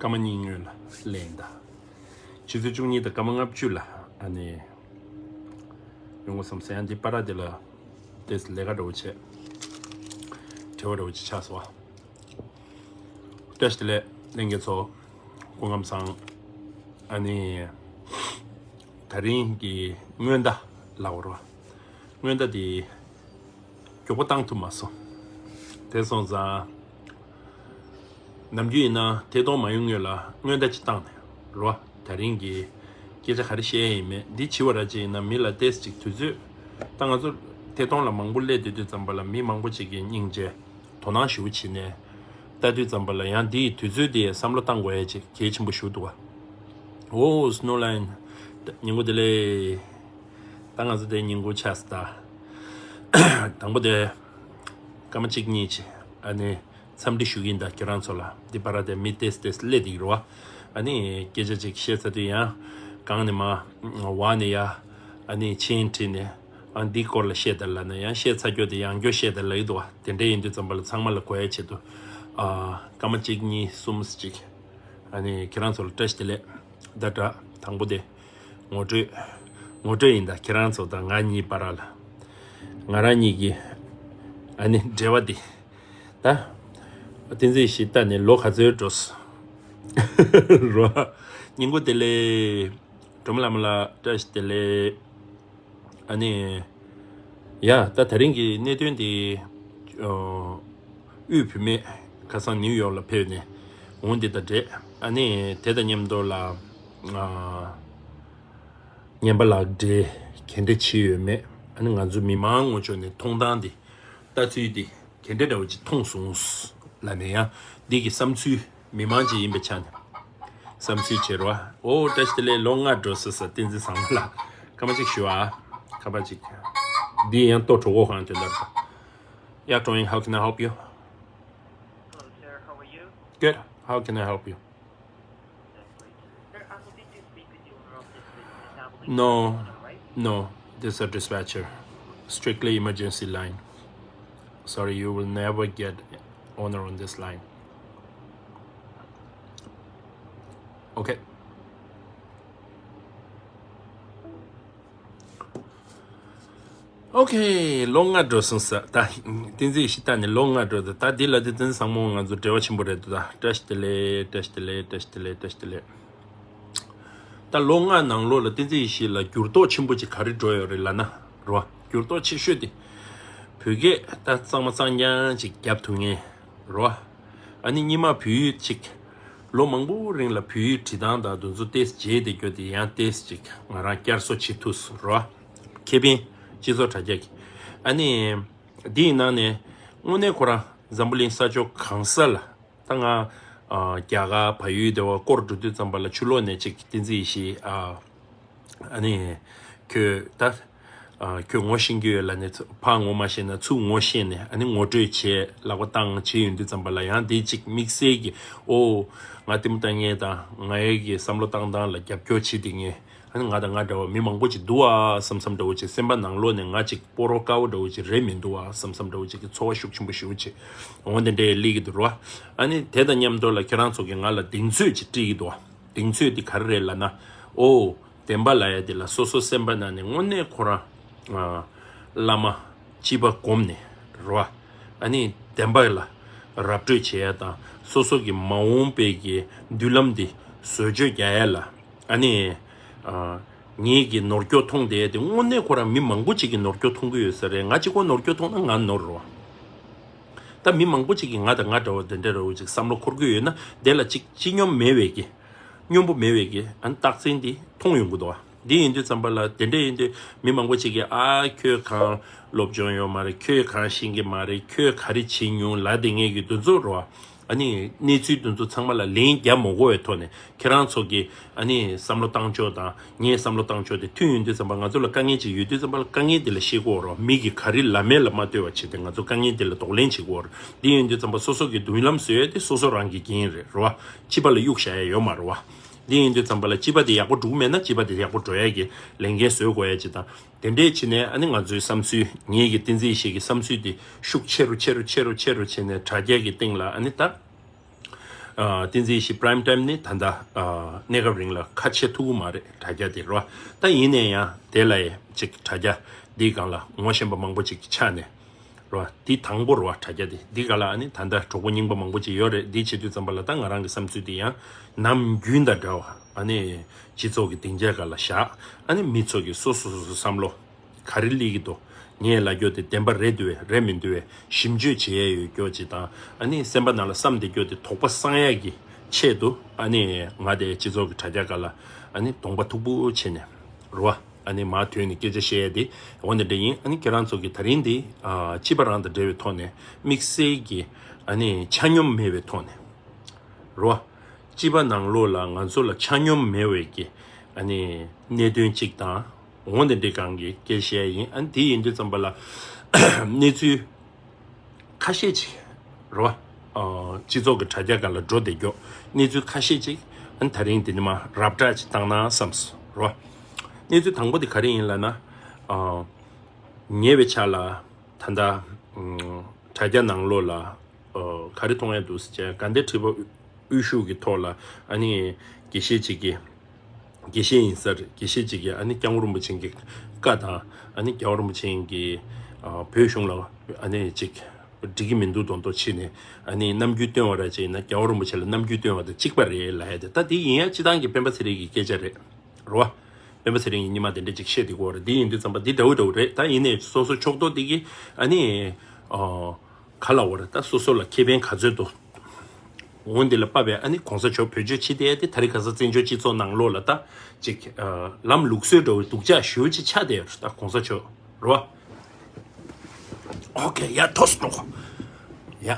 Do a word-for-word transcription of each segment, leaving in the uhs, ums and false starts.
སྐར་མ་གཉིས་སྔོན་ལ་གླེང་ད། ཆུ་ཚོད་བཅུ་གཉིས་དང་སྐར་མ་ལྔ་བཅུ་ལ་ཨ་ནི་ཡོང་དགོས་བསམ་སོང་། ཡང་འདི་པ་ར་དེ་ལ་ཏེས་ལས་ཀ་འདྲ་བོ་བྱས། བྲེལ་བ་འདྲ་བོ་ཅིག་ཆགས་སོང་བ། བཀྲ་ཤིས་བདེ་ལེགས་ལྷན་རྒྱས་ཚོ། སྐུ་ཁམས་བཟང་། ཨ་ནི་ད་རིང་གི་སྔོན་བརྡ་ལབ་དགོས་རེད་བ། སྔོན་བརྡ་དེ་མགྱོགས་པོ་བཏང་ཐུབ་མ་སོང་། དེ་སོང་ཙང་། ནམ་རྒྱུན་ཡིན་ན་ཐད་གཏོང་མ་ཡོང་སྔོན་ལ་སྔོན་བརྡ་ཅིག་བཏང་ནས་རོ། ད་རིང་གི་སྐད་ཆ་ག་རེ་བཤད་ཡ་ཡིན་མེད་འདི་བྱི་བ་ར་ཅིག་ཡིན་ན་མི་ལ་ཏེས་ཅིག་དུས་ཚོད། ད་ང་ཚོ་ཐད་གཏོང་ལ་མང་པོ་སླེབས་བསྡད་དུས་ཙམ་པ་ལ་མི་མང་པོ་ཅིག་གི་སྙིང་རྗེ། དོ་སྣང་ཞེ་པོ་བྱས་ནས་ལྟ་དུས་ཙམ་པ་ལ་ཡང་འདི་ཡི་དུས་ཚོད་འདི་བསམ་བློ་བཏང་དགོས་ཡ་ཅིག་གལ་ཆེན་པོ་ཞིག་འདུག་བ། ཨོ་སྣོ་ལན། ཉིན་གུང་བདེ་ལེགས། ད་ང་ཚོ་དེ་ཉིན་གུང་ཆགས་སོང་ད། དང་པོ་དེ། སྐར་མ་གཅིག་གཉིས་ཅིག་ཨ་ནི་འཚམས་འདྲི་ཞུ་གི་ཡིན་ད་ཁྱེད་རང་ཚོ་ལ། འདི་པ་ར་དེ་མི་ཏེས་ཏེས་སླེབས་བསྡད་ཀྱི་རེད་བ། ཨ་ནི་སྐད་ཆ་ཅིག་བཤད་ཚར་དུས་ཡང་གང་ནས་མ། བ་ནས་ཡ། ཨ་ནི་མཆན་བྲིས་ནས། ཨ་འདིའི་སྐོར་ལ་བཤད་དང་ལབ་ན་ཡང་བཤད་ཚར་རྒྱུ་དེ་ཡང་བསྐྱར་བཤད་དང་ལབ་ཀྱི་འདུག་བ། དེ་འདྲ་ཡིན་དུས་ཙམ་པ་ལ་ཚང་མ་ལ་གོ་ཡ་ཆེད་དུ། ཨ་སྐར་མ་གཅིག་གཉིས་གསུམ་ཅིག་ཨ་ནི་ཁྱེད་རང་ཚོ་ལ་བཀྲ་ཤིས་བདེ་ལེགས། ད་དྲ་དང་པོ་དེ། ངོ་སྤྲོད། ངོ་སྤྲོད་ཡིན་ད་ཁྱེད་རང་ཚོ་དང་ང་གཉིས་བར་ལ། ང་རང་གཉིས་ཀྱི། ཨ་ནི་འབྲེལ་བ་འདི། ད། བསྟན་འཛིན་ཡེ་ཤེས་ལྟ་ནས་ལོ་ག་ཚོད་འགྲོ་སོང་། རོ། ཉིན་གུང་བདེ་ལེགས། སྒྲོལ་མ་བླ་མ་ལགས་བཀྲ་ཤིས་བདེ་ལེགས། ཨ་ནི། ཡ་ད་ད་རིང་གི་གནད་དོན་འདི། ཨོ། དབུས་བུད་མེད་ཁ་སང་ནིའུ་ཡོག་ལ་ཕེབས་ནས་འོང་འདི་དང་འབྲེལ། ཨ་ནི་དེ་དང་མཉམ་དུ་ལ། ཨ། ངན་པ་ལགས་འདྲེ་ག་འདྲ་བྱེད་ཡོད་མེད། ཨ་ནི་ང་ཚོ་མི་མང་ངོ་ཅོག་ནས་མཐོང་སྟངས་འདི། ལྟ་ཚུལ་འདི་ག་འདྲ་འདྲ་བོ་ཅིག་མཐོང་སོང་། ལ་ནས་ཡང་འདི་གི་བསམ་ཚུལ་མི་མང་ཅིག་ཡིན་པའི་ཆ་ནས། བསམ་ཚུལ་བྱེད་རོགས། ཨོ་བཀྲ་ཤིས་བདེ་ལེགས། ལོ་ལྔ་འགྲོ་ཟེར་ས་བསྟན་འཛིན་བཟང་མོ་ལགས། ཁ་པར་ཅིག་ཞུ་ཨ། ཁ་པར་ཅིག་འདི་ཡང་ལྟོ་གྲོགས་པོ་གང་དོན་དག་Yeah, Tony, how can I help you? Hello, sir. How are you? Good. How can I help you? That's great. Sir, I'm hoping to speak with the owner of this business. I believe No, right? No. This is a dispatcher. Strictly emergency line. Sorry, you will never get owner on this line. Okay. Okay, ལོ་ལྔ་འགྲོ་སོང་ཟེར། ད་བསྟན་འཛིན་ཡེ་ཤེས་ལྟ་ནས་ལོ་ལྔ་འགྲོ་ད། ད་འདི་ལ་བསྟན་འཛིན་བཟང་མོ་ང་ཚོ་འབྲེལ་བ་ཆེན་པོ་རེད་འདུག་ད་བཀྲ་ཤིས་བདེ་ལེགས། བཀྲ་ཤིས་བདེ་ལེགས། བཀྲ་ཤིས་བདེ་ལེགས། བཀྲ་ཤིས་བདེ་ལེགས། ད་ལོ་ལྔ་ནང་ལོགས་ལ་བསྟན་འཛིན་ཡེ་ཤེས་ལ་འགྱུར་ལྡོག་ཆེན་པོ་ཅིག་ག་རེ་འགྲོ་ཡོད་རེད་ལབ་ན་རོ། འགྱུར་ལྡོག་ཆེ་ཤོས་དེ། བོད་སྐད་ད་གཙང་མ་གཙང་རྐྱང་ཅིག་རྒྱབ་ཐུབ་མཁན་རོ། ཨ་ནི་སྔོན་མ་བོད་ཡིག་ཅིག་ལོ་མང་པོ་རིང་ལ་བོད་ཡིག་བྲིས་སྟངས་དང་དེ་ཚོ་ཏོག་ཙམ་བརྗེད་བསྡད་རྒྱུ་དེ་ཡང་ཏོག་ཙམ་ཅིག་ང་རང་བསྐྱར་གསོ་བྱེད་ཐུབ་སོང་རོ། ཁེ་ཕན་སྤྱི་ཚོགས་དྲ་རྒྱ་གི། ཨ་ནི། འདིའི་ནང་ནས་དངོས་གནས་ཁོ་རང་འཛམ་བུ་གླིང་ས་ཕྱོགས་གང་ས་ལ། ད་ང་། ཨ། རྒྱ་གར་བལ་ཡུལ་དེ་བ་སྐོར་འགྲོ་དུས་ཙམ་པ་ལ་ཕྱི་ལོགས་ནས་ཅིག་བསྟན་འཛིན་ཡེ་ཤེས། ཨ། ཨ་ནི། ཁྱོད་ད། ཨ། ཁྱོད་ངོ་ཤེས་ཀྱི་ཡོད་ལབ་ནས་ཕར་ངོ་མ་ཤེས་ན་ཚུར་ངོ་ཤེས་ནས་ཨ་ནི་ངོ་སྤྲོད་བྱས་ལག་པ་བཏང་བྱས་ཡོང་དུས་ཙམ་པ་ལ་ཡང་འདི་ཅིག་དམིགས་བསལ་གྱི་ཨོ། ང་ལྟད་མོ་ལྟ་མཁན་དང་ང་ཡི་གི་བསམ་བློ་བཏང་སྟངས་ལ་རྒྱབ་སྐྱོར་བྱེད་བསྡད་མཁན། ཨ་ནི་ང་དང་ང་འདྲ་བ་མི་མང་པོ་ཅིག་འདུག་ཨ་བསམ་བསམ་འདྲ་བོ་ཅིག་སེམས་པ་ནང་ལོགས་ནས་ང་ཅིག་སྤོ་རོ་དཀར་བོ་འདྲ་བོ་ཅིག་རེད་མི་འདུག་ཨ་བསམ་བསམ་འདྲ་བོ་ཅིག་གི་ཚོར་བ་ཤུགས་ཆེན་པོ་ཞེ་པོ་ཅིག་འོ་དེ་འདྲའི་སླེབས་ཀྱི་འདུག་རོ། ཨ་ནི་དེ་དང་མཉམ་དུ་ལ་ཁྱེད་རང་ཚོ་གིས་ང་ལ་གདེང་ཚོད་ཅིག་སྤྲད་ཀྱི་འདུག་ཨ། གདེང་ཚོད་འདི་ག་རེ་རེད་ལབ་ན། ཨོ། བདེན་པ་ལབ་ཡ་འདི་ལ་སོ་སོ་སེམས་པ་ནང་ནས་དངོས་གནས་ཁོ་རང་། ཨ། བླ་མ་སྤྱི་པ་སྒོམ་ནས་རོ། ཨ་ནི་བདེན་པ་ལ་ར་སྤྲོད་བྱེད་ཡ་དང་སོ་སོ་གི་མ་འོངས་པའི་གི་མདུན་ལམ་འདི་བཟོ་བཅོས་རྒྱག་ཡ་ལ། ཨ་ནི། ཨ། ངེད་ཀྱི་ནོར་སྐྱོ་མཐོང་བསྡད་དེ་དངོས་གནས་ཁོ་རང་མི་མང་པོ་ཅིག་གི་ནོར་སྐྱོ་མཐོང་གི་ཡོད་ས་རེད། ང་གཅིག་པོ་ནོར་སྐྱོ་མཐོང་ན་ང་ནོར་རོ། ད་མི་མང་པོ་ཅིག་གིས་ང་དང་ང་འདྲ་བོ་དེ་འདྲ་འདྲ་བོ་ཅིག་བསམ་བློ་འཁོར་གྱི་ཡོད་ན་དེ་ལ་ཅིག་སྤྱི་སྙོམས་མེད་པའི་གི། སྙོམས་པོ་མེད་པའི་གི་ཨ་ནི་རྟགས་མཚན་འདི་མཐོང་ཡོང་གི་འདུག་བ། འདི་ཡིན་དུས་ཙམ་པ་ལ་དེ་འདྲ་ཡིན་དུས་མི་མང་པོ་ཅིག་གིས་ཨ་ཁྱོད་གང་སློབ་སྦྱོང་ཡོད་མ་རེད། ཁྱོད་གང་ཤེས་ཀྱི་མ་རེད། ཁྱོད་ག་རེ་བྱེད་མྱོང་ལབ་བསྡད་མཁན་གྱི་དེ་ཚོ་རོ། ཨ་ནི་གནས་ཚུལ་དེ་ཚོ་ཚང་མ་ལ་ལན་རྒྱག་མ་དགོས་པའི་ཐོག་ནས་ཁྱེད་རང་ཚོ་གི་ཨ་ནི་བསམ་བློ་བཏང་ཕྱོགས་དང་ངའི་བསམ་བློ་བཏང་ཕྱོགས་དེ་མཐུན་ཡོང་དུས་ཙམ་པ་ང་ཚོ་ལ་དཀའ་ངལ་ཅིག་ཡོད་དུས་ཙམ་པ་ལ་དཀའ་ངལ་དེ་ལ་བཤད་དགོས་རོ། མི་གིས་ག་རེ་ལབ་མེད་ལ་མ་ལྟོས་པ་བྱས་ཏེ་ང་ཚོ་དཀའ་ངལ་དེ་ལ་གདོང་ལེན་བྱེད་དགོས་རོ། འདི་ཡིན་དུས་ཙམ་པ་སོ་སོ་གི་མདུན་ལམ་བཟོ་ཡ་དེ་སོ་སོ་རང་གི་འགན་རེད་རོ། སྤྱི་པ་ལ་གཡུག་བཞག་ཡ་ཡོད་མ་རེད་བ། འདི་ཡིན་དུས་ཙམ་པ་ལ་སྤྱི་པ་དེ་ཡག་པོ་འགྲོ་གི་མེད་ན་སྤྱི་པ་དེ་ཡག་པོ་འགྲོ་ཡ་གི་ལས་འགན་བཟོ་དགོས་ཡ་ཅིག་དང་། དེ་འདྲས་བྱས་ནས་ཨ་ནི་ང་ཚོའི་བསམ་ཚུལ་ངེད་ཀྱི་བསྟན་འཛིན་ཡེ་ཤེས་ཀྱི་བསམ་ཚུལ་དེ་ཤུགས་ཆེ་རུ་ཆེ་རུ་ཆེ་རུ་ཆེ་རུ་བྱས་ནས་དྲ་རྒྱ་གི་སྟེང་ལ་ཨ་ནི་ད། ཨ་བསྟན་འཛིན་ཡེ་ཤེས་Prime Time་ནི་ད་ལྟ་ཨ་གནས་སྐབས་རིང་ལ་ཁ་ཕྱེ་ཐུབ་ཀྱི་མ་རེད། དྲ་རྒྱ་དེ་རོ། ད་ཡིན་ན་ཡང་དེ་ལ་ཡང་ཅིག་དྲ་རྒྱ་འདིའི་སྒང་ལ་ངོ་ཤེས་པ་མང་པོ་ཅིག་ཆགས་ནས་རོ། འདི་དང་པོ་རོ། དྲ་རྒྱ་དེ་འདི་སྒང་ལ་ཨ་ནི་ད་ལྟ་གྲོགས་པོ་རྙིང་པ་མང་པོ་ཅིག་ཡོད་རེད། འདི་བྱེད་དུས་ཙམ་པ་ལ་ད་ང་རང་གི་བསམ་ཚུལ་དེ་ཡང་ནམ་རྒྱུན་དང་འདྲ་བ་ཨ་ནི་སྤྱི་ཚོགས་ཀྱི་སྡིངས་ཆའི་སྒང་ལ་བཞག་ཨ་ནི་མི་ཚོ་གི་སོ་སོ་སོ་སོ་བསམ་བློ་ག་རེ་སླེབས་ཀྱི་འདུག་ངས་ལབ་རྒྱུ་དེ་བདེན་པ་རེད་འདུག་བས་རེད་མི་འདུག་བས་ཞིབ་འཇུག་བྱེད་ཡས་ཡོད་རྒྱུ་ཅིག་དང་། ཨ་ནི་སེམས་པ་ནང་ལ་བསམ་བསྡད་རྒྱུ་དེ་དོགས་པ་སངས་ཡས་ཀྱི་ཆེད་དུ། ཨ་ནི་ང་དེ་སྤྱི་ཚོགས་ཀྱི་དྲ་རྒྱ་སྒང་ལ་ཨ་ནི་གདོང་པ་མཐུག་པོ་བྱས་ནས་རོ། ཨ་ནི་མར་ཐོན་ནས་སྐད་ཆ་བཤད་ཡས་དེ་འོ་འདི་འདྲ་ཡིན། ཨ་ནི་ཁྱེད་རང་ཚོ་གི་ད་རིང་འདི་ཨ་སྤྱི་པ་རང་དང་འབྲེལ་བའི་ཐོག་ནས་དམིགས་བསལ་གྱི་ཨ་ནི་ཆ་སྙོམས་མེད་པའི་ཐོག་ནས་རོ། སྤྱི་པ་ནང་ལོགས་ལ་ང་ཚོ་ལ་ཆ་སྙོམས་མེད་པའི་གི་ཨ་ནི་གནད་དོན་གཅིག་དང་། འོ་འདི་འདྲའི་སྒང་གི་སྐད་ཆ་ཡིན། ཨ་ནི་དེ་ཡིན་དུས་ཙམ་པ་ལ་གནས་ཚུལ་ཁ་ཤས་ཅིག་རོ། ཨ་སྤྱི་ཚོགས་ཀྱི་དྲ་རྒྱ་སྒང་ལ་འགྲོ་བསྡད་རྒྱུ་གནས་ཚུལ་ཁ་ཤས་ཅིག་ཨ་ནི་ད་རིང་འདི་ནས་མར་རབ་བསྒྲགས་ཅིག་བཏང་ན་བསམས་སོང་རོ། གནས་ཚུལ་དང་པོ་དེ་ག་རེ་ཡིན་ལབ་ན། ཨ་ཉེ་བའི་ཆར་ལ་ད་ལྟ་ཨ་དྲ་རྒྱ་ནང་ལོགས་ལ་ཨ་ག་རེ་མཐོང་ཡ་འདུག་ཟེར་བྱས་དགའ་ལྡན་ཁྲི་པ་དབུ་བཞུགས་ཀྱི་ཐོག་ལ་ཨ་ནི་དགེ་བཤེས་ཅིག་གིས། དགེ་བཤེས་ཡིན་ས་རེད། དགེ་བཤེས་ཅིག་གིས་ཨ་ནི་སྐྱབས་མགོན་རིན་པོ་ཆེ་གི་བཀའ་དང་ཨ་ནི་རྒྱལ་བ་རིན་པོ་ཆེ་གིས་ཨ་བོད་གཞུང་ལ་ཨ་ནི་ཅིག་འགྲིག་གི་མི་འདུག་མདོག་མདོག་བྱས་ནས་ཨ་ནི་རྣམ་འགྱུར་སྟོན་པ་ར་ཅིག་ཡིན་ན་རྒྱལ་བ་རིན་པོ་ཆེ་ལ་རྣམ་འགྱུར་སྟོན་པ་དང་གཅིག་པ་རེད་ལབ་ཡ་དེ། ད་དེ་ཡིན་ཡ་སྤྱི་བཏང་གི་སྤེན་པ་ཚེ་རིང་གི་སྐད་ཆ་རེད་རོ། སྤེན་པ་ཚེ་རིང་གིས་ཉི་མ་དེ་འདྲ་ཅིག་བཤད་དེ་གོ་རེད། དེ་ཡིན་དུས་ཙམ་པ་འདི་འདྲ་བོ་འདྲ་བོ་རེད། ད་ཡིན་ནའི་སོ་སོ་ཕྱོགས་གཏོགས་དེ་གིས་ཨ་ནི་ཨ། ག་ལ་བར་ད་སོ་སོ་ལ་ཁེ་ཕན་ག་ཚོད་འདུག་འོ་འདི་ལ་དཔག་པའི་ཨ་ནི་གོང་ས་མཆོག་བེད་སྤྱོད་བྱེད་བསྡད་དེ། ད་རེས་ཁ་སང་བཙན་བྱོལ་སྤྱི་ཚོགས་ནང་ལོགས་ལ་ད་ཅིག་ཨ་ལམ་ལུགས་སྲོལ་འདྲ་བོའི་སྡུག་ཅག་ཞེ་པོ་ཅིག་ཆགས་བསྡད་ཡོད་རེད། ད་གོང་ས་མཆོག་རེད་བ། ཨོ་ཁེ་ཡ་ཐོས་འགྲོ་གོ་ཡ།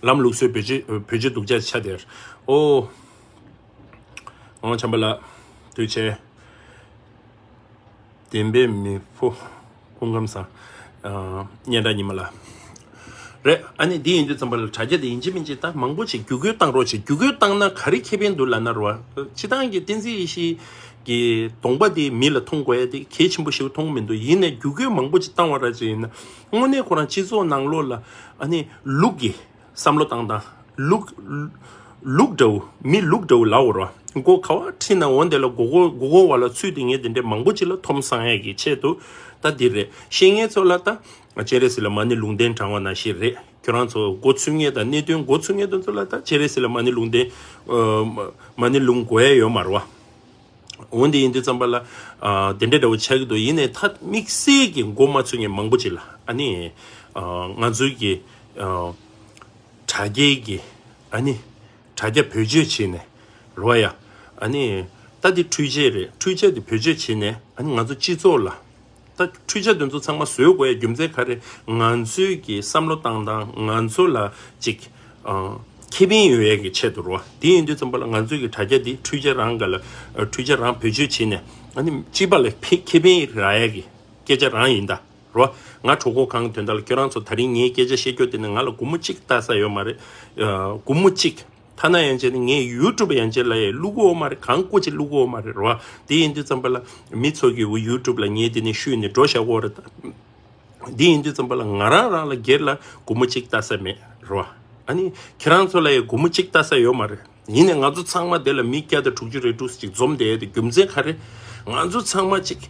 ལམ་ལུགས་སྲོལ་བེད་སྤྱོད་བེད་སྤྱོད་སྡུག་ཅག་ཆགས་བསྡད་ཡོད་རེད། ཨོ། ཨོ་བྱམས་པ་ལགས། ཐུགས་རྗེ་ཆེ། བདེན་པའི་མི་ཕོ། སྐུ་ཁམས་བཟང་། ཨ་སྙན་གྲགས་ཉི་མ་ལགས། རེད། ཨ་ནི་འདི་ཡིན་དུས་ཙམ་པ་ལ་དྲ་རྒྱ་དེ་ཡིན་གཅིག་མིན་གཅིག་ད་མང་པོ་ཞིག་བརྒྱུད་སྐུལ་བཏང་རོགས་བྱེད། བརྒྱུད་སྐུལ་བཏང་ན་ག་རེ་ཁེ་ཕན་འདུག་ལབ་ན་རོ། སྤྱི་བཏང་གི་བསྟན་འཛིན་ཡེ་ཤེས་ཀྱི་གདོང་པ་དེ་མི་ལ་མཐོང་དགོས་ཡ་དེ་གལ་ཆེན་པོ་ཞིག་མཐོང་མི་འདུག་ཡིན་ནའི་བརྒྱུད་སྐུལ་མང་པོ་ཞིག་བཏང་བ་ར་ཅིག་ཡིན་ན་དངོས་གནས་ཁོ་རང་སྤྱི་ཚོགས་ནང་ལོགས་ལ་ཨ་ནི་ལུག་གི་བསམ་བློ་བཏང་སྟངས། ལུག་ལུག་འདྲ་བོ། མི་ལུག་འདྲ་བོ་ལབ་དགོས་རེད་བ། མགོ་ག་བ་ཁྲིད་ན་འོ་འདི་ལ་མགོ་སྐོར་མགོ་སྐོར་བ་ལ་ཚུད་དེ་ངས་དེ་འདྲའི་མང་པོ་ཅིག་ལ་འཐོམ་སང་ཡས་ཀྱི་ཆེད་དུ་ད་འདི་རེད། ཤེས་མཁན་ཚོ་ལ་ད་སྤྱན་རས་གཟིགས་ལ་མ་ཎི་ལུང་བསྟན་བགྲང་བ་ནང་བཞིན་རེད། ཁྱོད་རང་ཚོ་མགོ་ཚོས་མཁན་དང་གནད་དོན་མགོ་ཚོས་མཁན་དེ་ཚོ་ལ་ད་སྤྱན་རས་གཟིགས་ལ་མ་ཎི་ལུང་བསྟན་ཨ་མ་ཎི་ལུང་དགོས་ཡ་ཡོད་མ་རེད་བ། འོ་འདི་ཡིན་དུས་ཙམ་པ་ལ་ཨ་དེ་འདྲ་འདྲ་བོ་ཆགས་ཀྱི་འདུག་ཡིན་ནའི་ད་དམིགས་བསལ་གྱི་མགོ་མ་ཚོས་མཁན་མང་པོ་ཅིག་ལ་ཨ་ནི་ཨ་ང་ཚོའི་གི་ཨ་དྲ་རྒྱའི་གི་ཨ་ནི་དྲ་རྒྱ་བེད་སྤྱོད་བྱས་ནས་རོ་ཡ། ཨ་ནི་ད་འདི་འཕྲུལ་ཆས་རེད། འཕྲུལ་ཆས་འདི་བེད་སྤྱོད་བྱས་ནས་ཨ་ནི་ང་ཚོ་སྤྱི་ཚོགས་ལ་ད་འཕྲུལ་ཆས་དེ་ཚོ་ཚང་མ་བཟོས་དགོས་ཡ་རྒྱུ་མཚན་ག་རེ། ང་ཚོའི་གི་བསམ་བློ་བཏང་སྟངས་ང་ཚོ་ལ་ཅིག་ཨ་ཁེ་ཕན་ཡོད་ཡ་གི་ཆེད་དུ་རོ། དེ་ཡིན་དུས་ཙམ་པ་ལ་ང་ཚོའི་གི་དྲ་རྒྱ་འདི་འཕྲུལ་ཆས་རང་ག་ལ་འཕྲུལ་ཆས་རང་བེད་སྤྱོད་བྱས་ནས་ཨ་ནི་སྤྱི་པ་ལ་ཕན་ཁེ་ཕན་རག་ཡ་གི་སྐད་ཆ་རང་ཡིན་ད། རོ། ང་གྲོད་ཁོག་གང་དོན་དག་ལ་ཁྱོད་རང་ཚོ་ད་རིང་ངའི་སྐད་ཆ་བཤད་རྒྱུ་དེ་ནི་ང་ལ་སྒོར་མོ་གཅིག་ལྟ་ས་ཡོད་མ་རེད། ཨ་སྒོར་མོ་གཅིག་ཐ་ན་ཡང་བྱས་ནས་ངའི་ཡུ་ཊུབ་ཡང་བྱས་ལ་ཡ་བླུག་གི་ཡོད་མ་རེད། གང་སྐུ་ཅིག་བླུག་གི་ཡོད་མ་རེད་རོ། དེ་ཡིན་དུས་ཙམ་པ་ལ་མི་ཚོ་གི་ཡུ་ཊུབ་ལ་ངས་དེ་ནས་བཤུས་ནས་འགྲོ་བཞག་གི་ཡོད་རེད་ད། དེ་ཡིན་དུས་ཙམ་པ་ལ་ང་རང་རང་ལ་སྒེར་ལ་སྒོར་མོ་གཅིག་ལྟ་ས་མེད་རོ། ཨ་ནི་ཁྱེད་རང་ཚོ་ལ་ཡ་སྒོར་མོ་གཅིག་ལྟ་ས་ཡོད་མ་རེད། ཡིན་ནའི་ང་ཚོ་ཚང་མ་དེ་ལ་མི་བརྒྱ་དང་དྲུག་ཅུ་རེ་དྲུག་ཅིག་འཛོམས་བསྡད་དེ་རྒྱུ་མཚན་ག་རེ། ང་ཚོ་ཚང་མ་ཅིག་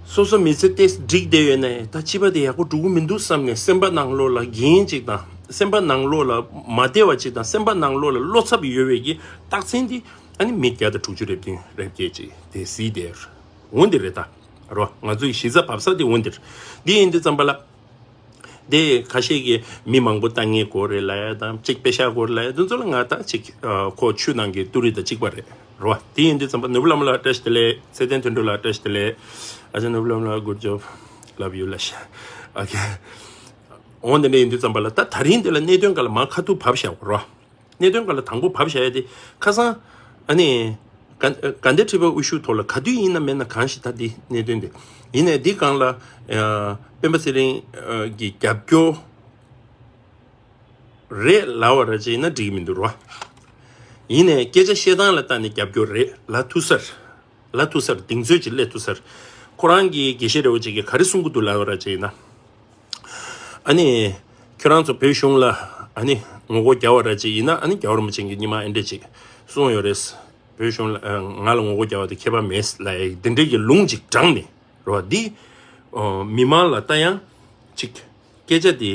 སོ་སོ་མི་ཚེ་ཏོག་ཙམ་འགྲིག་བསྡད་ཡོད་ནའི་ད་སྤྱི་པ་དེ་ཡག་པོ་འགྲོ་གི་མི་འདུག་བསམ་ནས་སེམས་པ་ནང་ལོགས་ལ་འགན་ཅིག་དང་། སེམས་པ་ནང་ལོགས་ལ་མ་བདེ་བ་ཅིག་དང་། སེམས་པ་ནང་ལོགས་ལ་བློ་འཚབ་ཡོད་པའི་གི་རྟགས་མཚན་དེ་ཨ་ནི་མི་བརྒྱ་དང་དྲུག་ཅུ་རེ་བདུན་རེ་བརྒྱད་ཅིག་དེ་གཟིགས་བསྡད་ཡོད་རེད། འོ་འདི་རེད་ད། རོ། ང་ཚོའི་གཞི་རྩ་བབས་ས་དེ་འོ་འདིར། འདི་ཡིན་དུས་ཙམ་པ་ལ། དེ་ཁ་ཤས་ཀྱིས་མི་མང་པོ་ལྟ་ངན་དགོས་རེད་ལབ་ཡ་དང་གཅིག་པེ་ཤག་དགོས་རེད་ལབ་ཡ་དེ་ཚོ་ལ་ང་ད་ཅིག་ཨ་ཁོ་ཆུ་ནང་གི་ཏུ་རི་དང་གཅིག་པ་རེད། རོ། དེ་ཡིན་དུས་ཙམ་པ་ནོར་བུ་བླ་མ་ལ་བཀྲ་ཤིས་བདེ་ལེགས། ཚེ་བརྟན་དོན་གྲུབ་ལ་བཀྲ་ཤིས་བདེ་ལེགས། ཨ་ཅག་ནོར་བུ་བླ་མ་ལ་good job love you ལ་ཤ། ཨོ་ཁེ། འོང་དེ་འདྲ་ཡིན་དུས་ཙམ་པ་ལ་ད་ད་རིང་དེ་ལ་གནད་དོན་ག་ལ་མ་ཁ་ཐུག་བབས་བཞག་རོ། གནད་དོན་སྒང་ལ་དང་པོ་བབས་བཞག་ཡ་དེ་ཁ་སང་ཨ་ནི་དགའ་དགའ་ལྡན་ཁྲི་པ་དབུ་བཞུགས་ཐོག་ལ་ག་དུས་ཡིན་ན་མེད་ན་གང་ཞིག་ད་འདི་གནད་དོན་དེ་ཡིན་ནའི་འདི་སྒང་ལ་ཨ་སྤེན་པ་ཚེ་རིང་ཨ་གི་རྒྱབ་སྐྱོར་རེད་ལབ་པ་ར་ཅིག་ཡིན་ན་འགྲིག་གི་མི་འདུག་རོ། ཡིན་ནའི་སྐད་ཆ་བཤད་སྟངས་ལ་བལྟས་ནས་རྒྱབ་སྐྱོར་རེད་ལབ་ཐུབ་ས་རེད། ལབ་ཐུབ་ས་རེད། གདེང་ཚོད་ཅིག་སླེབས་ཐུབ་ས་རེད། ཁོ་རང་གི་དགེ་བཤེས་རེད་བ་ཅིག་གིས་ག་རེ་གསུང་གི་འདུག་ལབ་པ་ར་ཅིག་ཡིན་ན། ཨ་ནི། ཁྱོད་རང་ཚོ་བོད་གཞུང་ལ་ཨ་ནི་ ངོ་རྒོལ་རྒྱག་པ་ར་ཅིག་ཡིན་ན། ཨ་ནི་རྒྱལ་བ་རིན་པོ་ཆེ་གིས་སྔོན་མ་ཨེ་འདྲ་ཅིག་གསུངས་ཡོད་རེད། བོད་གཞུང་ལ་ང་ལ་ངོ་རྒོལ་རྒྱག་པ་དེ་ཁྱད་པར་མེད་ལབ་ཡ་འདི་འདྲའི་གི་ལུང་ཅིག་དྲངས་ནས་རེད་བ། འདི་མི་མང་ལ་ལྟ་ཡང་ཅིག་སྐད་ཆ་དེ་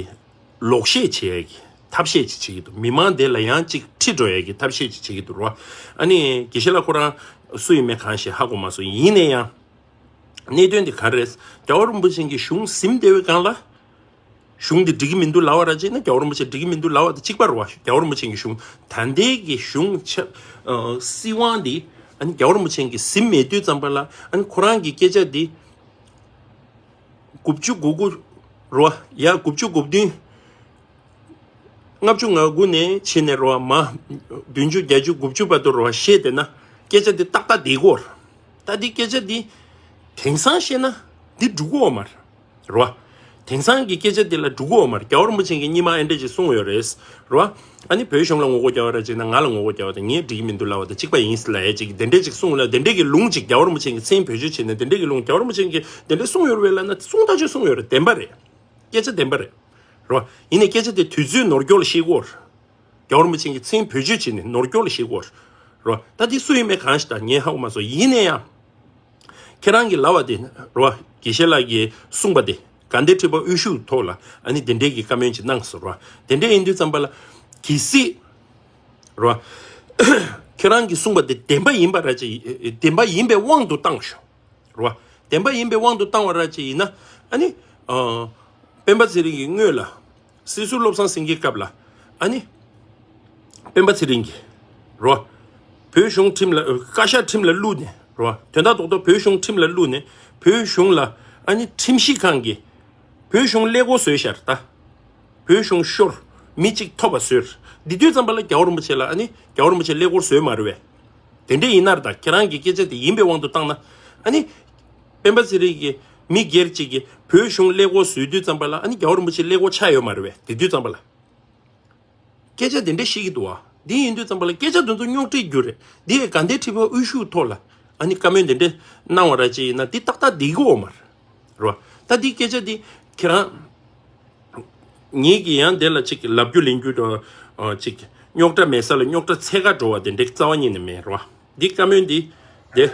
ལོག་བཤད་བྱེད་ཡ་གི་ཐབས་ཤེས་ཅིག་བྱེད་ཀྱི་འདུག་མི་མང་དེ་ལ་ཡང་ཅིག་ཁྲིད་འགྲོ་ཡ་གི་ཐབས་ཤེས་ཅིག་བྱེད་ཀྱི་འདུག་རེད་བ། ཨ་ནི་དགེ་བཤེས་ལགས་ཁོ་རང་སུ་ཡིན་མིན་གང་ཤེས་ཧ་གོ་མ་སོང་། ཡིན་ན་ཡང་གནད་དོན་དེ་ག་རེ་རེད། རྒྱལ་བ་རིན་པོ་ཆེ་གིས་གཞུང་ཟིན་བསྡད་པའི་སྒང་ལ། གཞུང་འདི་འགྲིག་གི་མི་འདུག་ལབ་པ་ར་ཅིག་ན། རྒྱལ་བ་རིན་པོ་ཆེ་འགྲིག་གི་མི་འདུག་ལབ་པ་དང་གཅིག་པ་རེད་བ། རྒྱལ་བ་རིན་པོ་ཆེ་གི་གཞུང་ད་ལྟའི་གི་གཞུང་ཆ་ཨ་སྲིད་དབང་འདི་ཨ་ནི་རྒྱལ་བ་རིན་པོ་ཆེ་གིས་ཟིན་མེད་དུས་ཙམ་པ་ལ། ཨ་ནི་ཁོ་རང་གི་སྐད་ཆ་འདི་དགུ་བཅུ་གོ་དགུ་རེད་བ། ཡ་དགུ་བཅུ་གོ་བདུན། ལྔ་བཅུ་ང་དགུ་ནས་ཕྱིན་ནས་རེད་བ། མ་བདུན་ཅུ་བརྒྱད་ཅུ་དགུ་བཅུ་བར་དུ་རེད་བ། བཤད་བསྡད་ན་སྐད་ཆ་འདི་ཏག་ཏག་བསྡད་ཀྱི་ཡོད་རེད། ད་འདི་སྐད་ཆ་འདི་དེང་སང་བཤད་ན་འདི་འགྲིག་གི་ཡོད་མ་རེད། རེད་བ། དེང་སང་གི་སྐད་ཆ་འདི་ལ་འགྲིག་གི་ཡོད་མ་རེད། རྒྱལ་བ་རིན་པོ་ཆེ་གིས་སྔོན་མ་ཨེ་འདྲ་ཅིག་གསུངས་ཡོད་རེད། རེད་བ། ཨ་ནི་བོད་གཞུང་ལ་ངོ་རྒོལ་རྒྱག་པ་ར་ཅིག་ན། ང་ལ་ངོ་རྒོལ་རྒྱག་པ་དང་ངས་འགྲིག་གི་མི་འདུག་ལབ་པ་དང་གཅིག་པ་ཡིན་ལབ་ཡ་ཅིག་དེ་འདྲ་ཅིག་གསུངས་ལ། དེ་འདྲ་གི་ལུང་ཅིག་རྒྱལ་བ་རིན་པོ་ཆེ་གིས་མཚན་བེད་སྤྱོད་བྱས་ནས། དེ་འདྲ་གི་ལུང་རྒྱལ་བ་རིན་པོ་ཆེ་གིས་དེ་འདྲ་གསུངས་ཡོད་རེད་པས་ལབ་ན་གསུངས་ཐག་ཆོད་གསུངས་ཡོད་རེད། བདེན་པ་རེད། སྐད་ཆ་བདེན་པ་རེད། རེད་བ། ཡིན་ནའི་སྐད་ཆ་དེ་དུས་ཚོད་ནོར་སྐྱོར་ལ་བཤད་ཀྱི་ཡོད་རེད། རྒྱལ་བ་རིན་པོ་ཆེ་གིས་མཚན་བེད་སྤྱོད་བྱས་ནས་ནོར་སྐྱོར་ལ་བཤད་ཀྱི་ཡོད་རེད། རེད་བ། ད་འདི་སུ་ཡིན་མིན་གང་ཤེས། ད་ངས་ཧ་གོ་མ་སོང་། ཡིན་ན་ཡང་ཁྱེད་རང་གིས་ལབ་པ་དེ་རེད་བ། དགེ་བཤེས་ལགས་ཀྱིས་གསུངས་པ་དེ་དགའ་ལྡན་ཁྲི་པ་དབུ་བཞུགས་ཐོག་ལ་ཨ་ནི་དེ་འདྲའི་གི་བཀའ་མོལ་ཅིག་གནང་སོང་། རེད་བ། དེ་འདྲ་ཡིན་དུས་ཙམ་པ་ལ་གལ་སྲིད་རེད་བ། ཁྱེད་རང་གིས་གསུངས་པ་དེ་བདེན་པ་ཡིན་པ་ར་ཅིག་བདེན་པ་ཡིན་པའི་དབང་དུ་བཏང་ཤོག་རེད་བ། བདེན་པ་ཡིན་པའི་དབང་དུ་བཏང་བ་ར་ཅིག་ཡིན་ན། ཨ་ནི་ཨ་སྤེན་པ་ཚེ་རིང་གི་སྔོན་ལ་སྲིད་ཟུར་བློ་བཟང་སེང་གེའི་སྐབས་ལ། ཨ་ནི་སྤེན་པ་ཚེ་རིང་གིས་རེད་བ། བོད་གཞུང་ཁྲིམས་ལ་བཀའ་ཤག་ཁྲིམས་ལ་བླུགས་ནས་རེད་བ། དོན་དག་རྡོག་རྡོག་བོད་གཞུང་ཁྲིམས་ལ་བླུགས་ནས་བོད་གཞུང་ལ་ཨ་ནི་ཁྲིམས་ཞིབ་ཁང་གིས་བོད་གཞུང་ཀླད་ཀོར་བཟོས་ཤག་ད། བོད་གཞུང་ཤོར། མི་གཅིག་ཐོབ་པ་བཟོས། དེ་དུས་ཙམ་པ་ལ་རྒྱལ་བ་རིན་པོ་ཆེ་ལ། ཨ་ནི་རྒྱལ་བ་རིན་པོ་ཆེ་ཀླད་ཀོར་བཟོས་མ་རེད་པས། དེ་འདྲ་ཡིན་ན་རེད། ད་ཁྱེད་རང་གི་སྐད་ཆ་དེ་ཡིན་པའི་དབང་དུ་བཏང་ན། ཨ་ནི་སྤེན་པ་ཚེ་རིང་གིས་མི་སྒེར་གཅིག་གིས་བོད་གཞུང་ཀླད་ཀོར་བཟོས་དུས་ཙམ་པ་ལ། ཨ་ནི་རྒྱལ་བ་རིན་པོ་ཆེ་ཀླད་ཀོར་ཆགས་ཡོད་མ་རེད་པས། དེ་དུས་ཙམ་པ་ལ། སྐད་ཆ་དེ་འདྲ་བཤད་ཀྱི་འདུག་བ། འདི་ཡིན་དུས་ཙམ་པ་ལ་སྐད་ཆ་དེ་ཚོ་རྙོག་དྲའི་རྒྱུ་རེད། འདི་དགའ་ལྡན་ཁྲི་པ་དབུ་བཞུགས་ཐོག་ལ་ཨ་ནི་བཀའ་མོལ་དེ་འདྲ་གནང་བ་ར་ཅིག་ཡིན་ན་འདི་ཏག་ཏག་བསྡད་ཀྱི་ཡོད་མ་རེད། རེད་བ། ད་འདི་སྐད་ཆ་འདི་ཁྱེད་རང་ངེད་ཀྱིས་ཡང་དེ་ལ་ཅིག་ལབ་རྒྱུ་ལེན་རྒྱུ་དང་ཅིག་རྙོག་དྲ་མེད་ས་ལ་རྙོག་དྲ་འཚོལ་ག་འགྲོ་བ་དེ་འདྲ་རྩ་བ་ཉིད་ནས་མེད། རེད་བ། འདི་བཀའ་མོལ་འདི་དེ།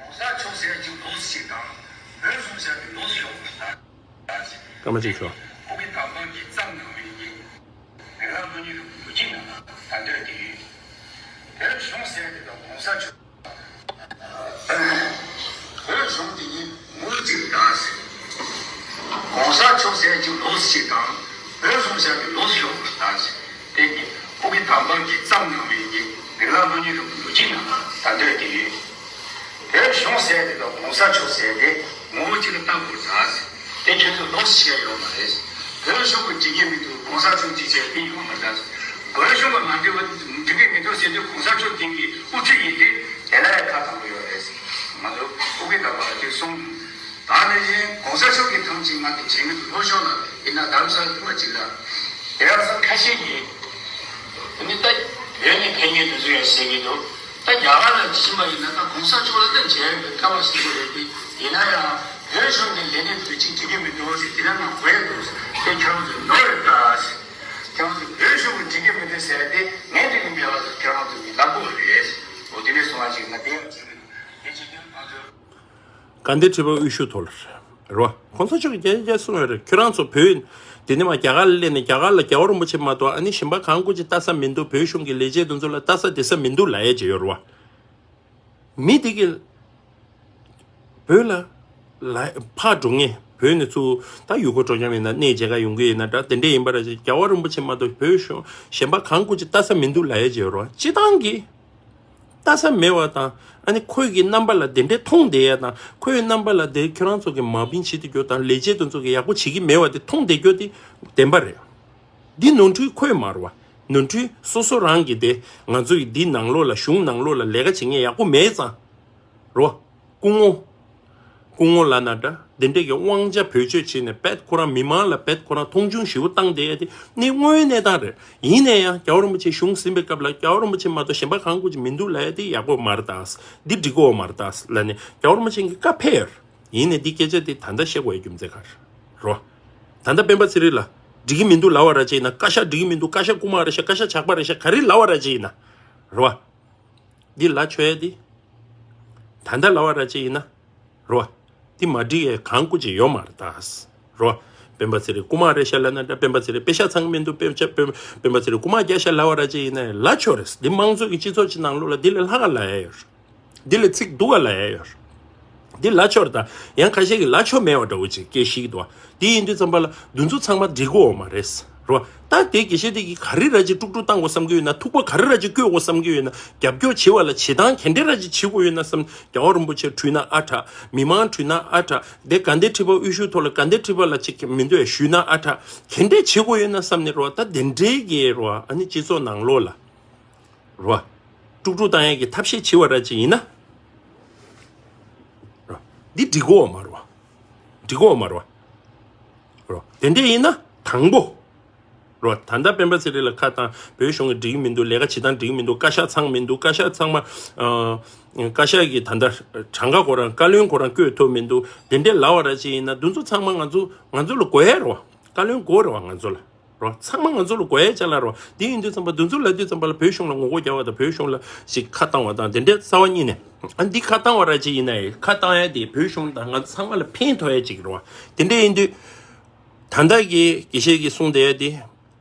གོང་ས་མཆོག་ཟེར་གྱི་ལོ་ཞིག་དང་། བོད་གཞུང་ཟེར་གྱི་ལོ་ཞིག་ཡོད་པ་ལྟར། སྐར་མ་གཅིག་ཤོག་ཁོང་གིས་དམ་པ་གིས་བརྩམས་གནང་བའི་ཉིན། རིགས་ལམ་ལྷུན་གྱིས་གྲུབ་པའི་ལོ་རྒྱུས་ནང་ད་འདོད་དེ་ཡོད། བོད་གཞུང་ཟེར་གྱི་དང་གོང་ས་མཆོག་བོད་གཞུང་དེ་ཉིད་ངོ་གཅིག་དང་ཟེར། གོང་ས་མཆོག་ཟེར་གྱི་ལོ་ཞིག་དང་། བོད་གཞུང་ཟེར་གྱི་ལོ་ཞིག་ཡོད་པ་ལྟར་ཟེར། དེ་གིས་ཁོང་གིས་དམ་པ་གིས་བརྩམས་གནང་བའི་ཉིན། རིགས་ལམ་ལྷུན་གྱིས་གྲུབ་པའི་ལོ་རྒྱུས་ནང་ད་འདོད་དེ་ཡོད། བོད་གཞུང་ཟེར་དེ་དང་གོང་ས་མཆོག་ཟེར་དེ་ངོ་བོ་གཅིག་ལ་ལྟ་དགོས་ས་ཟེར། དེ་ཁྱོད་ཚོ་ལོ་ཞིག་ཡོད་མ་རེད། བོད་གཞུང་གི་འགྲིག་གི་མི་འདུག་གོང་ས་མཆོག་གཅིག་བྱས་དེ་ཡོད་མ་རེད། བོད་གཞུང་གི་མ་འགྲིག་པ་འགྲིག་གི་མི་འདུག་ཟེར་དུས་གོང་ས་མཆོག་དེང་གི་དབུ་ཁྲིད་ཡིན་དུས་དེ་ལ་ཡང་ཁ་བཏང་གི་ཡོད་རེད། ང་ཚོ་ཨོ་གི་ད་བར་དེ་གསུངས། ད་ནས་བཞིན་གོང་ས་མཆོག་གི་ཐང་ཆེན་ང་དེ་བྱེད་མི་འདུག་ལྷོ་ཕྱོགས་ལ་ཡིན་ན་དྷ་རམ་ས་ལ་ཐུག་པ་ཅིག་ལ་དེ་ཡང་ས་ཁ་ཤས་ཀྱིས་དེ་ནི་ད་བོད་ནས་ཕེབས་མཁན་དེ་ཚོ་ཡང་ཟེར་གྱི་འདུག་ད་རྒྱ་གར་ལ་ཕྱིན་པ་ཡིན་ན་ད་གོང་ས་མཆོག་ལ་ད་མཇལ་བའི་སྐལ་བ་ཞིག་དགོས་རེད་དེ། ཡིན་ན་ཡང་བོད་གཞུང་གི་ལས་སྣེ་དེ་ཅིག་འགྲིག་གི་མི་འདུག་ཟེར། དེ་ལ་ང་གོ་ཡ་འདུག་དེ་ཁྱེད་རང་ཚོས་ནོར་རེད་ད་ཟེར། ཁྱེད་རང་ཚོས་བོད་གཞུང་གི་འགྲིག་གི་མི་འདུག་ཟེར་ཏེ་ངས་འགྲིག་གི་མེད་པ་ཁྱེད་རང་ཚོས་ལབ་དགོས་རེད། འོ་དེ་ནས་སོང་བ་ཅིག་ང་དེ་ཡང་བྱེད་མི་འདུག་དེ་བྱེད་དུས་ང་ཚོས། དགའ་ལྡན་ཁྲི་པ་དབུ་བཞུགས་ཐོག་ལ་རེད་བ། གོང་ས་མཆོག་གིས་རྒྱལ་རྒྱལ་གསུངས་ཡོད་རེད། ཁྱོད་རང་ཚོ་བོད་དེ་ནས་མར་རྒྱ་གར་ལ་སླེབས་ནས་རྒྱ་གར་ལ་རྒྱལ་བ་རིན་པོ་ཆེ་མ་གཏོགས་ཨ་ནི་གཞན་པ་གང་དགོས་ཅིག་ལྟ་ས་མི་འདུག་བོད་གཞུང་གི་ལས་བྱེད་དེ་ཚོ་ལ་ལྟ་ས་བསྡད་ས་མི་འདུག་ལབ་ཡས་ཅིག་ཡོད་རེད་བ། མི་དེ་གིས་བོད་ལ་ལ་ཕར་འགྲོ་མཁན་བོད་ནས་ཚུར་ད་ཡུལ་སྐོར་སྤྲོ་འཆམ་ཡིན་ན་གནས་མཇལ་ཁ་ཡོང་གི་ཡིན་ན་འདྲ་དེ་འདྲ་ཡིན་པ་རེད། རྒྱལ་བ་རིན་པོ་ཆེ་མ་གཏོགས་བོད་གཞུང་གཞན་པ་གང་དགོས་ཅིག་ལྟ་ས་མི་འདུག་ལབ་ཡས་ཅིག་ཡོད་རེད་བ། སྤྱིར་བཏང་གི་ལྟ་ས་མེད་པ་དང་། ཨ་ནི་ཁོའི་གི་རྣམ་པ་ལ་དེ་འདྲའི་མཐོང་བསྡད་ཡ་དང་། ཁོའི་རྣམ་པ་ལ་དེ་ཁྱོད་རང་ཚོ་གི་མ་བིན་བྱེད་དུ་རྒྱུ་དང་ལས་བྱེད་དེ་ཚོ་གི་ཡག་པོ་བྱེད་ཀྱི་མེད་པ་དེ་མཐོང་བསྡད་རྒྱུ་དེ་བདེན་པ་རེད། འདི་ནོར་འཁྲུལ་ཁོའི་མ་རེད་བ། ནོར་འཁྲུལ་སོ་སོ་རང་གི་དེ་ང་ཚོ་ཡི་འདི་ནང་ལོགས་ལ་གཞུང་ནང་ལོགས་ལ་ལས་ཀ་བྱེད་མཁན་ཡག་པོ་མེད་ཙང་རེད་བ། སྐུ་ངོ། སྐུ་ངོ་ལབ་ན་འདྲ། འདི་འདྲས་ཀྱི་དབང་ཆ་བེད་སྤྱོད་བྱས་ནས་རྦད་ཁོ་རང་མི་མང་ལ་རྦད་ཁོ་རང་མཐོང་ཆུང་ཞེ་པོ་བཏང་བསྡད་ཡ་དེ་གནས་དངོས་གནས་སྟངས་རེད། ཡིན་ན་ཡང་རྒྱལ་བ་རིན་པོ་ཆེ་གཞུང་ཟིན་པའི་སྐབས་ལ་རྒྱལ་བ་རིན་པོ་ཆེ་མ་གཏོགས་གཞན་པ་གང་དགོས་ཀྱི་མི་འདུག་ལབ་ཡ་དེ་ཡག་པོ་མ་རེད་ད། འདི་འགྲིག་གི་ཡོད་མ་རེད་ད་ལབ་ནས་རྒྱལ་བ་རིན་པོ་ཆེ་གིས་བཀའ་ཕེབས་ཡོད་རེད། ཡིན་ནའི་འདི་སྐད་ཆ་དེ་ད་ལྟ་བཤད་དགོས་ཡ་རྒྱུ་མཚན་ག་རེ་རེད་བ། ད་ལྟ་སྤེན་པ་ཚེ་རིང་ལ་འགྲིག་གི་མི་འདུག་ལབ་པ་ར་ཅིག་ཡིན་ན། བཀའ་ཤག་འགྲིག་གི་མི་འདུག། བཀའ་ཤག་རྐུ་མ་རེད་ཤག། བཀའ་ཤག་ཇག་པ་རེད་ཤག། ག་རེ་ལབ་པ་ར་ཅིག་ཡིན་ན། རེད་བ། འདི་ལབ་ཆོག་ཡ་འདི། ད་ལྟ་ལབ་པ་ར་ཅིག་ཡིན་ན། རེད་བ། འདི་མ་འགྲིག་ཡ་གང་དགོས་ཅིག་ཡོད་མ་རེད་ད། རེད་བ། སྤེན་པ་ཚེ་རིང་རྐུ་མ་རེད་ཤག་ལབ་ན་འདྲ། སྤེན་པ་ཚེ་རིང་པེ་ཤག་ཚང་མི་འདུག། པེ་ཤག་སྤེན་པ་ཚེ་རིང་རྐུ་མ་རྒྱག་ཤག་ལབ་པ་ར་ཅིག་ཡིན་ན་ལབ་ཆོག་རེད། འདི་དམངས་གཙོ་གི་སྤྱི་ཚོགས་ཅིག་ནང་ལོགས་ལ་འདི་ལས་ལྷག་ག་ལབ་ཡ་ཡོད་རེད། འདི་ལས་ཚིག་སྡུག་ག་ལབ་ཡ་ཡོད་རེད། འདི་ལབ་ཆོག་རེད་ད། ཡང་ཁ་ཤས་ཀྱིས་ལབ་ཆོག་མེད་པ་འདྲ་བོ་ཅིག་སྐད་བཤད་ཀྱི་འདུག་བ། འདི་ཡིན་དུས་ཙམ་པ་ལ་འདི་ཚོ་ཚང་མ་འགྲིག་གི་ཡོད་མ་རེད། རེད་བ། ད་དེ་དགེ་བཤེས་དེ་གིས་ག་རེ་ར་ཅིག་དཀྲུག་དཀྲུག་བཏང་དགོས་བསམ་གྱི་ཡོད་ན། ཐུག་པ་ག་རེ་ར་ཅིག་བཀོད་དགོས་བསམ་གྱི་ཡོད་ན། རྒྱབ་སྐྱོར་བྱེད་པ་ལ་བྱེད་སྟངས་ག་འདྲ་ར་ཅིག་བྱེད་དགོས་ཡོད་ན་བསམ། རྒྱལ་བ་རིན་པོ་ཆེ་དྲུད་ན་ཨ་དྲག། མི་མང་དྲུད་ན་ཨ་དྲག། དེ་དགའ་ལྡན་ཁྲི་པ་དབུ་བཞུགས་ཐོག་ལ་དགའ་ལྡན་ཁྲི་པ་ལ་ཅིག་མི་འདོད་ཞུས་ན་ཨ་དྲག། ག་འདྲ་བྱེད་དགོས་ཡོད་ན་བསམ་ནས། རེད་བ། ད་དེ་འདྲའི་གི་རེད་བ། ཨ་ནི་སྤྱི་ཚོགས་ནང་ལོགས་ལ། རོ། དཀྲུག་དཀྲུག་བཏང་ཡས་ཀྱི་ཐབས་ཤེས་བྱེད་པ་ར་ཅིག་ཡིན་ན། རོ། འདི་འགྲིག་གོ་མ་རོ། འགྲིག་གོ་མ་རོ། རོ། དེ་འདྲས་ཡིན་ན་དང་པོ། རོ། ད་ལྟ་སྤེན་པ་ཚེ་རིང་ལ་ཁ་བཏང་། བོད་གཞུང་གི་འགྲིག་གི་མི་འདུག། ལས་ཀ་བྱེད་སྟངས་འགྲིག་གི་མི་འདུག། བཀའ་ཤག་ཚང་མི་འདུག། བཀའ་ཤག་ཚང་མ། ཨ། བཀའ་ཤག་གི་ད་ལྟ་གྲངས་ཀ་ཁོ་རང་། བཀའ་བློན་ཁོ་རང་བསྐོས་ཐུབ་མི་འདུག། དེ་འདྲས་ལབ་པ་ར་ཅིག་ཡིན་ན། འདི་ཚོ་ཚང་མ་ང་ཚོ་ང་ཚོ་ལ་དགོས་ཡས་རོ། བཀའ་བློན་དགོས་རེད་བ་ང་ཚོ་ལ། རོ། ཚང་མ་ང་ཚོ་ལ་དགོས་ཡ་ཅིག་ལ་རོ། དེ་ཡིན་དུས་ཙམ་པ་འདི་ཚོ་ལབ་དུས་ཙམ་པ་ལ་བོད་གཞུང་ལ་ངོ་རྒོལ་རྒྱག་པ་དང་། བོད་གཞུང་ལ་ཞིག་ཁ་བཏང་བ་དང་། དེ་འདྲའི་རྩ་བ་ཉིད་ནས། ཨ། འདི་ཁ་བཏང་བ་ར་ཅིག་ཡིན་ན་ཡང་། ཁ་བཏང་ཡ་དེ་བོད་གཞུང་དང་ང་ཚོ་ཚང་མ་ལ་ཕན་ཐོགས་ཡ་ཅིག་རེད་བ། དེ་འདྲ་ཡིན་དུས། ད་ལྟ་གི་དགེ་བཤེས་ཀྱིས་གསུངས་བསྡད་ཡ་དེ།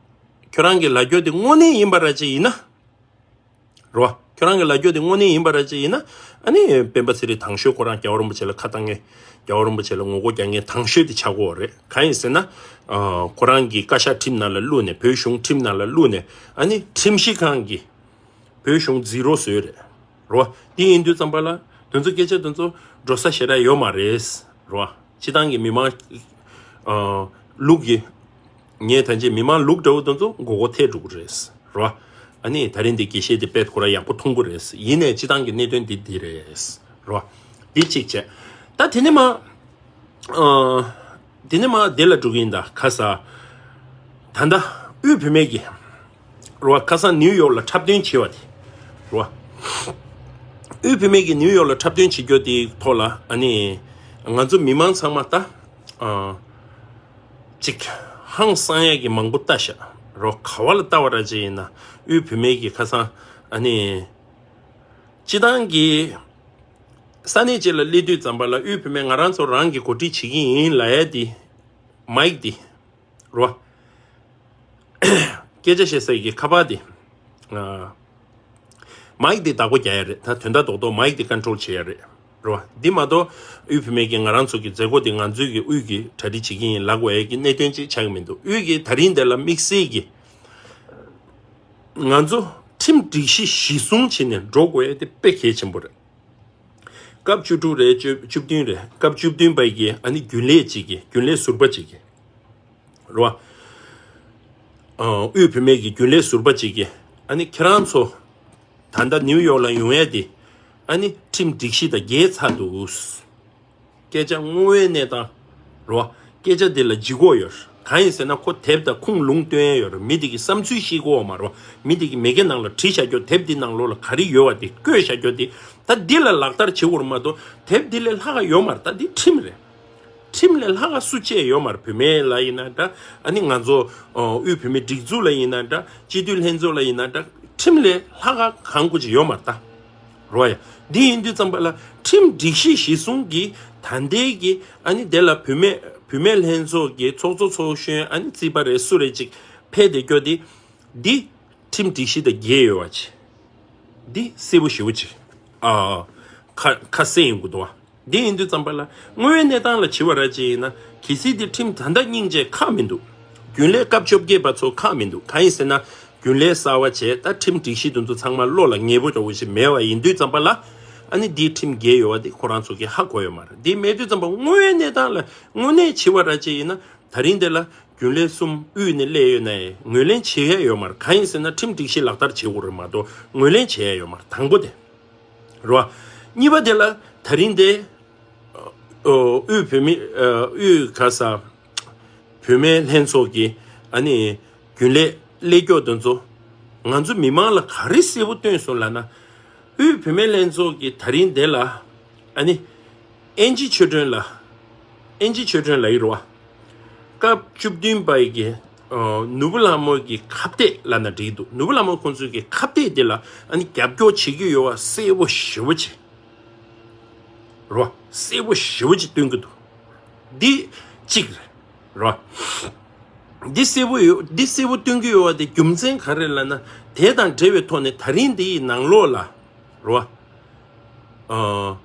ཁྱོད་རང་གི་ལབ་རྒྱུ་དེ་དངོས་གནས་ཡིན་པ་ར་ཅིག་ཡིན་ན། རོ། ཁྱོད་རང་གི་ལབ་རྒྱུ་དེ་དངོས་གནས་ཡིན་པ་ར་ཅིག་ཡིན་ན། ཨ་ནི་སྤེན་པ་ཚེ་རིང་དང་ཤོས་ཁོ་རང་རྒྱལ་བ་རིན་པོ་ཆེ་ལ་ཁ་བཏང་མཁན། རྒྱལ་བ་རིན་པོ་ཆེ་ལ་ངོ་རྒོལ་རྒྱག་མཁན་དང་ཤོས་དེ་ཆགས་ཀྱི་ཡོད་རེད། གང་ཡིན་ཟེར་ན། ཨ། ཁོ་རང་གིས་བཀའ་ཤག་ཁྲིམས་ནང་ལ་བླུགས་ནས། བོད་གཞུང་ཁྲིམས་ནང་ལ་བླུགས་ནས། ཨ་ནི་ཁྲིམས་ཞིབ་ཁང་གིས་བོད་གཞུང་རྫིག་རོགས་བཟོས་རེད། རོ། དེ་ཡིན་དུས་ཙམ་པ་ལ་དེ་ཚོ་སྐད་ཆ་དེ་ཚོ་འགྲོ་ས་ཞེ་དྲག་ཡོད་མ་རེད། རོ། སྤྱི་བཏང་གི་མི་མང་། ཨ། ལུག་གི། ངས་ད་ཅི་མི་མང་ལུག་འདྲ་བོ་དེ་ཚོ་མགོ་སྐོར་ཐེབས་འགྲོ་གི་རེད། རོ། ཨ་ནི་ད་རིང་འདི་དགེ་བཤེས་དེ་དཔེ་ཁོ་རང་ཡག་པོ་མཐོང་གི་རེད། ཡིན་ནའི་སྤྱི་བཏང་གི་གནད་དོན་འདི་འདི་རེད། རོ། འདི་གཅིག་བྱས། ད་དེ་ནས་མ། ཨ། དེ་ནས་མ་དེ་ལ་འགྲོ་གི་ཡིན་ད། ཁ་ས། ད་ལྟ་དབུས་བུད་མེད་ཀྱི། རོ། ཁ་སང་ནིའུ་ཡོག་ལ་འཁྲབ་སྟོན་བྱས་པ་དེ། རོ། དབུས་བུད་མེད་ཀྱི་ནིའུ་ཡོག་ལ་འཁྲབ་སྟོན་བྱེད་རྒྱུ་དེའི་ཐོག་ལ། ཨ་ནི་ང་ཚོ་མི་མང་ཚང་མ་ད། ཨ། ཅིག་ཧང་སང་ཡས་ཀྱི་མང་པོ་ལྟ་ཤག། རོ། ག་བ་ལ་ལྟ་བ་ར་ཅིག་ཡིན་ན། དབུས་བུད་མེད་ཀྱི་ཁ་སང་། ཨ་ནི་སྤྱི་བཏང་གི་ས་གནས་ཅིག་ལ་སླེབས་དུས་ཙམ་པ་ལ། དབུས་བུད་མེད་ང་རང་ཚོ་རང་གི་འགོ་ཁྲིད་བྱེད་ཀྱི་ཡིན་ལབ་ཡ་དེ། མའིག་དེ། རོ། སྐད་ཆ་བཤད་སའི་གི་ཁ་པར་དེ། ཨ། མའིག་དེ་བདག་པོ་རྒྱག་ཡ་རེད། ད་དོན་དག་རྡོག་རྡོག་མའིག་དེ་ཀོན་ཊོལ་བྱེད་ཡ་རེད། རོ། འདི་མ་གཏོགས་དབུས་བུད་མེད་ཀྱི་ང་རང་ཚོ་གི་མཛད་སྒོ་དེ་ང་ཚོའི་གི་དབུས་ཀྱི་གྲ་སྒྲིག་བྱེད་ཀྱི་ཡིན་ལབ་དགོས་ཡ་གི་གནད་དོན་ཅིག་ཆགས་ཀྱི་མི་འདུག། དབུས་ཀྱི་ད་རིང་འདི་ལ་དམིགས་བསལ་གྱི་ང་ཚོ་ཁྲིམས་སྒྲིག་གཞི་གཞི་བཟུང་བྱས་ནས་འགྲོ་དགོས་ཡ་དེ་དཔེ་གལ་ཆེན་པོ་རེད། སྐབས་བཅུ་དྲུག་རེད། བཅུ་བཅུ་བདུན་རེད། སྐབས་བཅུ་བདུན་པའི་གི་ཨ་ནི་རྒྱུན་ལས་ཅིག་གི། རྒྱུན་ལས་ཟུར་པ་ཅིག་གི། རེད་བ། ཨ། དབུས་བུད་མེད་ཀྱི་རྒྱུན་ལས་ཟུར་པ་ཅིག་གིས། ཨ་ནི་ཁྱེད་རང་ཚོ་ད་ལྟ་ནིའུ་ཡོག་ལ་ཡོང་ཡས་དེ། ཨ་ནི་ཁྲིམས་སྒྲིག་གཞི་དང་འགལ་ཚར་འདུག། སྐད་ཆ་དངོས་ཡོད་གནས་སྟངས། རེད་བ། སྐད་ཆ་འདི་ལ་ལྗིད་ཁོག་ཡོད། གང་ཡིན་ཟེར་ན། ཁོ་དེབ་དང་ཁུངས་ལུང་སྟོན་ཡས་ཡོད་རེད། མི་དེ་གི་བསམ་ཚུལ་ཤེས་དགོས་མ་རེད་བ། མི་དེ་གི་མི་སྒེར་ནང་ལ་བྲིས་བཞག་རྒྱུ། དེབ་འདི་ནང་ལོགས་ལ་ག་རེ་ཡོད་བ་དེ་བཀོད་བཞག་རྒྱུ་དེ། ད་འདི་ལ་ལག་བསྟར་བྱེད་དགོས་རེད་མ་གཏོགས། དེབ་འདི་ལས་ལྷག་ག་ཡོད་མ་རེད། ད་འདི་ཁྲིམས་རེད། ཁྲིམས་ལས་ལྷག་ག་སུ་གཅིག་ཡོད་མ་རེད། བུད་མེད་ལ་ཡིན་ན་འདྲ། ཨ་ནི་ང་ཚོ་དབུས་བོད་མིའི་སྒྲིག་འཛུགས་ལ་ཡིན་ན་འདྲ། སྤྱི་འཐུས་ལྷན་ཚོགས་ལ་ཡིན་ན་འདྲ། ཁྲིམས་ལས་ལྷག་ག་གང་དགོས་ཀྱི་ཡོད་མ་རེད་ད། རོ་ཡ། འདི་ཡིན་དུས་ཙམ་པ་ལ་ཁྲིམས་སྒྲིག་གཞི་གཞི་བཟུང་གི་ད་ལྟའི་གི། ཨ་ནི་དེ་ལ་བུད་མེད་བུད་མེད་ལྷན་ཚོགས་ཀྱི་ཚོགས་གཙོ་ཚོགས་གཞོན། ཨ་ནི་རྩིས་པ་རེད། སུ་རེད་ཅིག་ཕེབས་བསྡད་རྒྱུ་དེ། འདི་ཁྲིམས་སྒྲིག་གཞི་དང་འགལ་ཡོད་པ་ཅིག། འདི་གསལ་པོ་ཞེ་པོ་ཅིག། ཨ། ཁ་ཁ་གསལ་ཡོང་གི་འདུག་བ། འདི་ཡིན་དུས་ཙམ་པ་ལ་དངོས་ཡོད་གནས་སྟངས་ལ་བྱེད་པ་ར་ཅིག་ཡིན་ན། གལ་སྲིད་འདི་ཁྲིམས་ད་ལྟ་སྙིང་རྗེ་ཁག་མི་འདུག། རྒྱུན་ལས་སྐབས་བཅོ་བརྒྱད་པ་ཚོ་ཁག་མི་འདུག། གང་ཡིན་ཟེར་ན། རྒྱུན་ལས་གསར་པ་བྱས། ད་ཁྲིམས་སྒྲིག་གཞི་དེ་ཚོ་ཚང་མ་བློ་ལ་ངེས་པོ་འདྲ་བོ་ཞིག་མེད་པ་ཡིན་དུས་ཙམ་པ་ལ། ཨ་ནི་འདིའི་ཁྲིམས་འགལ་ཡོད་པ་དེ་ཁོ་རང་ཚོ་གིས་ཧ་གོ་ཡོད་མ་རེད། འདི་མེད་དུས་ཙམ་པ་དངོས་ཡོད་གནས་སྟངས་ལ། དངོས་གནས་བྱེད་པ་ར་ཅིག་ཡིན་ན། ད་རིང་འདི་ལ་རྒྱུན་ལས་གསུམ་དབུས་ནས་སླེབས་ཡོད་ན་ཡང་ངོས་ལེན་བྱེད་ཡ་ཡོད་མ་རེད། གང་ཡིན་ཟེར་ན། ཁྲིམས་སྒྲིག་གཞི་ལག་བསྟར་བྱེད་དགོས་རེད་མ་གཏོགས་ངོས་ལེན་བྱེད་ཡ་ཡོད་མ་རེད། དང་པོ་དེ། རེད་བ། གཉིས་པ་དེ་ལ་ད་རིང་དེ། ཨོ། དབུས་བོད་མི། ཨ། དབུས་ག་ས། བུད་མེད་ལྷན་ཚོགས་ཀྱི། ཨ་ནི་རྒྱུན་ལས་སླེབས་རྒྱུ་དེ་ཚོ་ང་ཚོ་མི་མང་ལ་ག་རེ་གསལ་པོ་སྟོན་སོང་ལབ་ན། དབུས་བུད་མེད་ལྷན་ཚོགས་ཀྱི་ད་རིང་དེ་ལ། ཨ་ནི་ཨེན་ཇི་ཆོས་སྒྲོན་ལགས། ཨེན་ཇི་ཆོས་སྒྲོན་ལགས་ཡིན་རེད་བ། སྐབས་བཅུ་བདུན་པའི་གི་ཨ་ནོར་བུ་ལྷ་མོ་གི་ཁ་གཏད་ལབ་ན་འགྲིག་འདུག་ནོར་བུ་ལྷ་མོ་ཁོང་ཚོའི་གི་ཁ་གཏད་དེ་ལ་ཨ་ནི་རྒྱབ་སྐྱོར་བྱེད་ཀྱི་ཡོད་པ་གསལ་པོ་ཞེ་པོ་ཅིག་རེད་བ། གསལ་པོ་ཞེ་པོ་ཅིག་སྟོན་གྱི་འདུག་འདི་གཅིག་རེད། རེད་བ། འདི་གསལ་པོ་ཡོད། འདི་གསལ་པོ་སྟོན་གྱི་ཡོད་པ་དེ་རྒྱུ་མཚན་ག་རེ་ལབ་ན། དེ་དང་འབྲེལ་བའི་ཐོག་ནས་ད་རིང་འདི་ཡི་ནང་ལོགས་ལ། རེད་བ། ཨ།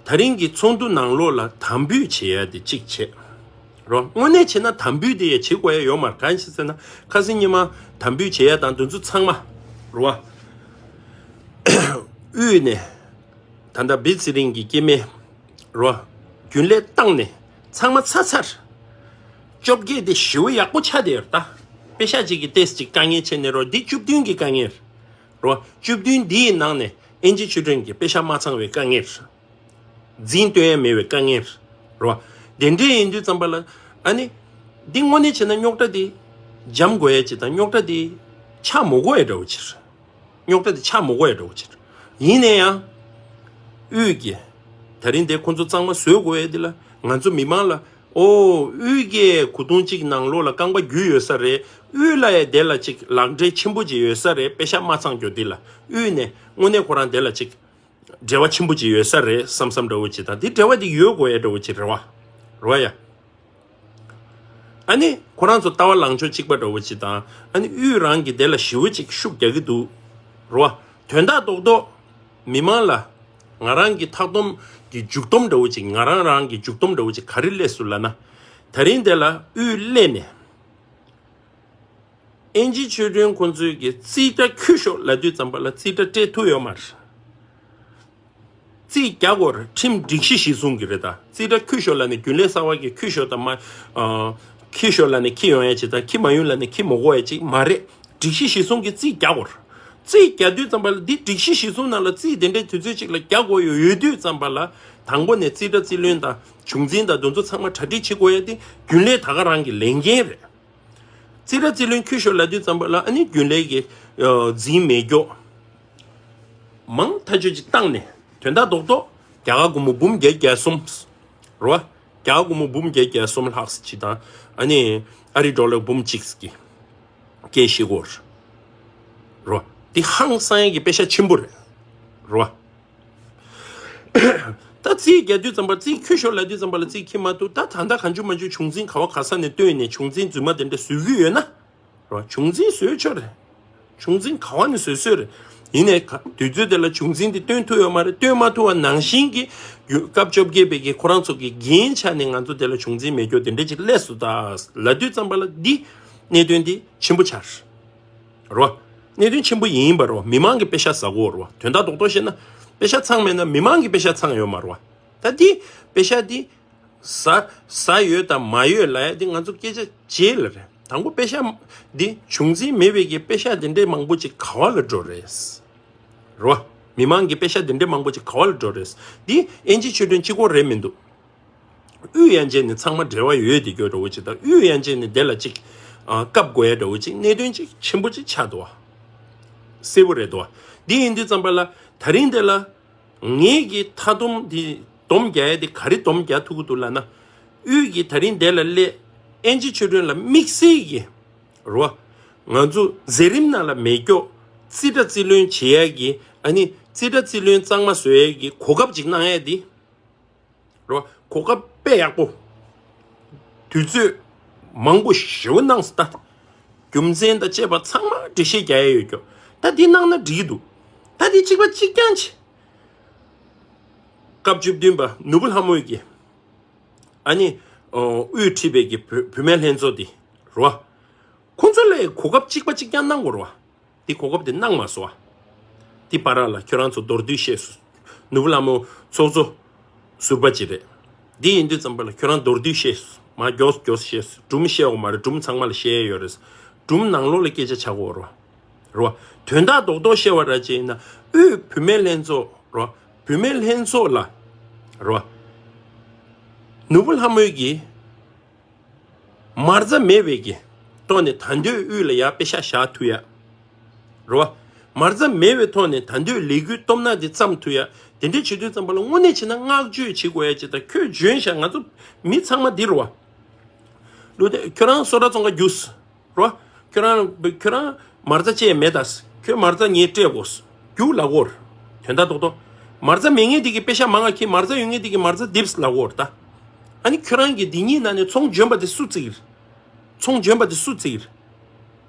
ད་རིང་གི་ཚོགས་འདུ་ནང་ལོགས་ལ་དམ་འབུལ་བྱེད་ཡ་དེ་གཅིག་བྱས། རེད་བ། དངོས་གནས་བྱས་ན་དམ་འབུལ་དེ་ཡ་བྱེད་དགོས་ཡ་ཡོད་མ་རེད། གང་ཡིན་ཟེར་ན་ཁ་སང་ཉི་མ་དམ་འབུལ་བྱེད་ཡ་དང་དེ་ཚོ་ཚང་མ། རེད་བ། དབུས་ནས་ད་ལྟ་བི་ཚེ་རིང་གི་སྐྱེ་དམན། རེད་བ། རྒྱུན་ལས་བཏང་ནས་ཚང་མ་ཚར་ཚར། བཅོ་བརྒྱད་དེ་ཞེ་པོ་ཡག་པོ་ཆགས་བསྡད་ཡོད་རེད་ད། པེ་ཤག་གཅིག་གི་ཏོག་ཙམ་ཅིག་དཀའ་ངལ་ཆེ་ནས། རེད་བ། འདི་བཅུ་བདུན་གྱི་དཀའ་ངལ་རེད། རེད་བ། བཅུ་བདུན་འདིའི་ནང་ནས་ཨེན་ཅི་ཆོས་སྒྲོན་གྱི་པེ་ཤག་མ་ཚང་བའི་དཀའ་ངལ་རེད། རྫུན་སྟོན་ཡ་མེད་པའི་དཀའ་ངལ་རེད་བ། དེ་འདྲ་ཡིན་དུས་ཙམ་པ་ལ་ཨ་ནི། འདི་དངོས་གནས་བྱས་ན་རྙོག་དྲ་འདི་འཇམ་དགོས་ཡ་ཅིག་དང་། རྙོག་དྲ་འདི་ཆགས་མི་དགོས་ཡ་འདྲ་བོ་ཅིག་རེད། རྙོག་དྲ་དེ་ཆགས་མི་དགོས་ཡ་འདྲ་བོ་ཅིག་རེད། ཡིན་ན་ཡང་། དབུས་ཀྱི། ད་རིང་དེ་ཁོང་ཚོ་གཙང་མ་བཟོ་དགོས་ཡ་དེ་ལ་ང་ཚོ་མི་མང་ལ། ཨོ། དབུས་ཀྱི་གོ་དུང་གཅིག་ནང་ལོགས་ལ་རྐང་པ་རྒྱུས་ཡོད་ས་རེད། དབུས་ལ་ཡ་དེ་ལ་ཅིག་ལག་འབྲེལ་ཆེན་པོ་ཅིག་ཡོད་ས་རེད། པེ་ཤག་མ་ཚང་རྒྱུ་དེ་ལ། དབུས་ནས་དངོས་གནས་ཁོ་རང་དེ་ལ་ཅིག་འབྲེལ་བ་ཆེན་པོ་ཅིག་ཡོད་ས་རེད་བསམ་བསམ་འདྲ་བོ་ཅིག་དང་། དེ་འབྲེལ་བ་དེ་ཡོད་དགོས་ཡ་འདྲ་བོ་ཅིག་རེད་བ། རེད་བ་ཡ། ཨ་ནི་ཁོ་རང་ཚོ་ལྟ་བ་ལངས་ཕྱོགས་གཅིག་པ་འདྲ་བོ་ཅིག་དང་། ཨ་ནི་དབུས་རང་གི་དེ་ལ་ཞེ་པོ་ཅིག་ཤུགས་རྒྱག་གི་འདུག་རེད་བ། དོན་དག་རྡོག་རྡོག་མི་མང་ལ་ང་རང་གི་མཐའ་སྡོམ་གྱི་མཇུག་སྡོམ་འདྲ་བོ་ཅིག་ང་རང་རང་གི་མཇུག་སྡོམ་འདྲ་བོ་ཅིག་ག་རེ་སླེབས་སོང་ལབ་ན། ད་རིང་དེ་ལ་དབུས་སླེབས་ནས། ཨེན་ཅི་ཆོས་སྒྲོན་ཁོང་ཚོའི་གི་རྩིས་ཁྲ་འཁྱོལ་ཤོག་ལབ་དུས་ཙམ་པ་ལ་རྩིས་ཁྲ་སྤྲད་ཐུབ་ཡོད་མ་རེད། རྩིས་རྒྱག་དགོས་རེད། ཁྲིམས་སྒྲིག་གཞི་གཞིར་བཟུང་གི་རེད་ད། རྩིས་ཁྲ་འཁྱོལ་ཤོག་ལབ་ནས་རྒྱུན་ལས་གསར་པ་གིས་འཁྱོལ་ཤོག་དང་མ། ཨ། འཁྱོལ་ཤོག་ལབ་ནས་འཁྱོལ་ཡོང་ཡ་ཅིག་དང་། འཁྱོལ་མ་ཡོང་ལབ་ནས་འཁྱོལ་མི་དགོས་ཡ་ཅིག་མ་རེད། སྒྲིག་གཞི་གཞིར་བཟུང་གི་རྩིས་རྒྱག་དགོས་རེད། རྩིས་རྒྱག་དུས་ཙམ་པ་ལ་འདི་སྒྲིག་གཞི་གཞིར་བཟུང་ནང་ལ་རྩིས་དེ་འདྲའི་དུས་ཚོད་ཅིག་ལ་རྒྱག་དགོས་ཡོད་ཡོད་དུས་ཙམ་པ་ལ། དང་པོ་ནས་རྩིས་ཁྲ་རྩིས་ལེན་དང་བྱུང་འཛིན་དང་དེ་ཚོ་ཚང་མ་གྲ་སྒྲིག་བྱེད་དགོས་ཡ་དེ་རྒྱུན་ལས་ད་ག་རང་གི་ལས་འགན་རེད། རྩིས་ཁྲ་རྩིས་ལེན་འཁྱོལ་ཤོག་ལབ་དུས་ཙམ་པ་ལ་ཨ་ནི་རྒྱུན་ལས་ཀྱི་ཨ། རྫུན་མེད་སྐྱོ་མང་ཐག་ཆོད་ཅིག་བཏང་ནས། དོན་དག་རྡོག་རྡོག་རྒྱ་གར་སྒོར་མོ་འབུམ་བརྒྱད་བརྒྱ་གསུམ། རེད་བ། རྒྱ་གར་སྒོར་མོ་འབུམ་བརྒྱད་བརྒྱ་གསུམ་ལྷག་ཅིག་དང་། ཨ་ནི་ཨ་རི་ཌོ་ལར་འབུམ་གཅིག་གི་སྐྱེལ་ཤེས་སྐོར། རེད་བ། འདི་ཧང་སང་ཡ་གི་པེ་ཤག་ཆེན་པོ་རེད། རེད་བ། ད་རྩིས་རྒྱག་དུས་ཙམ་པ། རྩིས་འཁྱོལ་ཤོག་ལབ་དུས་ཙམ་པ་ལ་རྩིས་འཁྱོལ་མ་ཐུབ། ད་ད་ལྟ་གང་བྱུང་མང་བྱུང་བྱུང་འཛིན་ག་བ་ག་ས་ནས་བཏོན་ནས་བྱུང་འཛིན་རྫུན་མ་དེ་འདྲ་བཟོ་གི་ཡོད་ན། རེད་བ། བྱུང་འཛིན་བཟོས་ཆོག་རེད། བྱུང་འཛིན་ག་བ་ནས་བཟོས་བཟོས་རེད། ཡིན་ནའི་ག་དུས་ཚོད་དེ་ལ་བྱུང་འཛིན་དེ་བཏོན་ཐུབ་ཡོད་མ་རེད། བཏོན་མ་ཐུབ་པ་ནང་བཞིན་གྱི་རྒྱུ་སྐབས་བཅོ་བརྒྱད་པའི་གི་ཁོ་རང་ཚོ་གི་འགན་ཆགས་ནས་ང་ཚོ་དེ་ལ་བྱུང་འཛིན་མེད་སྐྱོ་དེ་འདྲ་ཅིག་སླེབས་སོང་ད་ལབ་དུས་ཙམ་པ་ལ་འདི་གནད་དོན་འདི་ཆེན་པོ་ཆགས་རེད། རེད་བ། གནད་དོན་ཆེན་པོ་ཡིན་པ་རེད་བ། མི་མང་གི་པེ་ཤག་ཟ་གོ་རེད་བ། དོན་དག་རྡོག་རྡོག་བཤད་ན། པེ་ཤག་ཚང་མེད་ན་མི་མང་གི་པེ་ཤག་ཚང་ཡོད་མ་རེད་བ། ད་འདི་པེ་ཤག་འདི་ཟ་ཟ་ཡོད་དང་མ་ཡོད་ལབ་ཡ་འདི་ང་ཚོ་སྐད་ཆ་བརྗེད་ལ་རེད། དང་པོ་པེ་ཤག་འདི་བྱུང་འཛིན་མེད་པའི་གི་པེ་ཤག་འདི་འདྲའི་མང་པོ་ཅིག་ག་བ་ལ་འགྲོ་རེད། རེད་བ། མི་མང་གི་པེ་ཤག་འདི་འདྲའི་མང་པོ་ཅིག་ག་བ་ལ་འགྲོ་རེད། འདི་ཨེན་ཅི་ཆོས་སྒྲོན་གཅིག་པོ་རེད་མི་འདུག་དབུས་ཡན་ཆད་ནས་ཚང་མ་འབྲེལ་བ་ཡོད་དེ་སྐྱོ་འདྲ་བོ་ཅིག་དང་། དབུས་ཡན་ཆད་ནས་དེ་ལ་ཅིག་ཨ། བཀབ་དགོས་ཡ་འདྲ་བོ་ཅིག་གནད་དོན་ཅིག་ཆེན་པོ་ཅིག་ཆགས་འདུག་བ། གསལ་པོ་རེད་འདུག་བ། འདི་ཡིན་དུས་ཙམ་པ་ལ་ད་རིང་དེ་ལ་ངེད་ཀྱི་མཐའ་སྡོམ་འདི་སྡོམ་རྒྱག་ཡ་དེ་ག་རེ་སྡོམ་རྒྱག་ཐུབ་ཀྱི་འདུག་ལབ་ན། དབུས་ཀྱི་ད་རིང་དེ་ལ་སླེབས། ཨེན་ཅི་ཆོས་སྒྲོན་ལ་དམིགས་བསལ་གྱི་རེད་བ། ང་ཚོ་མཛད་རིམ་ནང་ལ་མེད་སྐྱོ། རྩིས་ཁྲ་རྩིས་ལེན་བྱེད་ཡ་གི། ཨ་ནི་རྩིས་ཁྲ་རྩིས་ལེན་གཙང་མ་བཟོ་ཡ་གི་གོ་སྐབས་ཅིག་གནང་ཡ་དེ། རོ། གོ་སྐབས་དཔེ་ཡག་པོ། དུས་ཚོད་མང་པོ་ཞེ་པོ་གནང་སོང་ད། རྒྱུ་མཚན་དང་བཅས་པ་ཚང་མ་འགྲེལ་བཤད་རྒྱག་ཡ་ཡོད་ཀྱོ། ད་འདི་གནང་ན་འགྲིག་གི་འདུག་ད་འདི་གཅིག་པ་གཅིག་རྐྱང་བྱེད། སྐབས་བཅུ་བདུན་པ་ནོར་བུ་ལྷ་མོ་ཡི་གི། ཨ་ནི། ཨོ། དབུས་ཁྲིད་པའི་གི་བུ་བུད་མེད་ལྷན་ཚོགས་འདི། རོ། ཁོང་ཚོ་ལ་གོ་སྐབས་གཅིག་པ་གཅིག་རྐྱང་གནང་དགོས་རོ། འདི་གོ་སྐབས་དེ་གནང་མ་སོང་བ། འདི་བར་ལ་ཁྱོད་རང་ཚོ་མདོར་བསྡུས་བཤད་སོང་། ནོར་བུ་ལྷ་མོ་ཚོགས་གཙོ་ཟུར་པ་ཅིག་རེད། འདི་ཡིན་དུས་ཙམ་པ་ལ་ཁྱོད་རང་མདོར་བསྡུས་བཤད་སོང་། མ་མགྱོགས་མགྱོགས་བཤད་སོང་། སྒྲུང་བཤད་འོ་མ་རེད། སྒྲུང་ཚང་མ་ལ་བཤད་ཡ་ཡོད་རེད། སྒྲུང་ནང་ལོགས་ལ་སྐད་ཆ་ཆགས་ཀྱི་ཡོད་རེད་བ། རེད་བ། དོན་དག་རྡོག་རྡོག་བཤད་པ་ར་ཅིག་ཡིན་ན། དབུས་བུད་མེད་ལྷན་ཚོགས་རེད་བ། བུད་མེད་ལྷན་ཚོགས་ལ། རེད་བ། ནོར་བུ་ལྷ་མོའི་གི་མ་རྩ་མེད་པའི་གི་ཐོག་ནས་ད་འདོད་དབུས་ལ་ཡར་པེ་ཤག་བཞག་ཐུབ་ཡ། རེད་བ། མ་རྩ་མེད་པའི་ཐོག་ནས་ད་འདོད་ལས་འགུལ་སྟོབས་ན་དེ་བརྩམས་ཐུབ་ཡ། དེ་འདྲས་བྱེད་དུས་ཙམ་པ་ལ་དངོས་གནས་བྱས་ན་བསྔགས་བརྗོད་བྱེད་དགོས་ཡ་ཅིག་དང་། ཁྱོད་འཇོན་ཤག་ང་ཚོ་མི་ཚང་མ་འདི་རེད་བ། ལུས་དེ་ཁྱོད་རང་སོ་ཊ་བཙོང་ག་རྒྱུགས། རོ། ཁྱོད་རང་ཁྱོད་རང་མ་རྩ་བཅད་མེད་ད། ཁྱོད་མ་རྩ་ངས་སྤྲད་དགོས། རྒྱུགས་ལབ་དགོས། དོན་དག་རྡོག་རྡོག་མ་རྩ་མེད་མཁན་དེ་གི་པེ་ཤ་མང་ང་ཁྱེར། མ་རྩ་ཡོད་མཁན་དེ་གི་མ་རྩ་རྡིབས་ལབ་དགོས་ད། ཨ་ནི་ཁྱོད་རང་གི་འདི་གཉིས་ནང་ནས་ཚོང་འཇོན་པ་དེ་སུ་བརྩི་གི་རེད། ཚོང་འཇོན་པ་དེ་སུ་བརྩི་གི་རེད།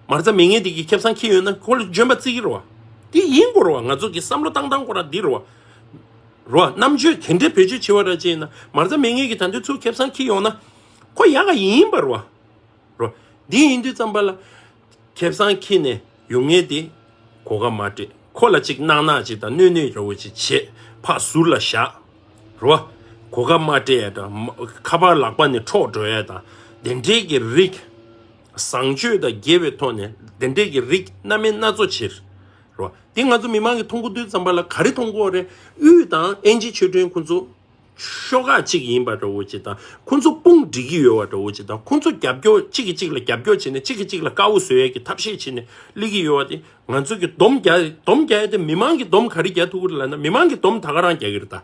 མ་རྩ་མེད་མཁན་དེ་གི་ཁེ་བཟང་ཁྱེར་ཡོད་ན་ཁོ་ལ་འཇོན་པ་བརྩི་གི་རེད་བ། དེ་ཡིན་དགོས་རེད་བ། ང་ཚོ་གི་བསམ་བློ་བཏང་སྟངས་ཁོ་རང་འདི་རེད་བ། རེད་བ། རྣམ་དཔྱོད་དེ་འདྲའི་བེད་སྤྱོད་བྱེད་པ་ར་ཅིག་ཡིན་ན། མ་རྩ་མེད་མཁན་གི་ད་དུང་ཚུར་ཁེ་བཟང་ཁྱེར་ཡོང་ན་ཁོ་ཡག་ག་ཡིན་པ་རེད་བ། རོ། འདི་ཡིན་དུས་ཙམ་པ་ལ། ཁེ་བཟང་ཁྱེར་ནས་ཡོང་མཁན་དེ་གོ་སྐབས་མ་སྤྲད། ཁོ་ལ་ཅིག་གནག་གནག་ཅིག་དང་གནོད་གནོད་འདྲ་བོ་ཅིག་བྱེད། ཕར་ཟུར་ལ་བཞག་རོ། གོ་སྐབས་མ་སྤྲད་ཡ་དང་། ཁ་པར་ལག་པ་ནས་འཕྲོག་འགྲོ་ཡ་དང་། དེ་འདྲའི་གི་རིགས། བཟང་སྤྱོད་དང་འགལ་བའི་ཐོག་ནས་དེ་འདྲའི་གི་རིགས་སྣ་མིན་སྣ་ཚོགས་བྱེད། རོ། འདི་ང་ཚོ་མི་མང་གིས་མཐོང་གི་དུས་ཙམ་པ་ལ་ག་རེ་མཐོང་གི་ཡོད་རེད། དབུས་དང་ཨེན་ཇི་ཆོས་སྒྲོན་ཁོང་ཚོ་ཤོག་ཁག་གཅིག་ཡིན་པ་འདྲ་བོ་ཅིག་དང་། ཁོང་ཚོ་དཔུང་སྒྲིག་གི་ཡོད་པ་འདྲ་བོ་ཅིག་དང་། ཁོང་ཚོ་རྒྱབ་སྐྱོར། གཅིག་གིས་གཅིག་ལ་རྒྱབ་སྐྱོར་བྱས་ནས་གཅིག་གིས་གཅིག་ལ་དཀའ་བོ་བཟོ་ཡས་ཀྱི་ཐབས་ཤེས་བྱས་ནས་སླེབས་ཀྱི་ཡོད་པ་དེ། ང་ཚོ་གི་སྡོམ་རྒྱག་སྡོམ་རྒྱག་ཡས་དེ་མི་མང་གིས་སྡོམ་ག་རེ་རྒྱག་ཐུབ་ཀྱི་རེད་ལབ་ན། མི་མང་གིས་སྡོམ་ད་ག་རང་རྒྱག་གི་རེད་ད།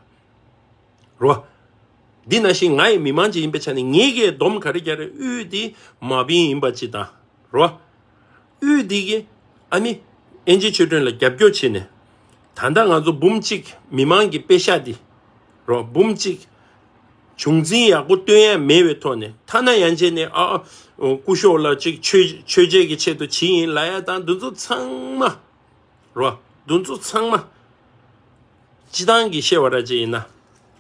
རོ། འདི་ནང་བཞིན་ང་ཡི་མི་མང་ཅིག་ཡིན་པའི་ཆ་ནས་ངེད་ཀྱིས་སྡོམ་ག་རེ་རྒྱག་རེད། དབུས་འདི་མ་བིན་ཡིན་པ་ཅིག་དང་། རོ། དབུས་འདི་གི་ཨ་ནི་ཨེན་ཇི་ཆོས་སྒྲོན་ལ་རྒྱབ་སྐྱོར་བྱས་ནས། ད་ལྟ་ང་ཚོ་འབུམ་གཅིག་མི་མང་གི་པེ་ཤ་འདི། རོ། འབུམ་གཅིག་བྱུང་འཛིན་ཡག་པོ་སྟོན་ཡ་མེད་པའི་ཐོག་ནས། ཐ་ན་ཡང་བྱས་ནས་ཨ་ཨ་སྐུ་ཞབས་ལ་ཅིག་ཆོས་ཆོས་བྱེད་ཀྱི་ཆེད་དུ་བྱས་ཡིན་ལབ་ཡ་དང་འདི་ཚོ་ཚང་མ། རོ། འདི་ཚོ་ཚང་མ། སྤྱི་བཏང་གི་བཤད་པ་ར་ཅིག་ཡིན་ན།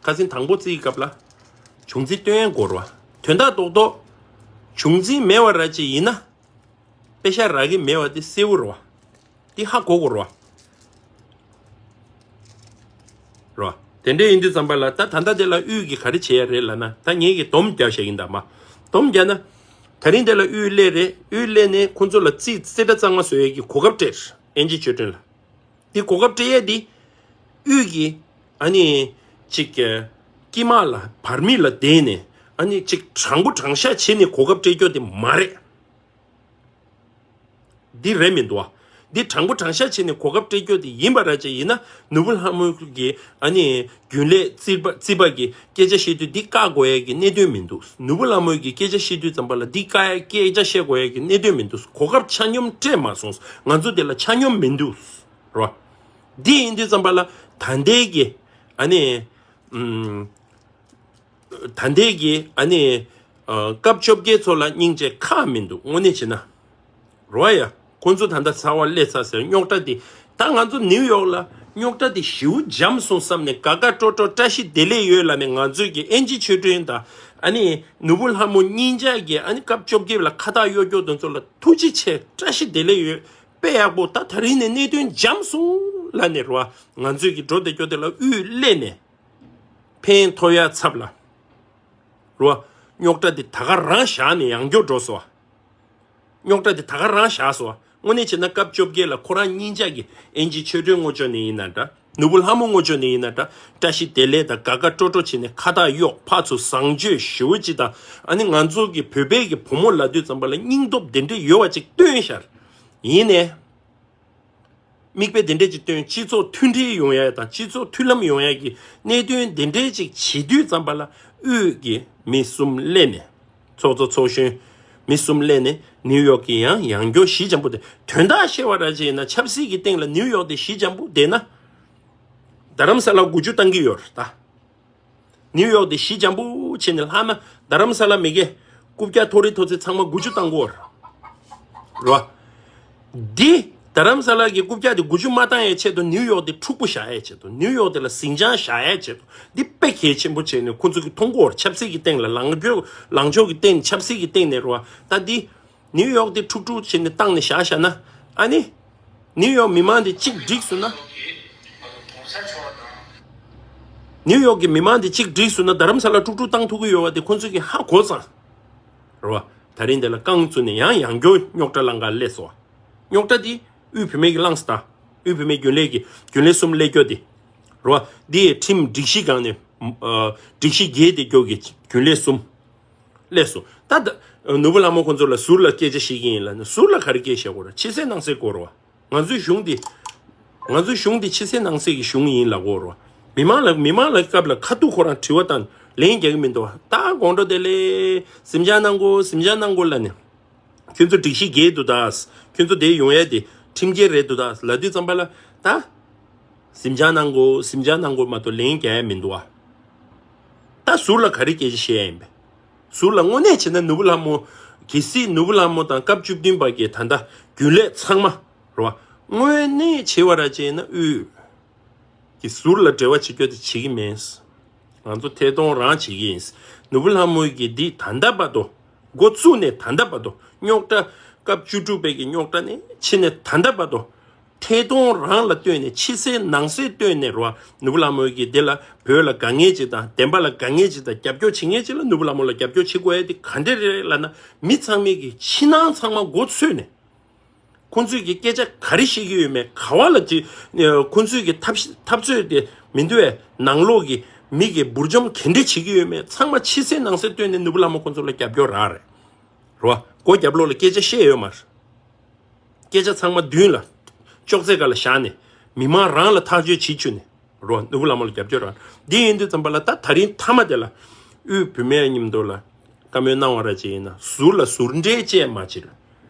ཁ་སང་དང་པོ་བརྩིས་སྐབས་ལ། བྱུང་འཛིན་སྟོན་དགོས་རེད་བ། དོན་དག་རྡོག་རྡོག་བྱུང་འཛིན་མེད་པ་ར་ཅིག་ཡིན་ན། པེ་ཤ་རག་གི་མེད་པ་དེ་གསལ་པོ་རེད་བ། དེ་ཧ་གོ་དགོས་རེད་བ། རེད་བ། དེ་འདྲ་ཡིན་དུས་ཙམ་པ་ལ། ད་ད་ལྟ་དེ་ལ་དབུས་ཀྱིས་ག་རེ་བྱེད་ཡ་རེད་ལབ་ན། ད་ངེད་ཀྱིས་སྡོམ་རྒྱག་བཞག་གིན་གདའ་མ། སྡོམ་རྒྱག་ན། ད་རིང་དེ་ལ་དབུས་སླེབས་རེད། དབུས་སླེབས་ནས་ཁོང་ཚོ་ལ་རྩིས་རྩེ་གྲ་གཙང་མ་བཟོ་ཡས་ཀྱི་གོ་སྐབས་སྤྲད། ཨེན་ཇི་ཆོས་སྒྲོན་ལ། འདི་གོ་སྐབས་སྤྲད་ཡས་འདི། དབུས་ཀྱི་ཨ་ནི་ཅིག་དཀྱིལ་མ་ལ་བར་མི་ལ་བསྡད་ནས་ཨ་ནི་ཅིག་དྲང་པོ་དྲང་བཞག་བྱས་ནས་གོ་སྐབས་སྤྲད་རྒྱུ་དེ་མ་རེད། འདི་རེད་མི་འདུག་བ། འདི་དྲང་པོ་དྲང་བཞག་བྱས་ནས་གོ་སྐབས་སྤྲད་རྒྱུ་དེ་ཡིན་པ་ར་ཅིག་ཡིན་ན། ནོར་བུ་ལྷ་མོ་གི་ཨ་ནི་རྒྱུན་ལས་རྩིས་པ་རྩིས་པ་གི་སྐད་ཆ་བཤད་དུས་འདི་བཀག་དགོས་ཡས་ཀྱི་གནད་དོན་མི་འདུག་ནོར་བུ་ལྷ་མོ་གི་སྐད་ཆ་བཤད་དུས་ཙམ་པ་ལ་འདི་བཀག་ཡས་སྐད་ཆ་བཤད་དགོས་ཡས་ཀྱི་གནད་དོན་མི་འདུག་གོ་སྐབས་ཆ་སྙོམས་སྤྲད་མ་སོང་། ང་ཚོ་དེ་ལ་ཆ་སྙོམས་མི་འདུག་རོ། འདི་ཡིན་དུས་ཙམ་པ་ལ་ད་ལྟའི་གི་ཨ་ནི་ཨམ། ད་ལྟའི་གི་ཨ་ནི་ཨ། སྐབས་བཅོ་བརྒྱད་ཚོ་ལ་སྙིང་རྗེ་ཁག་མི་འདུག་དངོས་གནས་བྱས་ན། རོ་ཡ། ཁོང་ཚོ་ད་ལྟ་ཚ་བ་སླེབས་ཚར་ཟེར་རྙོག་དྲ་དེ། ད་ང་ཚོ་ནིའུ་ཡོག་ལ་རྙོག་དྲ་དེ་ཞེ་པོ་འཇམ་སོང་བསམ་ནས་དགའ་དགའ་སྤྲོ་སྤྲོ་བཀྲ་ཤིས་བདེ་ལེགས་ཡོད་ལབ་ནས། ང་ཚོའི་གི་ཨེན་ཇི་ཆོས་སྒྲོན་དང་ཨ་ནི་ནོར་བུ་ལྷ་མོ་གཉིས་ཆ་གི་ཨ་ནི་སྐབས་བཅོ་བརྒྱད་ལ་ཁ་བཏགས་གཡོག་རྒྱུ་དེ་ཚོ་ལ་ཐུགས་རྗེ་ཆེ། བཀྲ་ཤིས་བདེ་ལེགས་ཡོད། དཔེ་ཡག་པོ། ད་ད་རིང་ནས་གནད་དོན་འཇམ་སོང་ལབ་ནས། རོ། ང་ཚོའི་གི་འགྲོ་བསྡད་རྒྱུ་དེ་ལ་དབུས་སླེབས་ནས། ཕན་ཐོགས་ཡ་ཚབ་ལ། རོ། རྙོག་དྲ་དེ་ད་ག་རང་བཞག་ནས་ཡང་སྐྱར་འགྲོ་སོང་བ། རྙོག་དྲ་དེ་ད་ག་རང་བཞག་སོང་བ། དངོས་གནས་བྱས་ན་སྐབས་བཅོ་བརྒྱད་ལ་ཁོ་རང་གཉིས་ཆ་གིས་ཨེན་ཇི་ཆོས་སྒྲོན་ངོ་ཅོག་ནས་ཡིན་ན་འདྲ། ནོར་བུ་ལྷ་མོ་ངོ་ཅོག་ནས་ཡིན་ན་འདྲ། བཀྲ་ཤིས་བདེ་ལེགས་དང་དགའ་དགའ་སྤྲོ་སྤྲོ་བྱས་ནས་ཁ་བཏགས་གཡོག་ཕར་ཚུར་བཟང་སྤྱོད་ཞེ་པོ་ཅིག་དང་། ཨ་ནི་ང་ཚོ་གི་བོད་པའི་གི་བུ་མོ་ལབ་དུས་ཙམ་པ་ལ་སྙིང་སྟོབས་དེ་འདྲ་ཡོད་པ་ཅིག་སྟོན་ཤར། ཡིན་ནའི། མིག་དཔེ་དེ་འདྲས་ཅིག་སྟོན། སྤྱི་ཚོགས་མཐུན་སྒྲིལ་ཡོང་ཡ་དང་སྤྱི་ཚོགས་མཐུན་ལམ་ཡོང་ཡ་གི་གནད་དོན་དེ་འདྲས་ཅིག་བྱེད་དུས་ཙམ་པ་ལ། དབུས་ཀྱི་མི་གསུམ་སླེབས་ནས། ཚོགས་གཙོ་ཚོགས་གཞོན་མི་གསུམ་སླེབས་ནས་ནིའུ་ཡོག་གི་ཡང་ཡང་སྐྱར་ཞི་འཇམ་པོ་དེ། དོན་དག་བཤད་པ་ར་ཅིག་ཡིན་ན་ཆབ་སྲིད་ཀྱི་སྟེང་ལ་ནིའུ་ཡོག་དེ་ཞི་འཇམ་པོ་བསྡད་ན། རྡ་རམ་ས་ལ་འགུལ་སྐྱོད་བཏང་གི་ཡོད་རེད་ད། ནིའུ་ཡོག་དེ་ཞི་འཇམ་པོ་བྱས་ནས་ལྷག་ན། རྡ་རམ་ས་ལ་མི་གེ་རྐུབ་བཀྱག་མཐོ་རིས་མཐོ་ཚད་ཚང་མ་འགུལ་སྐྱོད་བཏང་གི་ཡོད་རེད་བ། འདི་རྡ་རམ་ས་ལ་གི་རྐུབ་བཀྱག་དེ་འགུལ་སྐྱོད་མ་བཏང་ཡའི་ཆེད་དུ། ནིའུ་ཡོག་དེ་འཁྲུག་པོ་བཞག་ཡའི་ཆེད་དུ། ནིའུ་ཡོག་དེ་ལ་ཟིང་ཆ་བཞག་ཡའི་ཆེད་དུ། འདི་དཔེ་གལ་ཆེན་པོ་བྱས་ནས་ཁོ་ཚོ་གིས་མཐོང་གི་ཡོད་རེད། ཆབ་སྲིད་ཀྱི་སྟེང་ལ། ལངས་ཕྱོགས་ལངས་ཕྱོགས་ཀྱི་སྟེང་། ཆབ་སྲིད་ཀྱི་སྟེང་ནས་རེད་བ། ད་འདི། ནིའུ་ཡོག་དེ་འཁྲུག་འཁྲུག་བྱས་ནས་བཏང་ནས་བཞག་བཞག་ན། ཨ་ནི། ནིའུ་ཡོག་མི་མང་དེ་གཅིག་སྒྲིག་སོང་ན། ནིའུ་ཡོག་གི་མི་མང་དེ་གཅིག་སྒྲིག་སོང་ན་རྡ་རམ་ས་ལ་འཁྲུག་འཁྲུག་བཏང་ཐུབ་ཀྱི་ཡོད་པ་དེ་ཁོ་ཚོས་ཀྱིས་ཧ་གོ་ཙང་། རེད་བ། ད་རིང་དེ་ལ་རྐང་བཙུགས་ནས་ཡང་ཡང་སྐྱར་རྙོག་དྲ་ལངས་ག་སླེབས་སོང་བ། རྙོག་དྲ་དེ་དབུས་བུད་མེད་ཀྱིས་བསླངས་སོང་ད། དབུས་བུད་མེད་རྒྱུན་ལས་ཀྱི་རྒྱུན་ལས་གསུམ་སླེབས་རྒྱུ་དེ། རེད་བ། འདི་ཡི་ཁྲིམས་སྒྲིག་གཞི་སྒང་ནས། ཨ། སྒྲིག་གཞི་འགལ་བསྡད་རྒྱུ་གི་རྒྱུན་ལས་གསུམ་སླེབས་སོང་། ད་ད་ནོར་བུ་ལྷ་མོ་ཁོང་ཚོ་ལ་ཟུར་ལ་སྐད་ཆ་བཤད་ཀྱི་ཡིན་ལབ་ན། ཟུར་ལ་ག་རེ་སྐད་བཤད་དགོས་རེད། ཕྱི་གསལ་ནང་གསལ་དགོས་རེད་བ། ང་ཚོའི་གཞུང་འདི། ང་ཚོའི་གཞུང་འདི་ཕྱི་གསལ་ནང་གསལ་གྱི་གཞུང་ཡིན་ལབ་དགོས་རེད་བ། མི་མང་ལ། མི་མང་ལ་སྐབས་ལ་ཁ་ཐུག་ཁོ་རང་དྲི་བ་བཏང་། ལན་རྒྱག་གི་མི་འདུག་ད་དགོང་དྲོ་དེ་ལས་གཟིམ་འཇག་གནང་དགོས། གཟིམ་འཇག་གནང་དགོས་ལབ་ནས། ཁྱོད་ཚོ་སྒྲིག་གཞི་འགལ་འདུག་ད། ཁྱོད་ཚོ་དེ་ཡོང་ཡ་དེ་ཁྲིམས་འགལ་རེད་འདུག་ད་ལབ་དུས་ཙམ་པ་ལ། ད་གཟིམ་འཇག་གནང་དགོས། གཟིམ་འཇག་གནང་དགོས་མ་གཏོགས་ལན་རྒྱག་ཡ་མི་འདུག་ཨ། ད་ཟུར་ལ་ག་རེ་སྐད་ཆ་བཤད་ཡ་ཡིན་པས། ཟུར་ལ་དངོས་གནས་བྱས་ན་ནོར་བུ་ལྷ་མོ། གལ་སྲིད་ནོར་བུ་ལྷ་མོ་དང་སྐབས་བཅུ་བདུན་པ་གི་ད་ལྟ་རྒྱུན་ལས་ཚང་མ་རེད་བ། དངོས་གནས་བྱས་པ་ར་བྱས་ན་དབུས་ཀྱི་ཟུར་ལ་འབྲེལ་བ་བྱེད་རྒྱུ་དེ་བྱེད་ཀྱི་མེད། ང་ཚོ་ཐད་གཏོང་རང་བྱེད་ཀྱི་ཡིན། ནོར་བུ་ལྷ་མོ་གིས་འདི་ད་ལྟ་བར་དུ། འགོ་བཙུགས་ནས་ད་ལྟ་བར་དུ། རྙོག་དྲ་སྐབས་བཅུ་དྲུག་པའི་གི་རྙོག་དྲ་ནས་ཕྱིན་ནས་ད་ལྟ་བར་དུ། ཐད་གཏོང་རང་ལ་ལྟོས་ནས། ཕྱི་གསལ་ནང་གསལ་ལྟོས་ནས་རེད་བ། ནོར་བུ་ལྷ་མོ་གིས་འདི་ལ་བོད་ལ་དཀའ་ངལ་ཅིག་དང་། བདེན་པ་ལ་དཀའ་ངལ་ཅིག་དང་། རྒྱབ་སྐྱོར་བྱེད་མཁན་ཅིག་ལ་ནོར་བུ་ལྷ་མོ་ལ་རྒྱབ་སྐྱོར་བྱེད་དགོས་ཡ་དེ་ག་འདྲ་རེད་ལབ་ན། མི་ཚང་མས་ཀྱི་ཕྱི་ནང་ཚང་མ་མགོ་ཚོས་ནས། ཁོང་ཚོས་ཀྱི་སྐད་ཆ་ག་རེ་བཤད་ཀྱི་ཡོད་མེད། ག་བ་ལ་ཅི། ཁོང་ཚོས་ཀྱི་འཐབ་འཐབ་རྩོད་དེ་མི་འདུག་བས། ནང་ལོགས་ཀྱི་མི་གི་འབུར་འཇོམས་ག་འདྲ་བྱེད་ཀྱི་ཡོད་མེད་ཚང་མ་ཕྱི་གསལ་ནང་གསལ་ལྟོས་ནས་ནོར་བུ་ལྷ་མོ་ཁོང་ཚོ་ལ་རྒྱབ་སྐྱོར་རག་རེད། རེད་བ། སྒོ་རྒྱབ་ལོགས་ལ་སྐད་ཆ་བཤད་ཡོད་མ་རེད། སྐད་ཆ་ཚང་མ་མདུན་ལ་ཅོག་ཙེ་སྒང་ལ་བཞག་ནས་མི་མང་རང་ལ་ཐག་གཅོད་བྱེད་བཅུག་ནས་རོ། ནོར་བུ་ལྷ་མོ་ལ་རྒྱབ་སྐྱོར་རང་། འདི་ཡིན་དུས་ཙམ་པ་ལ་ད་ད་རིང་མཐའ་མ་དེ་ལ་དབུས་བུད་མེད་མཉམ་དུ་ལ་བཀའ་མོལ་གནང་བ་ར་ཅིག་ཡིན་ན། ཟུར་ལ་ཟུར་འབྲེལ་བཅས་མ་བྱེད།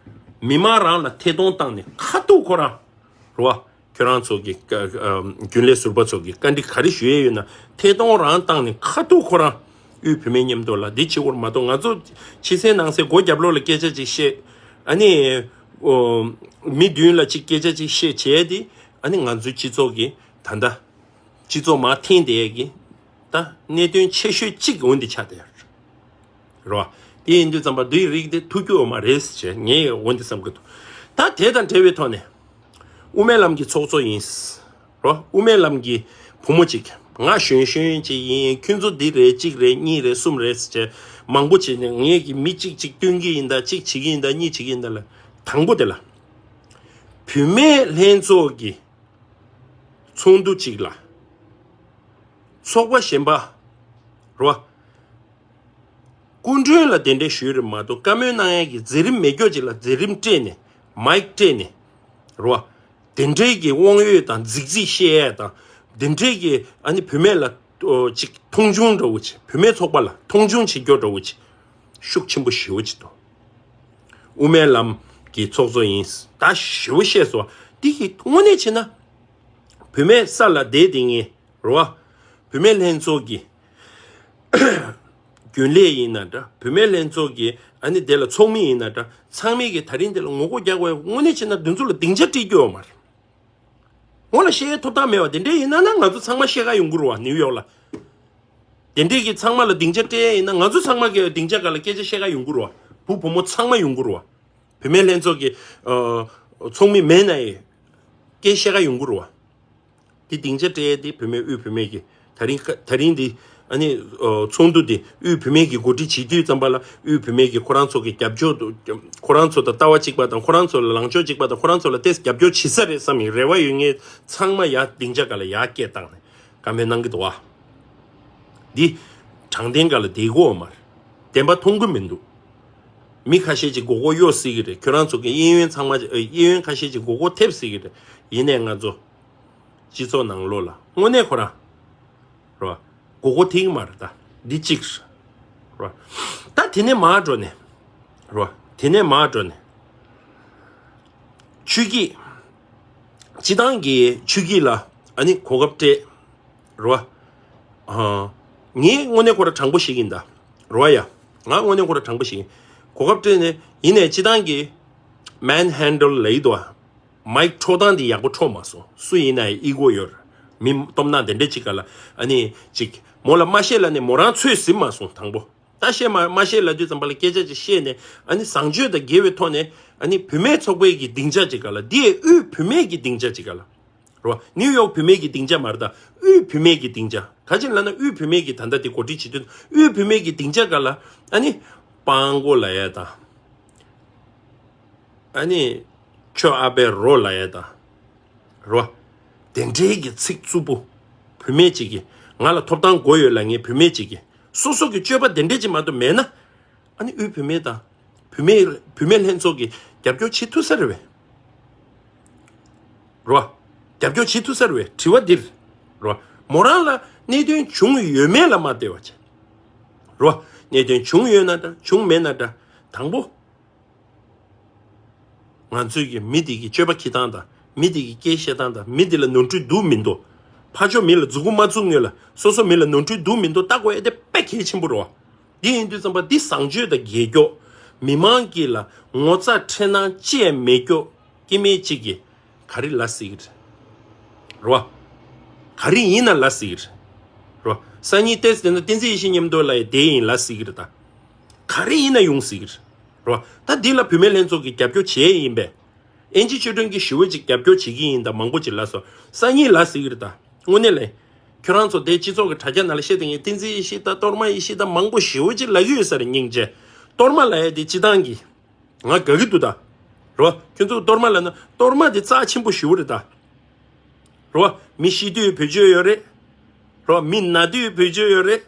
མི་མང་རང་ལ་ཐད་གཏོང་བཏང་ནས་ཁ་ཐུག་ཁོ་རང་རོ། ཁྱོད་རང་ཚོ་གི་ཨ་ཨ་རྒྱུན་ལས་ཟུར་པ་ཚོ་གི་བཀའ་འདྲི་ག་རེ་ཞུ་ཡས་ཡོད་ན་ཐད་གཏོང་རང་བཏང་ནས་ཁ་ཐུག་ཁོ་རང་དབུས་བུད་མེད་མཉམ་དུ་ལ་འདི་བྱེད་དགོས་མ་གཏོགས། ང་ཚོ་ཕྱི་གསལ་ནང་གསལ་སྒོ་རྒྱབ་ལོགས་ལ་སྐད་ཆ་ཅིག་བཤད། ཨ་ནི་ཨོ་མི་མདུན་ལ་ཅིག་སྐད་ཆ་ཅིག་བཤད་བྱས་ཏེ། ཨ་ནི་ང་ཚོའི་སྤྱི་ཚོགས་ཀྱི་ད་ལྟ་སྤྱི་ཚོགས་མར་འཐེན་བསྡད་ཀྱི་ད་གནད་དོན་ཆེ་ཤོས་གཅིག་འོ་འདི་ཆགས་བསྡད་ཡོད་རེད་བ། དེ་ཡིན་དུས་ཙམ་པ་འདིའི་རིགས་དེ་ཐུགས་རྒྱུ་ཡོད་མ་རེད་ཟེར་བྱས་ངས་འོ་འདི་བསམ་གྱི་འདུག་ད་དེ་དང་འབྲེལ་བའི་ཐོག་ནས་དབུ་མའི་ལམ་གྱི་ཚོགས་གཙོ་ཡིན་རོ། དབུ་མའི་ལམ་གྱི་བུ་མོ་གཅིག་ང་གཞོན་གཞོན་གཅིག་ཡིན། ཁྱོད་ཚོ་འདི་རེད། གཅིག་རེད། གཉིས་རེད། གསུམ་རེད་ཟེར་བྱས་མང་པོ་བྱས་ནས་ངས་ཀྱི་མི་གཅིག་གཅིག་སྟོན་གྱི་ཡིན་ད། གཅིག་བྱེད་ཀྱི་ཡིན་ད། གཉིས་བྱེད་ཀྱི་ཡིན་ད་ལ། དང་པོ་དེ་ལ་བུད་མེད་ལྷན་ཚོགས་ཀྱི་ཚོགས་འདུ་གཅིག་ལ་ཚོགས་པ་གཞན་པ་རོ། སྐུ་མགྲོན་ལ་གདན་འདྲེན་ཞུས་རེད་མ་གཏོགས། བཀའ་མོལ་གནང་ཡས་ཀྱི་མཛད་རིམ་མེད་སྐྱོ་ཅིག་ལ་མཛད་རིམ་སྤྲད་ནས་མའིག་སྤྲད་ནས་རོ། དེ་འདྲའི་གི་དབང་ཡོད་དང་རྫིག་རྫིག་བཤད་ཡས་དང་། དེ་འདྲའི་གི་ཨ་ནི་བུད་མེད་ལ་ཨོ་ཅིག་མཐོང་ཆུང་འདྲ་བོ་ཅིག་བུད་མེད་ཚོགས་པ་ལ་མཐོང་ཆུང་བྱེད་སྐྱོ་འདྲ་བོ་ཅིག་ཤུགས་ཆེན་པོ་ཞེ་བོ་ཅིག་འདུག་དབུ་མའི་ལམ་གྱི་ཚོགས་གཙོ་ཡིན་ད་ཞེ་བོ་བཤད་སོང་། འདི་གི་དངོས་གནས་བྱས་ན་བུད་མེད་ས་ལ་བསྡད་དེ་ངས་རོ། བུད་མེད་ལྷན་ཚོགས་ཀྱི་རྒྱུན་ལས་ཡིན་ན་འདྲ། བུད་མེད་ལྷན་ཚོགས་ཀྱི་ཨ་ནི་དེ་ལ་ཚོགས་མི་ཡིན་ན་འདྲ། ཚང་མས་ཀྱི་ད་རིང་དེ་ལ་ངོ་རྒོལ་རྒྱག་དགོས། དངོས་གནས་བྱས་ན་དེ་ཚོ་ལ་སྡིངས་ཆ་སྤྲད་རྒྱུ་ཡོད་མ་རེད། ངོ་ལ་བཤད་ཡའི་ཐོབ་ཐང་མེད་པ་དེ་འདྲས་ཡིན་ན་ན་ང་ཚོ་ཚང་མ་བཤད་ག་ཡོང་གི་རེད་བ། ནིའུ་ཡོག་ལ། དེ་འདྲས་ཀྱི་ཚང་མ་ལ་སྡིངས་ཆ་སྤྲད་ཡ་ཡིན་ན་ང་ཚོ་ཚང་མ་གི་སྡིངས་ཆ་སྒང་ལ་སྐད་ཆ་བཤད་ག་ཡོང་གི་རེད་བ། བུ་བུ་མོ་ཚང་མ་ཡོང་གི་རེད་བ། བུད་མེད་ལྷན་ཚོགས་ཀྱི་ཨ་ཚོགས་མི་མེད་ན་ཡང་སྐད་བཤད་ག་ཡོང་གི་རེད་བ། དེ་སྡིངས་ཆ་སྤྲད་ཡས་དེ་བུད་མེད་དབུས་བུད་མེད་ཀྱི་ད་རིང་ཁ་ད་རིང་འདི་ཨ་ནི་ཨོ་ཚོགས་འདུ་འདི་དབུས་བུད་མེད་ཀྱིས་གོ་སྒྲིག་བྱེད་དུས་ཙམ་པ་ལ་དབུས་བུད་མེད་ཀྱིས་ཁོ་རང་ཚོ་གི་རྒྱབ་སྐྱོར་དུ་ཁོ་རང་ཚོ་དང་ལྟ་བ་གཅིག་པ་དང་། ཁོ་རང་ཚོ་ལ་ལངས་ཕྱོགས་གཅིག་པ་དང་། ཁོ་རང་ཚོ་ལ་ཏོག་ཙམ་རྒྱབ་སྐྱོར་བྱེད་ས་རེད་བསམ་ཡས་རེ་བ་ཡོད་མཁན་ཚང་མ་ཡར་སྡིངས་ཆ་སྒང་ལ་ཡར་སྐད་བཏང་ནས་བཀའ་མོལ་གནང་གི་འདུག་བ། འདི་དྲང་བདེན་སྒང་ལ་བསྡད་ཀྱི་ཡོད་མ་རེད། བདེན་པ་མཐོང་གི་མི་འདུག་མི་ཁ་ཤས་ཀྱིས་མགོ་སྐོར་གཡོག་སྲིད་ཀྱི་རེད། ཁྱོད་རང་ཚོ་གི་གཡས་གཡོན་ཚང་མ་གཡས་གཡོན་ཁ་ཤས་ཀྱིས་མགོ་སྐོར་ཐེབས་སྲིད་ཀྱི་རེད། ཡིན་ནའི་ང་ཚོ་སྤྱི་ཚོགས་ནང་ལོགས་ལ་དངོས་གནས་ཁོ་རང་རོ། མགོ་སྐོར་ཐེབས་ཀྱི་མ་རེད་ད། འདི་གཅིག་རོ། ད་དེ་ནས་མར་འགྲོ་ནས་རོ། དེ་ནས་མར་འགྲོ་ནས་ཆོས་སྐྱིད། སྤྱི་བཏང་གི་ཆོས་སྐྱིད་ལ་ཨ་ནི་གོ་སྐབས་སྤྲད་རོ། ཨ་ངས་དངོས་གནས་ཁོ་ར་དྲང་པོ་ཞིག་ཡིན་ད་རོ་ཡ། ང་དངོས་གནས་ཁོ་ར་དྲང་པོ་ཞིག་ཡིན། གོ་སྐབས་སྤྲད་ནས་ཡིན་ནའི་སྤྱི་བཏང་གི་མན་ཧན་ཌལ་ལ་ཡི་དོ། མའིག་འཕྲོག་སྟངས་འདི་ཡག་པོ་འཕྲོག་མ་སོང་། སུ་ཡིན་ན་ཡང་ཨི་གོ་ཡོད་རེད། མི་སྟོབས་ནག་དེ་འདྲས་ཅིག་ག་ལ་ཨ་ནི་ཅིག་མོ་ལ་མ་བཤད་ལབ་ནས་མོ་རང་ཚོད་ཟིན་མ་སོང་དང་པོ། ད་བཤད་མ་མ་བཤད་ལབ་དུས་ཙམ་པ་ལ་སྐད་ཆ་ཅིག་བཤད་ནས་ཨ་ནི་བཟང་སྤྱོད་དང་འགལ་བའི་ཐོག་ནས་ཨ་ནི་བུད་མེད་ཚོགས་པའི་གི་སྡིངས་ཆ་ཅིག་ག་ལ། འདི་ཡང་དབུས་བུད་མེད་ཀྱི་སྡིངས་ཆ་ཅིག་ག་ལ་རོ། ནིའུ་ཡོག་བུད་མེད་ཀྱི་སྡིངས་ཆ་མ་རེད་ད། དབུས་བུད་མེད་ཀྱི་སྡིངས་ཆ། ག་ཅི་ལབ་ན་དབུས་བུད་མེད་ཀྱི་ད་ལྟ་དེ་གོ་སྒྲིག་བྱེད་དུས་དབུས་བུད་མེད་ཀྱི་སྡིངས་ཆ་ག་ལ་ཨ་ནི་སྤྲང་པོ་ལབ་ཡ་དང་། ཨ་ནི་ཁྱོད་ཨ་ཕའི་རོ་ལབ་ཡ་དང་། རོ། དེ་འདྲའི་གི་ཚིག་རྩུབ་པོ། བུད་མེད་ཅིག་གིས་ང་ལ་ཐོབ་ཐང་དགོས་ཡོད་ལབ་མཁན་བུད་མེད་ཅིག་གིས་སོ་སོ་གི་སྤྱོད་པ་དེ་འདྲས་ཅིག་མ་གཏོགས་མེད་ན། ཨ་ནི་དབུས་བུད་མེད་དང་། བུད་མེད་བུད་མེད་ལྷན་ཚོགས་ཀྱིས་རྒྱབ་སྐྱོར་བྱེད་ཐུབ་ས་རེད་བས། རོ། རྒྱབ་སྐྱོར་བྱེད་ཐུབ་ས་རེད་བས། དྲི་བ་འདིར། རོ། མོ་རང་ལ་གནད་དོན་བྱུང་ཡོད་མེད་ལ་མ་ལྟོས་པ་བྱས། རོ། གནད་དོན་བྱུང་ཡོད་ན་འདྲ་བྱུང་མེད་ན་འདྲ། དང་པོ། ང་ཚོས་ཀྱི་མི་དེ་གི་སྤྱོད་པ་འཁྱེར་སྟངས་དང་མི་དེ་གི་སྐད་བཤད་སྟངས་དང་མི་དེ་ལ་ནོར་འཁྲུལ་འདུག་མི་འདུག་ཕར་ཕྱོགས་མི་ལ་མཛུ་གུ་མ་བཙུགས་སྔོན་ལ་སོ་སོ་མི་ལ་ནོར་འཁྲུལ་འདུག་མི་འདུག་ལྟ་དགོས་ཡ་དེ་དཔེ་གལ་ཆེན་པོ་རེད་བ། འདི་ཡིན་དུས་ཙམ་པ་འདི་བཟང་སྤྱོད་དང་རྒྱལ་སྐྱོག་མི་མང་གི་ལ་ངོ་ཚ་ཁྲེལ་སྣང་ཅི་ཡང་མེད་སྐྱོག་སྐྱེ་དམན་གཅིག་གིས་ག་རེ་ལབ་སྲིད་ཀྱི་རེད། རེད་བ། ག་རེ་ཡིན་ན་ལབ་སྲིད་ཀྱི་རེད། རེད་བ། སང་ཉིན་ཏོག་ཙམ་དེ་ན་བསྟན་འཛིན་ཡེ་ཤེས་མཉམ་དུ་ལ་ཡ་དེ་ཡིན་ལབ་སྲིད་ཀྱི་རེད་ད། ག་རེ་ཡིན་ན་ཡོང་སྲིད་ཀྱི་རེད། རེད་བ། ད་འདི་ལ་བུད་མེད་ལྷན་ཚོགས་ཀྱིས་རྒྱབ་སྐྱོར་བྱེད་ཡིན་པས། ཨེན་ཅི་ཆོས་སྒྲོན་གྱིས་ཞི་བ་ཅིག་རྒྱབ་སྐྱོར་བྱེད་ཀྱི་ཡིན་ད་མང་པོ་ཅིག་ལབ་སོང་། སང་ཉིན་ལབ་སྲིད་ཀྱི་རེད་ད། དངོས་གནས་ལས། ཁྱོད་རང་ཚོ་དེ་སྤྱི་ཚོགས་ཀྱི་དྲ་རྒྱ་ནང་ལ་བཤད་དེ་ངས་བསྟན་འཛིན་ཡེ་ཤེས་ད་གཏོར་མ་ཡེ་ཤེས་ད་མང་པོ་ཞེ་པོ་ཅིག་ལབ་ཀྱི་ཡོད་ས་རེད་སྙིང་རྗེ། གཏོར་མ་ལབ་ཡ་དེ་སྤྱི་བཏང་གི་ང་དགའ་གི་འདུག་ད། རོ། ཁྱོད་ཚོ་གཏོར་མ་ལབ་ན་གཏོར་མ་དེ་རྩ་ཆེན་པོ་ཞེ་པོ་རེད་ད། རོ། མི་ཤི་དུས་བེད་སྤྱོད་ཡོད་རེད། རོ། མི་ན་དུས་བེད་སྤྱོད་ཡོད་རེད།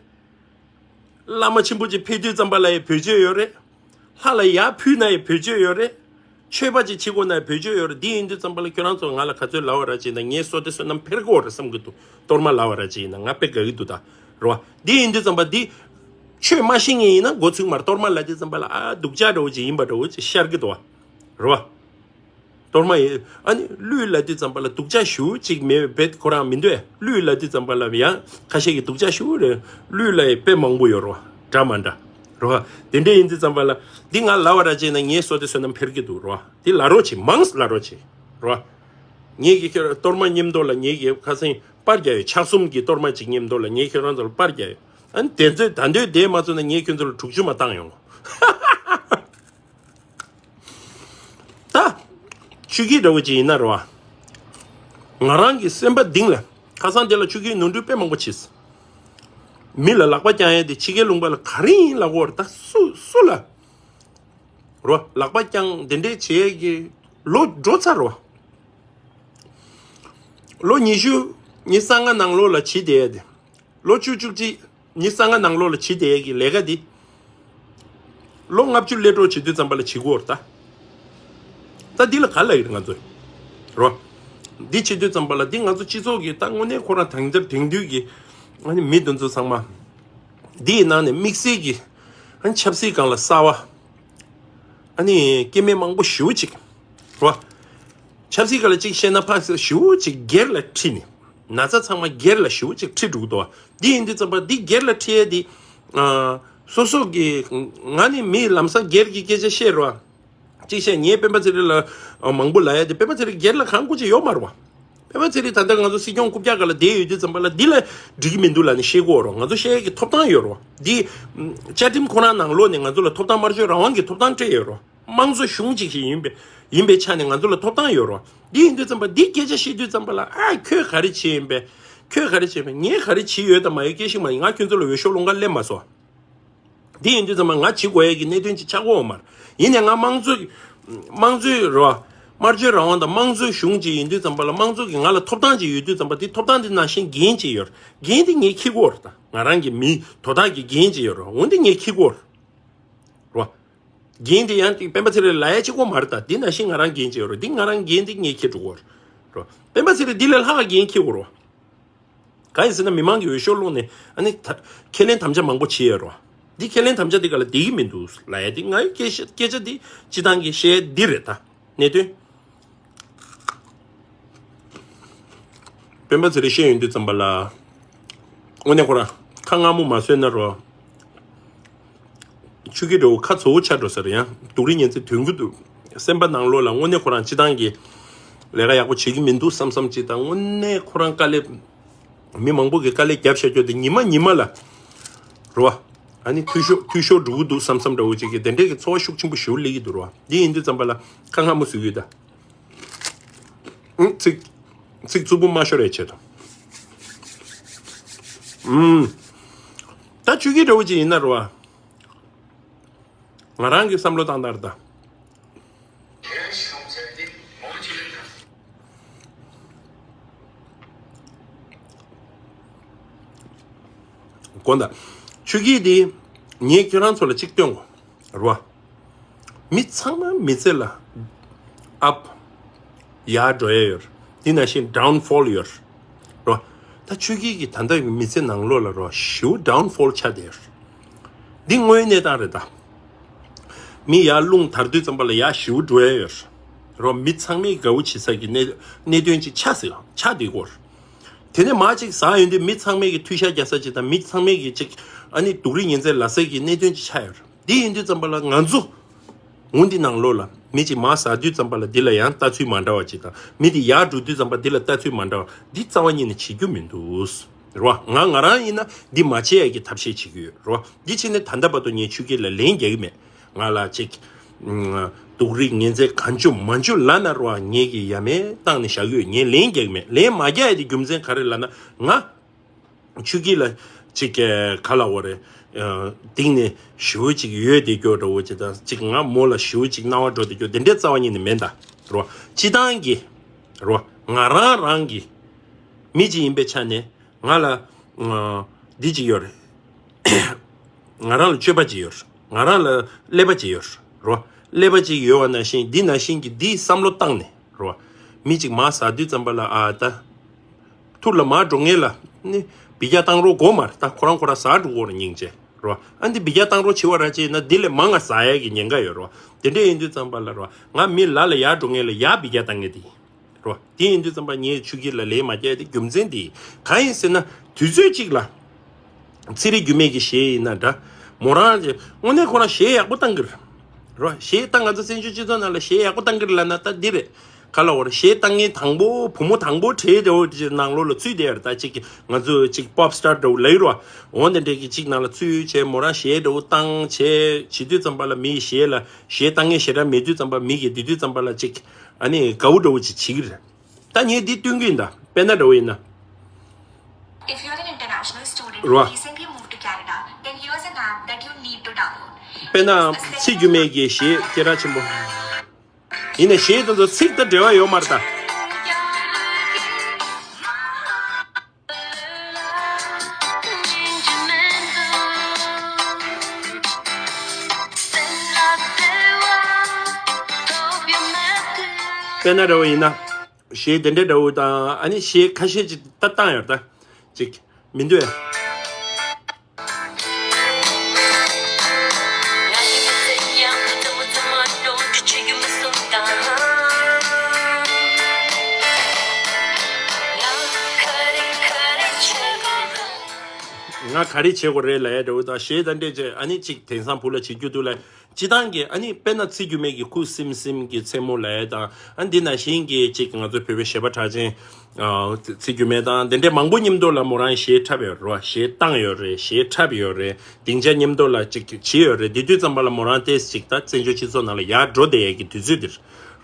བླ་མ་ཆེན་པོ་ཅིག་ཕེབས་དུས་ཙམ་པ་ལ་ཡི་བེད་སྤྱོད་ཡོད་རེད། ལྷ་ལ་ཡར་ཕུལ་ན་ཡི་བེད་སྤྱོད་ཡོད་རེད། མཆོད་པ་ཅིག་བྱེད་དགོས་ན་ཡི་བེད་སྤྱོད་ཡོད་རེད། འདི་ཡིན་དུས་ཙམ་པ་ལ་ཁྱོད་རང་ཚོ་ང་ལ་ག་ཚོད་ལབ་པ་ར་ཅིག་ན་ངའི་བསོད་བདེ་བསོད་ནམས་འཕེལ་གོ་རེད་བསམ་གི་འདུག་གཏོར་མ་ལབ་པ་ར་ཅིག་ཡིན་ན་ང་དཔེ་དགའ་གི་འདུག་ད། རེད་བ། འདི་ཡིན་དུས་ཙམ་པ་འདི་ཆོས་མ་ཤེས་མཁན་ཡིན་ན་མགོ་ཚོད་མར་གཏོར་མ་ལབ་དུས་ཙམ་པ་ལ་ཨ་སྡུག་ཅག་འདྲ་བོ་ཅིག་ཡིན་པ་འདྲ་བོ་ཅིག་ཤར་གི་འདུག་བ། རེད་བ། གཏོར་མ་ཡིན། ཨ་ནི་གླུད་ལབ་དུས་ཙམ་པ་ལ་སྡུག་ཅག་ཞེ་པོ་ཅིག་མེད་པའི་བེད་ཁོ་རང་མི་འདུག་གླུད་ལབ་དུས་ཙམ་པ་ལ་ཡང་ཁ་ཤས་ཀྱིས་སྡུག་ཅག་ཞེ་པོ་རེད། གླུད་ལ་ཡི་དཔེ་མང་པོ་ཡོད་རེད་བ། འདྲ་མ་འདྲ། རེད་བ། དེ་འདྲ་ཡིན་དུས་ཙམ་པ་ལ་འདི་ང་ལབ་པ་ར་བྱས་ན་ངའི་བསོད་བདེ་བསོད་ནམས་འཕེལ་གྱི་འདུག་རེད་བ། འདི་ལབ་རོགས་བྱེད་མང་ཙམ་ལབ་རོགས་བྱེད། རེད་བ། ངེད་ཀྱི་ཁྱོད་གཏོར་མ་མཉམ་དུ་ལ་ངེད་ཀྱི་ཁ་སང་པར་རྒྱག་ཡོད། ཕྱག་གསུམ་གྱི་གཏོར་མ་ཅིག་མཉམ་དུ་ལ་ངེད་ཁྱོད་རང་ཚོ་ལ་པར་རྒྱག་ཡོད། ཨ་ནི་དེ་ཚོས་ད་འདོད་བསྡད་མ་ཚུགས་ན་ངེད་ཁྱོད་ཚོ་ལ་དྲུག་ཅུ་མ་བཏང་ཡོང་། ད། ཆོས་སྐྱིད་འདྲ་བོ་ཅིག་ཡིན་ན་རེད་བ། ང་རང་གི་སེམས་པ་གཏིང་ལ་ཁ་སང་དེ་ལ་ཆོས་སྐྱིད་ནོར་འཁྲུལ་དཔེ་མང་པོ་བྱས། མི་ལ་ལག་པ་བརྐྱང་ཡས་དེ་ཕྱི་རྒྱལ་ལུང་པ་ལ་ག་རེ་ཡིན་ལབ་དགོས་རེད་ད། སུ་སུ་ལ་རེད་བ། ལག་པ་བརྐྱང་དེ་འདྲས་བྱེད་ཡས་ཀྱི་ལོ་འགྲོ་ཚར་རེད་བ། ལོ་ཉི་ཤུ་ཉི་ཤུ་རྩ་ལྔ་ནང་ལོགས་ལ་བྱེད་བསྡད་ཡས་དེ། ལོ་བཅུ་བཅུ་གཅིག་ཉི་ཤུ་རྩ་ལྔ་ནང་ལོགས་ལ་བྱེད་བསྡད་ཡས་ཀྱི་ལས་ཀ་འདི། ལོ་ལྔ་བཅུ་སླེབས་འགྲོ་བྱེད་དུས་ཙམ་པ་ལ་བྱེད་དགོས་རེད་ད། ད་འདི་ལ་ག་ལ་ཡོད་ང་ཚོ། རོ། འདི་བྱེད་དུས་ཙམ་པ་ལ་འདི་ང་ཚོ་སྤྱི་ཚོགས་ཀྱི་ད་དངོས་གནས་ཁོ་རང་དེང་འདིར་དེང་དུས་ཀྱི་ཨ་ནི་མི་འདི་ཚོ་ཚང་མ། འདི་ཡི་ནང་ནས་དམིགས་བསལ་གྱི་ཨ་ནི་ཆབ་སྲིད་སྒང་ལ་གསར་བ། ཨ་ནི་སྐྱེ་དམན་མང་པོ་ཞེ་པོ་ཅིག་རོ། ཆབ་སྲིད་སྒང་ལ་ཅིག་བཤད་ན་ཕག་ཞེ་པོ་ཅིག་སྒེར་ལ་ཁྲིད་ནས། ན་ཚ་ཚང་མ་སྒེར་ལ་ཞེ་པོ་ཅིག་ཁྲིད་འགྲོ་གི་འདུག་བ། འདི་ཡིན་དུས་ཙམ་པ་འདི་སྒེར་ལ་ཁྲིད་ཡས་འདི། ཨ། སོ་སོ་གི། ང་ནི་མི་ལམ་སང་སྒེར་གྱི་སྐད་ཆ་བཤད་རོ། ཅིག་བཤད་ངས་སྤེན་པ་ཚེ་རིང་ལ། ཨ། མང་པོ་ལབ་ཡས་དེ་སྤེན་པ་ཚེ་རིང་སྒེར་ལ་གང་དགོས་ཀྱི་ཡོད་མ་རེད་བ། སྤེན་པ་ཚེ་རིང་ད་ལྟ་ང་ཚོ་སྲིད་སྐྱོང་རྐུབ་བཀྱག་སྒང་ལ་བསྡད་ཡོད་དུས་ཙམ་པ་ལ་འདི་ལ་འགྲིག་གི་མི་འདུག་ལབ་ནས་བཤད་ཀྱི་ཡོད་རེད་བ། ང་ཚོ་བཤད་ཡས་ཀྱི་ཐོབ་ཐང་ཡོད་རེད་བ། འདི། བཅའ་ཁྲིམས་ཁོ་རང་ནང་ལོགས་ནས་ང་ཚོ་ལ་ཐོབ་ཐང་སྨྲ་བརྗོད་རང་དབང་གི་ཐོབ་ཐང་སྤྲད་ཡོད་རེད་བ། དམངས་གཙོ་གཞུང་ཅིག་ཞིག་ཡིན་པའི་ཡིན་པའི་ཆ་ནས་ང་ཚོ་ལ་ཐོབ་ཐང་ཡོད་རེད་བ། འདི་ཡིན་དུས་ཙམ་པ་འདི་སྐད་ཆ་བཤད་དུས་ཙམ་པ་ལ་ཨ་ཁྱོད་ག་རེ་བྱས་ཡིན་པས། ཁྱོད་ག་རེ་བྱས་པས། ངས་ག་རེ་བྱས་ཡོད་དམ་མ་ཡོད་སྐད་ཆ་མ་ཡིན། ང་ཁྱོད་ཚོ་ལ་འོས་ཤོག་སློང་ག་སླེབས་མ་སོང་། འདི་ཡིན་དུས་ཙམ་པ་ང་བྱེད་དགོས་ཡས་ཀྱི་གནད་དོན་ཅིག་ཆགས་ཀྱི་ཡོད་མ་རེད། ཡིན་ནའི་ང་དམངས་གཙོ། དམངས་གཙོའི་རེད་བ། སྨྲ་བརྗོད་རང་དབང་དང་དམངས་གཙོའི་གཞུང་ཅིག་ཡིན་དུས་ཙམ་པ་ལ་དམངས་གཙོ་གི་ང་ལ་ཐོབ་ཐང་ཅིག་ཡོད་དུས་ཙམ་པ་འདི་ཐོབ་ཐང་འདི་ནང་བཞིན་འགན་ཅིག་ཡོད་རེད། འགན་འདི་ངས་འཁྱེར་དགོས་རེད་ད། ང་རང་གི་མི་དོ་བདག་གི་འགན་ཅིག་ཡོད་རེད། འོ་འདི་ངས་འཁྱེར་དགོས་རེད། རེད་བ། འགན་དེ་ཡང་སྤེན་པ་ཚེ་རིང་ལ་ཡ་གཅིག་པོ་མ་རེད་ད། འདི་ནང་བཞིན་ང་རང་འགན་ཅིག་ཡོད་རེད། འདི་ང་རང་འགན་འདི་ངས་འཁྱེར་འགྲོ་གི་རེད། སྤེན་པ་ཚེ་རིང་འདི་ལས་ལྷག་འགན་འཁྱེར་དགོས་རེད། གང་ཡིན་ཟེར་ན་མི་མང་གི་འོས་ཤོག་བླངས་ནས་ཨ་ནི་ད་ཁས་ལེན་དམ་བཅའ་མང་པོ་བྱས་ཡོད་རེད། འདི་ཁས་ལེན་དམ་བཅའ་འདི་ག་ལ་བསྡད་ཀྱི་མི་འདུག་ལབ་ཡ་འདི་ངའི་སྐད་ཆ་སྐད་ཆ་འདི་སྤྱི་བཏང་གི་བཤད་འདི་རེད་ད། གནད་དོན། སྤེན་པ་ཚེ་རིང་བཤད་ཡོང་དུས་ཙམ་པ་ལ། དངོས་གནས་ཁོ་རང་ཁ་མངར་མོ་མ་བཟོས་ན་རོ། ཆུ་སྐྱེས་འདྲ་བོ་ཁ་ཚ་བོ་ཆགས་འགྲོ་ས་རེད། ཡང་སྡུག་རུས་ཉེན་ཚེ་དོན་གྱི་འདུག་སེམས་པ་ནང་ལོགས་ལ་དངོས་གནས་ཁོ་རང་སྤྱི་བཏང་གི་ལས་ཀ་ཡག་པོ་བྱེད་ཀྱི་མི་འདུག་བསམ་བསམ་ཅིག་དང་། དངོས་གནས་ཁོ་རང་དཀའ་ལས། མི་མང་པོ་གིས་དཀའ་ལས་བརྒྱབ་བཞག་རྒྱུ་དེ་ཉི་མ་ཉི་མ་ལ། རེད་བ། ཨ་ནི་འཐུས་ཤོར་འཐུས་ཤོར་འགྲོ་གི་འདུག་བསམ་བསམ་འདྲ་བོ་ཅིག་གི་དེ་འདྲས་ཀྱི་ཚོར་བ་ཤུགས་ཆེན་པོ་ཞེ་པོ་སླེབས་ཀྱི་འདུག་རེད་བ། འདི་ཡིན་དུས་ཙམ་པ་ལ་ཁ་མངར་མོ་བཟོས་ཀྱི་ཡོད་ད། ཨུམ། ཚིག་ཚིག་རྩུབ་པོ་མ་ཤོར་ཡའི་ཆེད་དུ། ཨུམ། ད་ཆུ་སྐྱེས་འདྲ་བོ་ཅིག་ཡིན་ན་རེད་བ། ང་རང་གི་བསམ་བློ་བཏང་སྟངས་རེད་ད། དགོངས་དག་ཆུ་སྐྱེས་འདི་ངས་ཁྱེད་རང་ཚོ་ལ་གཅིག་སྟོན་གོ། རེད་བ། མི་ཚང་མ་མི་ཚེ་ལ་up ཡར་འགྲོ་ཡ་ཡོད་རེད། དེ་ནང་བཞིན་downfall ཡོད་རེད། རེད་བ། ད་ཆུ་སྐྱེས་ཀྱི་ད་ལྟ་གི་མི་ཚེ་ནང་ལོགས་ལ་རེད་བ། ཞེ་པོ་downfall ཆགས་བསྡད་ཡོད་རེད། འདི་དངོས་གནས་སྟངས་རེད་ད། མི་ཡར་རླུང་དར་དུས་ཙམ་པ་ལ་ཡར་ཞེ་པོ་འགྲོ་ཡ་ཡོད་རེད། མི་ཚང་མས་དགའ་བོ་བྱེད་ས་ཀྱི་གནད་གནད་དོན་ཅིག་ཆགས་ཟེར་ཆགས་བསྡད་ཀྱི་ཡོད་རེད། དེ་ནས་མར་ཅིག་ཟག་ཡོང་དུས་མི་ཚང་མས་ཀྱི་མཐུད་ཤག་རྒྱག་ས་ཅིག་དང་མི་ཚང་མས་ཀྱི་ཅིག་ཨ་ནི་སྡུག་རུས་ངན་ཚད་ལབ་ས་ཀྱི་གནད་དོན་ཅིག་ཆགས་ཡོད་རེད། འདི་ཡིན་དུས་ཙམ་པ་ལ་ང་ཚོ་འོ་འདི་ནང་ལོགས་ལ་མི་གཅིག་མར་ཟག་དུས་ཙམ་པ་ལ་འདི་ལ་ཡང་ལྟ་ཚུལ་མ་འདྲ་བ་ཅིག་དང་མི་དེ་ཡར་འགྲོ་དུས་ཙམ་པ་འདི་ལ་ལྟ་ཚུལ་མ་འདྲ་བ་འདི་རྩ་བ་ཉིད་ནས་བྱེད་རྒྱུ་མི་འདུག་རེད་བ། ང་ང་རང་ཡིན་ན་འདི་མ་བྱེད་ཡ་གི་ཐབས་ཤེས་བྱེད་ཀྱི་ཡོད་རེད་བ། འདི་བྱས་ནས་ད་ལྟ་བར་དུ་ངས་ཆོས་སྐྱིད་ལ་ལན་རྒྱག་གི་མེད། ང་ལ་ཅིག་ཨ་སྡུག་རུས་ངན་ཚད་གང་བྱུང་མང་བྱུང་ལབ་ན་རེད་བ། ངས་ཀྱི་ཡ་མེད་བཏང་ནས་བཞག་གི་ཡོད། ངས་ལན་རྒྱག་གི་མེད། ལན་མ་རྒྱག་ཡ་དེ་རྒྱུ་མཚན་ག་རེ་ལབ་ན་ང་། ཆོས་སྐྱིད་ལ་ཅིག་ག་ལ་འོ་རེད། སྟེང་ནས་ཞེ་པོ་ཅིག་ཡོད་བསྡད་རྒྱུ་འདྲ་བོ་ཅིག་དང་ཅིག་ང་མོ་ལ་ཞེ་པོ་ཅིག་སྣང་བ་འགྲོ་བསྡད་རྒྱུ་དེ་འདྲའི་རྩ་བ་ཉིད་ནས་མེད་ད། རོ། སྤྱི་བཏང་གི། རོ། ང་རང་རང་གི་མི་ཅིག་ཡིན་པའི་ཆ་ནས་ང་ལ་འདི་ཅིག་ཡོད་རེད། ང་རང་ལ་སྤྱོད་པ་ཅིག་ཡོད་རེད། ང་རང་ལ་ཀླད་པ་ཅིག་ཡོད་རེད། རོ། ཀླད་པ་ཅིག་ཡོད་པ་ནང་བཞིན་འདི་ནང་བཞིན་གྱི་འདི་བསམ་བློ་བཏང་ནས། རོ། མི་ཅིག་མར་ཟག་དུས་ཙམ་པ་ལ་ཨ་ད། ཐུར་ལ་མར་འགྲོ་མཁན་ལ་ནི་འབུད་རྒྱག་བཏང་རོགས་དགོས་མ་རེད། ད་ཁོ་རང་ཁོ་རང་ཟག་འགྲོ་གི་ཡོད་རེད་སྙིང་རྗེ། རོ། ཨ་འདི་འབུད་རྒྱག་བཏང་རོགས་བྱེད་པ་ར་བྱས་ན་འདི་ལས་མང་ང་ཟག་ཡ་གི་ཉེན་ཁ་ཡོད་རོ། དེ་འདྲ་ཡིན་དུས་ཙམ་པ་ལ་རོ། ང་མི་ལ་ལ་ཡར་འགྲོ་མཁན་ལ་ཡར་འབུད་རྒྱག་བཏང་མཁན་དེ་ཡིན། རོ། དེ་ཡིན་དུས་ཙམ་པ་ངས་ཆོས་སྐྱིད་ལ་ལན་མ་རྒྱག་ཡ་དེ་རྒྱུ་མཚན་དེ་ཡིན། གང་ཡིན་ཟེར་ན་དུས་ཚོད་གཅིག་ལ། ཚེ་རིང་རྒྱུད་སྨད་ཀྱི་གཞས་ཡིན་ན་འདྲ། མོ་རང་གི་དངོས་གནས་ཁོ་རང་གཞས་ཡག་པོ་བཏང་གི་རེད། རོ། གཞས་བཏང་ང་ཚོ་བཙན་བྱོལ་སྤྱི་ཚོགས་ནང་ལ་གཞས་ཡག་པོ་བཏང་གི་རེད་ལབ་ན་ད་འདི་རེད། ག་ལ་བར་གཞས་བཏང་མཁན་དང་པོ་བུ་མོ་དང་པོ་གྲས་འདྲ་བོ་ཅིག་ནང་ལོགས་ལ་ཚུད་བསྡད་ཡོད་རེད། ད་ཅིག་གི་ང་ཚོ་ཅིག་པོབ་སི་ཊར་འདྲ་བོ་ལབ་ཡོད་རེད་བ། འོ་འདི་འདྲས་ཀྱི་ཅིག་ནང་ལ་ཚུད་བྱས་མོ་རང་གཞས་འདྲ་བོ་བཏང་བྱས་བྱེད་དུས་ཙམ་པ་ལ་མི་ཡི་གཞས་ལ་གཞས་བཏང་མཁན་ཞེ་དྲག་མེད་དུས་ཙམ་པ་མི་གིས་འདི་དུས་ཙམ་པ་ལ་ཅིག་ཨ་ནི་དགའ་བོ་འདྲ་བོ་ཅིག་བྱེད་ཀྱི་རེད། ད་ངས་འདི་སྟོན་གྱི་ཡིན་ད། དཔེར་ན་འདྲ་བོ་ཡིན་ན། If you're an international student རོ། Recently moved to Canada, then here's an app that you need to download. དཔེར་ན་ཚིག་རྒྱུ་མེད་ཀྱི་གཞས་སྐད་གྲགས་ཆེན་པོ། ཡིན་ནའི་གཞས་དེ་ཚོ་ཚིག་དང་འབྲེལ་བ་ཡོད་མ་རེད་ད། དཔེར་ན་འདྲ་བོ་ཡིན་ན། གཞས་དེ་འདྲའི་འདྲ་བོ་དང་ཨ་ནི་གཞས་ཁ་ཤས་ཅིག་ད་བཏང་ཡོད་ད། ཅིག་མི་འདུག་ཨེ། ང་ག་རེ་བྱེད་དགོས་རེད་ལབ་ཡ་འདྲ་བོ་དང་གཞས་དེ་འདྲས་བྱས་ཨ་ནི་ཅིག་དེང་སང་བུ་ལ་བྱེད་རྒྱུ་འདུག་ལབ། སྤྱི་བཏང་གི་ཨ་ནི་དཔེར་ན་ཚིག་རྒྱུ་མེད་ཀྱི་ཁུ་སིམ་སིམ་གྱི་མཚན་མོ་ལབ་ཡ་དང་ཨ་འདི་ནང་བཞིན་གྱི་ཅིག་ང་ཚོ་བོད་པའི་གཞས་པ་གྲགས་ཅན་ཚིག་རྒྱུ་མེད་དང་དེ་འདྲའི་མང་པོ་མཉམ་དུ་ལ་མོ་རང་གཞས་འཁྲབ་ཡོད་རེད་བ། གཞས་བཏང་ཡོད་རེད། གཞས་འཁྲབ་ཡོད་རེད། སྡིངས་ཆ་མཉམ་དུ་ལ་ཅིག་བྱས་ཡོད་རེད། དེ་དུས་ཙམ་པ་ལ་མོ་རང་ཏོག་ཙམ་ཅིག་ད་བཙན་བྱོལ་སྤྱི་ཚོགས་ནང་ལ་ཡར་འགྲོ་བསྡད་ཡས་ཀྱི་དུས་ཚོད་འདིར་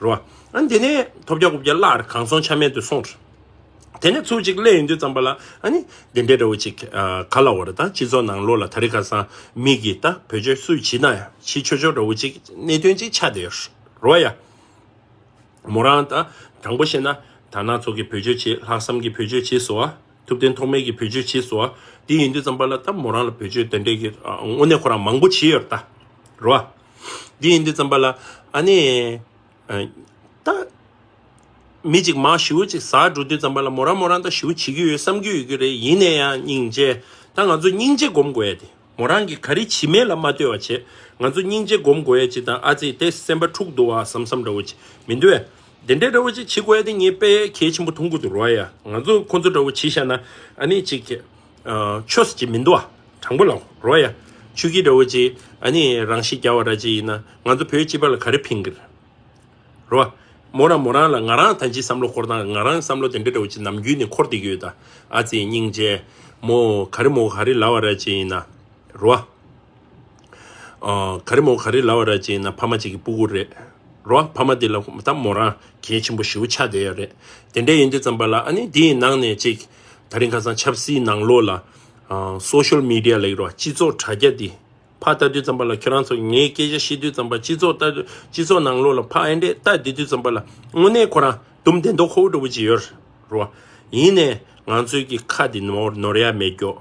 རེད་བ། ཨ་འདི་ནས་ཐོབ་རྒྱག་རྐུབ་རྒྱག་བརླག་རེད། གང་སོང་ཆ་མེད་དུ་སོང་རེད། དེ་ནས་ཚུར་གཅིག་སླེབས་ཡོང་དུས་ཙམ་པ་ལ་ཨ་ནི་དེ་འདྲའི་འདྲ་བོ་ཅིག་ག་ལ་བར་ད་སྤྱི་ཚོགས་ནང་ལོགས་ལ་ད་རེས་ཁ་སང་མི་གིས་ད་བེད་སྤྱོད་སུས་བྱེད་ན་ཡང་བྱེད་ཆོག་ཆོག་འདྲ་བོ་ཅིག་གནད་དོན་ཅིག་ཆགས་བསྡད་ཡོད་རེད་བ་ཡ། མོ་རང་ད་དྲང་པོ་བཤད་ན་དར་ནག་ཚོ་གིས་བེད་སྤྱོད་བྱེད། ལྷག་བསམ་གྱིས་བེད་སྤྱོད་བྱེད་སོང་བ། ཐུབ་བསྟན་ཐོགས་མེད་ཀྱིས་བེད་སྤྱོད་བྱེད་སོང་བ། དེ་ཡིན་དུས་ཙམ་པ་ལ་ད་མོ་རང་ལ་བེད་སྤྱོད་དེ་འདྲའི་གི་དངོས་གནས་ཁོ་རང་མང་པོ་བྱེད་ཡོད་རེད་ད། རེད་བ། དེ་ཡིན་དུས་ཙམ་པ་ལ་ཨ་ནི། ད། མི་གཅིག་མར་ཞེ་པོ་ཅིག་ཟག་འགྲོ་དུས་ཙམ་པ་ལ་མོ་རང་མོ་རང་ད་ཞེ་པོ་བྱེད་ཀྱི་ཡོད་བསམ་གྱི་ཡོད་ཀྱི་རེད། ཡིན་ན་ཡང་སྙིང་རྗེ། ད་ང་ཚོ་སྙིང་རྗེ་སྒོམ་དགོས་ཡ་དེ། མོ་རང་གིས་ག་རེ་བྱེད་མིན་ལ་མ་ལྟོས་པ་བྱས། ང་ཚོ་སྙིང་རྗེ་སྒོམ་དགོས་ཡ་ཅིག་དང་ཨ་ཙི་དེ་སེམས་པ་འཁྲུག་འདུག་བ་བསམ་བསམ་འདྲ་བོ་ཅིག་མི་འདུག་བས། དེ་འདྲའི་འདྲ་བོ་ཅིག་བྱེད་དགོས་ཡ་དེ་ངས་དཔེ་གལ་ཆེན་པོ་མཐོང་གི་འདུག་རོ་ཡ། ང་ཚོ་ཁོ་ཚོ་འདྲ་བོ་བྱེད་བཞག་ན་ཨ་ནི་ཅིག་ཆོས་ཅིག་མི་འདུག་བ། དྲང་པོ་ལབ་རོ་ཡ། ཆོས་ཀྱི་འདྲ་བོ་ཅིག་ཨ་ནི་རང་ཤི་རྒྱག་པ་འདྲ་ཅིག་ཡིན་ན་ང་ཚོ་བོད་སྤྱི་པ་ལ་ག་རེ་ཕན་གི་རེད། རོ། མོ་རང་མོ་རང་ལ་ང་རང་ད་ཅི་བསམ་བློ་འཁོར་སྟངས་ང་རང་བསམ་བློ་དེ་འདྲ་འདྲ་བོ་ཅིག་ནམ་རྒྱུན་ནས་འཁོར་བསྡད་ཀྱི་ཡོད་ད། ཨ་ཙི་སྙིང་རྗེ། མོ་ག་རེ་མོ་ག་རེ་ལབ་པ་འདྲ་ཅིག་ཡིན་ན། རོ། ཨ། ག་རེ་མོ་ག་རེ་ལབ་པ་འདྲ་ཅིག་ཡིན་ན་ཕ་མ་ཅིག་གི་སྤུ་གུ་རེད། རོ། ཕ་མ་དེ་ལ་ད་མོ་རང་གལ་ཆེན་པོ་ཞེ་པོ་ཆགས་བསྡད་ཡོད་རེད། དེ་འདྲ་ཡིན་དུས་ཙམ་པ་ལ་ཨ་ནི་དེའི་ནང་ནས་ཅིག་ད་རིང་ཁ་སང་ཆབ་སྲིད་ནང་ལོགས་ལ། ཨ། སོ་ཤལ་མི་ཌི་ཡ་ལབ་ཀྱི་རོ། སྤྱི་ཚོགས་དྲ་རྒྱ་འདི། ཕར་ལྟ་དུས་ཙམ་པ་ལ་ཁྱེད་རང་ཚོ་ངའི་སྐད་ཆ་བཤད་དུས་ཙམ་པ་སྤྱི་ཚོགས་ལྟ་སྤྱི་ཚོགས་ནང་ལོགས་ལ་ཕར་ཨེ་འདྲས་ལྟ་བསྡད་དུས་ཙམ་པ་ལ་དངོས་གནས་ཁོ་རང་དུམ་བདེ་མདོག་ཁ་པོ་འདྲ་བོ་ཅིག་ཡོད་རེད་བ། ཡིན་ནའི་ང་ཚོའི་གི་ཁ་འདི་ནོར་ནོར་ཡ་མེད་ཀྱོག་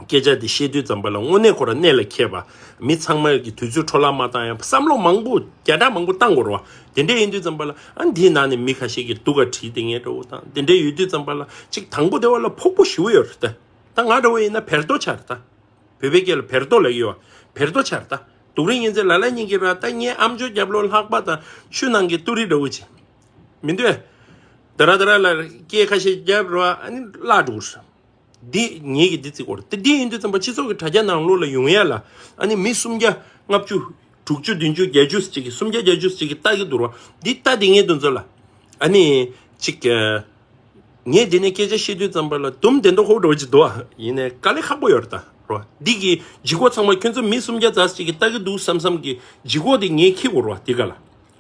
སྐད་ཆ་འདི་བཤད་དུས་ཙམ་པ་ལ་དངོས་གནས་ཁོ་རང་གནད་ལ་འཁེལ་བ། མི་ཚང་མ་གི་དུས་ཚོད་འཕྲོ་བརླག་མ་བཏང་ཡ་བསམ་བློ་མང་པོ་བརྒྱ་ཕྲག་མང་པོ་བཏང་དགོས་རེད་བ། དེ་འདྲས་ཡིན་དུས་ཙམ་པ་ལ་ཨ་འདིའི་ནང་ནས་མི་ཁ་ཤས་ཀྱིས་སྡུག་ག་བྲིས་བསྡད་མཁན་འདྲ་བོ་དང་དེ་འདྲས་ཡོད་དུས་ཙམ་པ་ལ་ཅིག་དང་པོ་དེ་བ་ལ་ཕོག་པོ་ཞེ་པོ་ཡོད་རེད་ད། ད་ང་འདྲ་བོ་ཡིན་ན་བེར་ཏོ་ཆགས་རེད་ད། བོད་པའི་སྐད་ལ་བེར་ཏོ་ལབ་ཀྱི་ཡོད། བེར་ཏོ་ཆར་ད། དུག་རིན་ཉིན་མཚན་ལ་ལ་ཉིན་གྱི་ར་ད་ངའི་ཨམ་ཅོག་རྒྱབ་ལོ་ལྷག་པ་དང་ཆུ་ནང་གི་ཏུ་རི་འདྲ་བོ་ཅིག་མི་འདོད། དེ་ར་དེ་ར་ལ་སྐད་ཁ་ཤས་རྒྱབ་ར་ཨ་ནི་བརླག་འགྲོ་གི་རེད། འདི་ངེད་ཀྱི་འདི་བརྩི་གི་ཡོད་རེད། དེ་འདི་ཡིན་དུས་ཙམ་པ་སྤྱི་ཚོགས་ཀྱི་དྲ་རྒྱ་ནང་ལོགས་ལ་ཡོང་ཡ་ལ་ཨ་ནི་མི་སུམ་བརྒྱ་ལྔ་བཅུ་དྲུག་ཅུ་བདུན་ཅུ་བརྒྱད་ཅུ་ཅིག་གིས་སུམ་བརྒྱ་བརྒྱད་ཅུ་ཅིག་གིས་ལྟ་གི་འདུག་ར། འདི་ལྟ་དེ་ངས་དུ་ཚོད་ལ་ཨ་ནི་ཅིག་ངས་འདི་ནས་སྐད་ཆ་བཤད་དུས་ཙམ་པ་ལ་དུམ་བདེན་མདོག་ཁ་པོ་འདྲ་བོ་ཅིག་འདུག་ཨ། ཡིན་ནའི་དཀའ་ལས་ཁག་པོ་ཡོད་རེད་ད་ར། འདི་གི་ལྗིད་ཁོག་ཚང་མ་ཁྱོད་ཚོ་མི་སུམ་བརྒྱ་ཙམ་ཅིག་གིས་ལྟ་གི་འདུག་བསམ་བསམ་གི་ལྗིད་ཁོག་དེ་ངས་འཁྱེར་དགོས་ར་འདི་ག་ལ།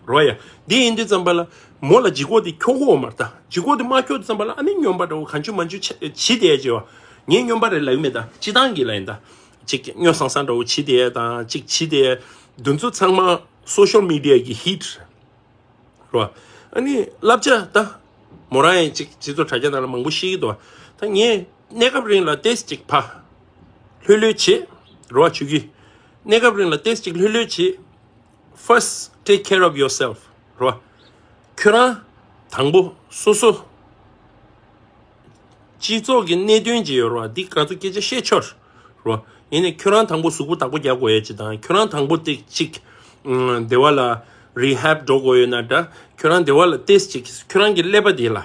རོ་ཡ། འདི་ཡིན་དུས་ཙམ་པ་ལ་མོ་ལ་ལྗིད་ཁོག་དེ་འཁྱོག་གོ་མ་རེད་ད། ལྗིད་ཁོག་དེ་མ་འཁྱོག་དུས་ཙམ་པ་ལ་ཨ་ནི་སྨྱོན་པ་འདྲ་བོ་གང་བྱུང་མང་བྱུང་བྱེད་བྱེད་བསྡད་ཡ་ཅིག་ཡོད། ངས་སྨྱོན་པ་རེད་ལབ་ཀྱི་མེད་ད། སྤྱིར་བཏང་གི་ལབ་ཡིན་ད། ཅིག་སྨྱོ་སང་སང་འདྲ་བོ་བྱེད་བསྡད་ཡ་དང་ཅིག་བྱེད་བསྡད་ཡ། འདི་ཚོ་ཚང་མ་སོ་ཤལ་མི་ཌི་ཡ་གི་ཧིཊ་རེད། རོ། ཨ་ནི་བསླབ་བྱ་ད། མོ་རང་ཡང་ཅིག་སྤྱི་ཚོགས་དྲ་རྒྱ་ནང་ལ་མང་པོ་ཤེས་ཀྱི་འདུག་ད་ངས་གནས་སྐབས་རིང་ལ་ཏོག་ཙམ་ཅིག་ཕར་ལྷོད་ལྷོད་བྱེད་རོ་བྱེད་ཀྱི། གནས་སྐབས་རིང་ལ་ཏོག་ཙམ་ཅིག་ལྷོད་ལྷོད་བྱེད། First take care of yourself རོ། ཁྱོད་རང་དང་པོ་སོ་སོ། སྤྱི་ཚོགས་ཀྱི་གནད་དོན་ཅིག་ཡོད་རོ། འདི་ག་ཚོད་སྐད་ཆ་བཤད་ཆོག་རོ། ཡིན་ནའི་ཁྱོད་རང་དང་པོ་གཟུགས་པོ་བདག་པོ་རྒྱག་དགོས་ཡ་ཅིག་དང་ཁྱོད་རང་དང་པོ་ཏིག་ཅིག་ཨུམ། བདེ་བ་ལ་རི་ཧེབ་འགྲོ་དགོས་ཡོད་ན་འདྲ། ཁྱོད་རང་བདེ་བ་ལ་ཏོག་ཙམ་ཅིག་ཁྱོད་རང་གི་ཀླད་པ་དེ་ལ་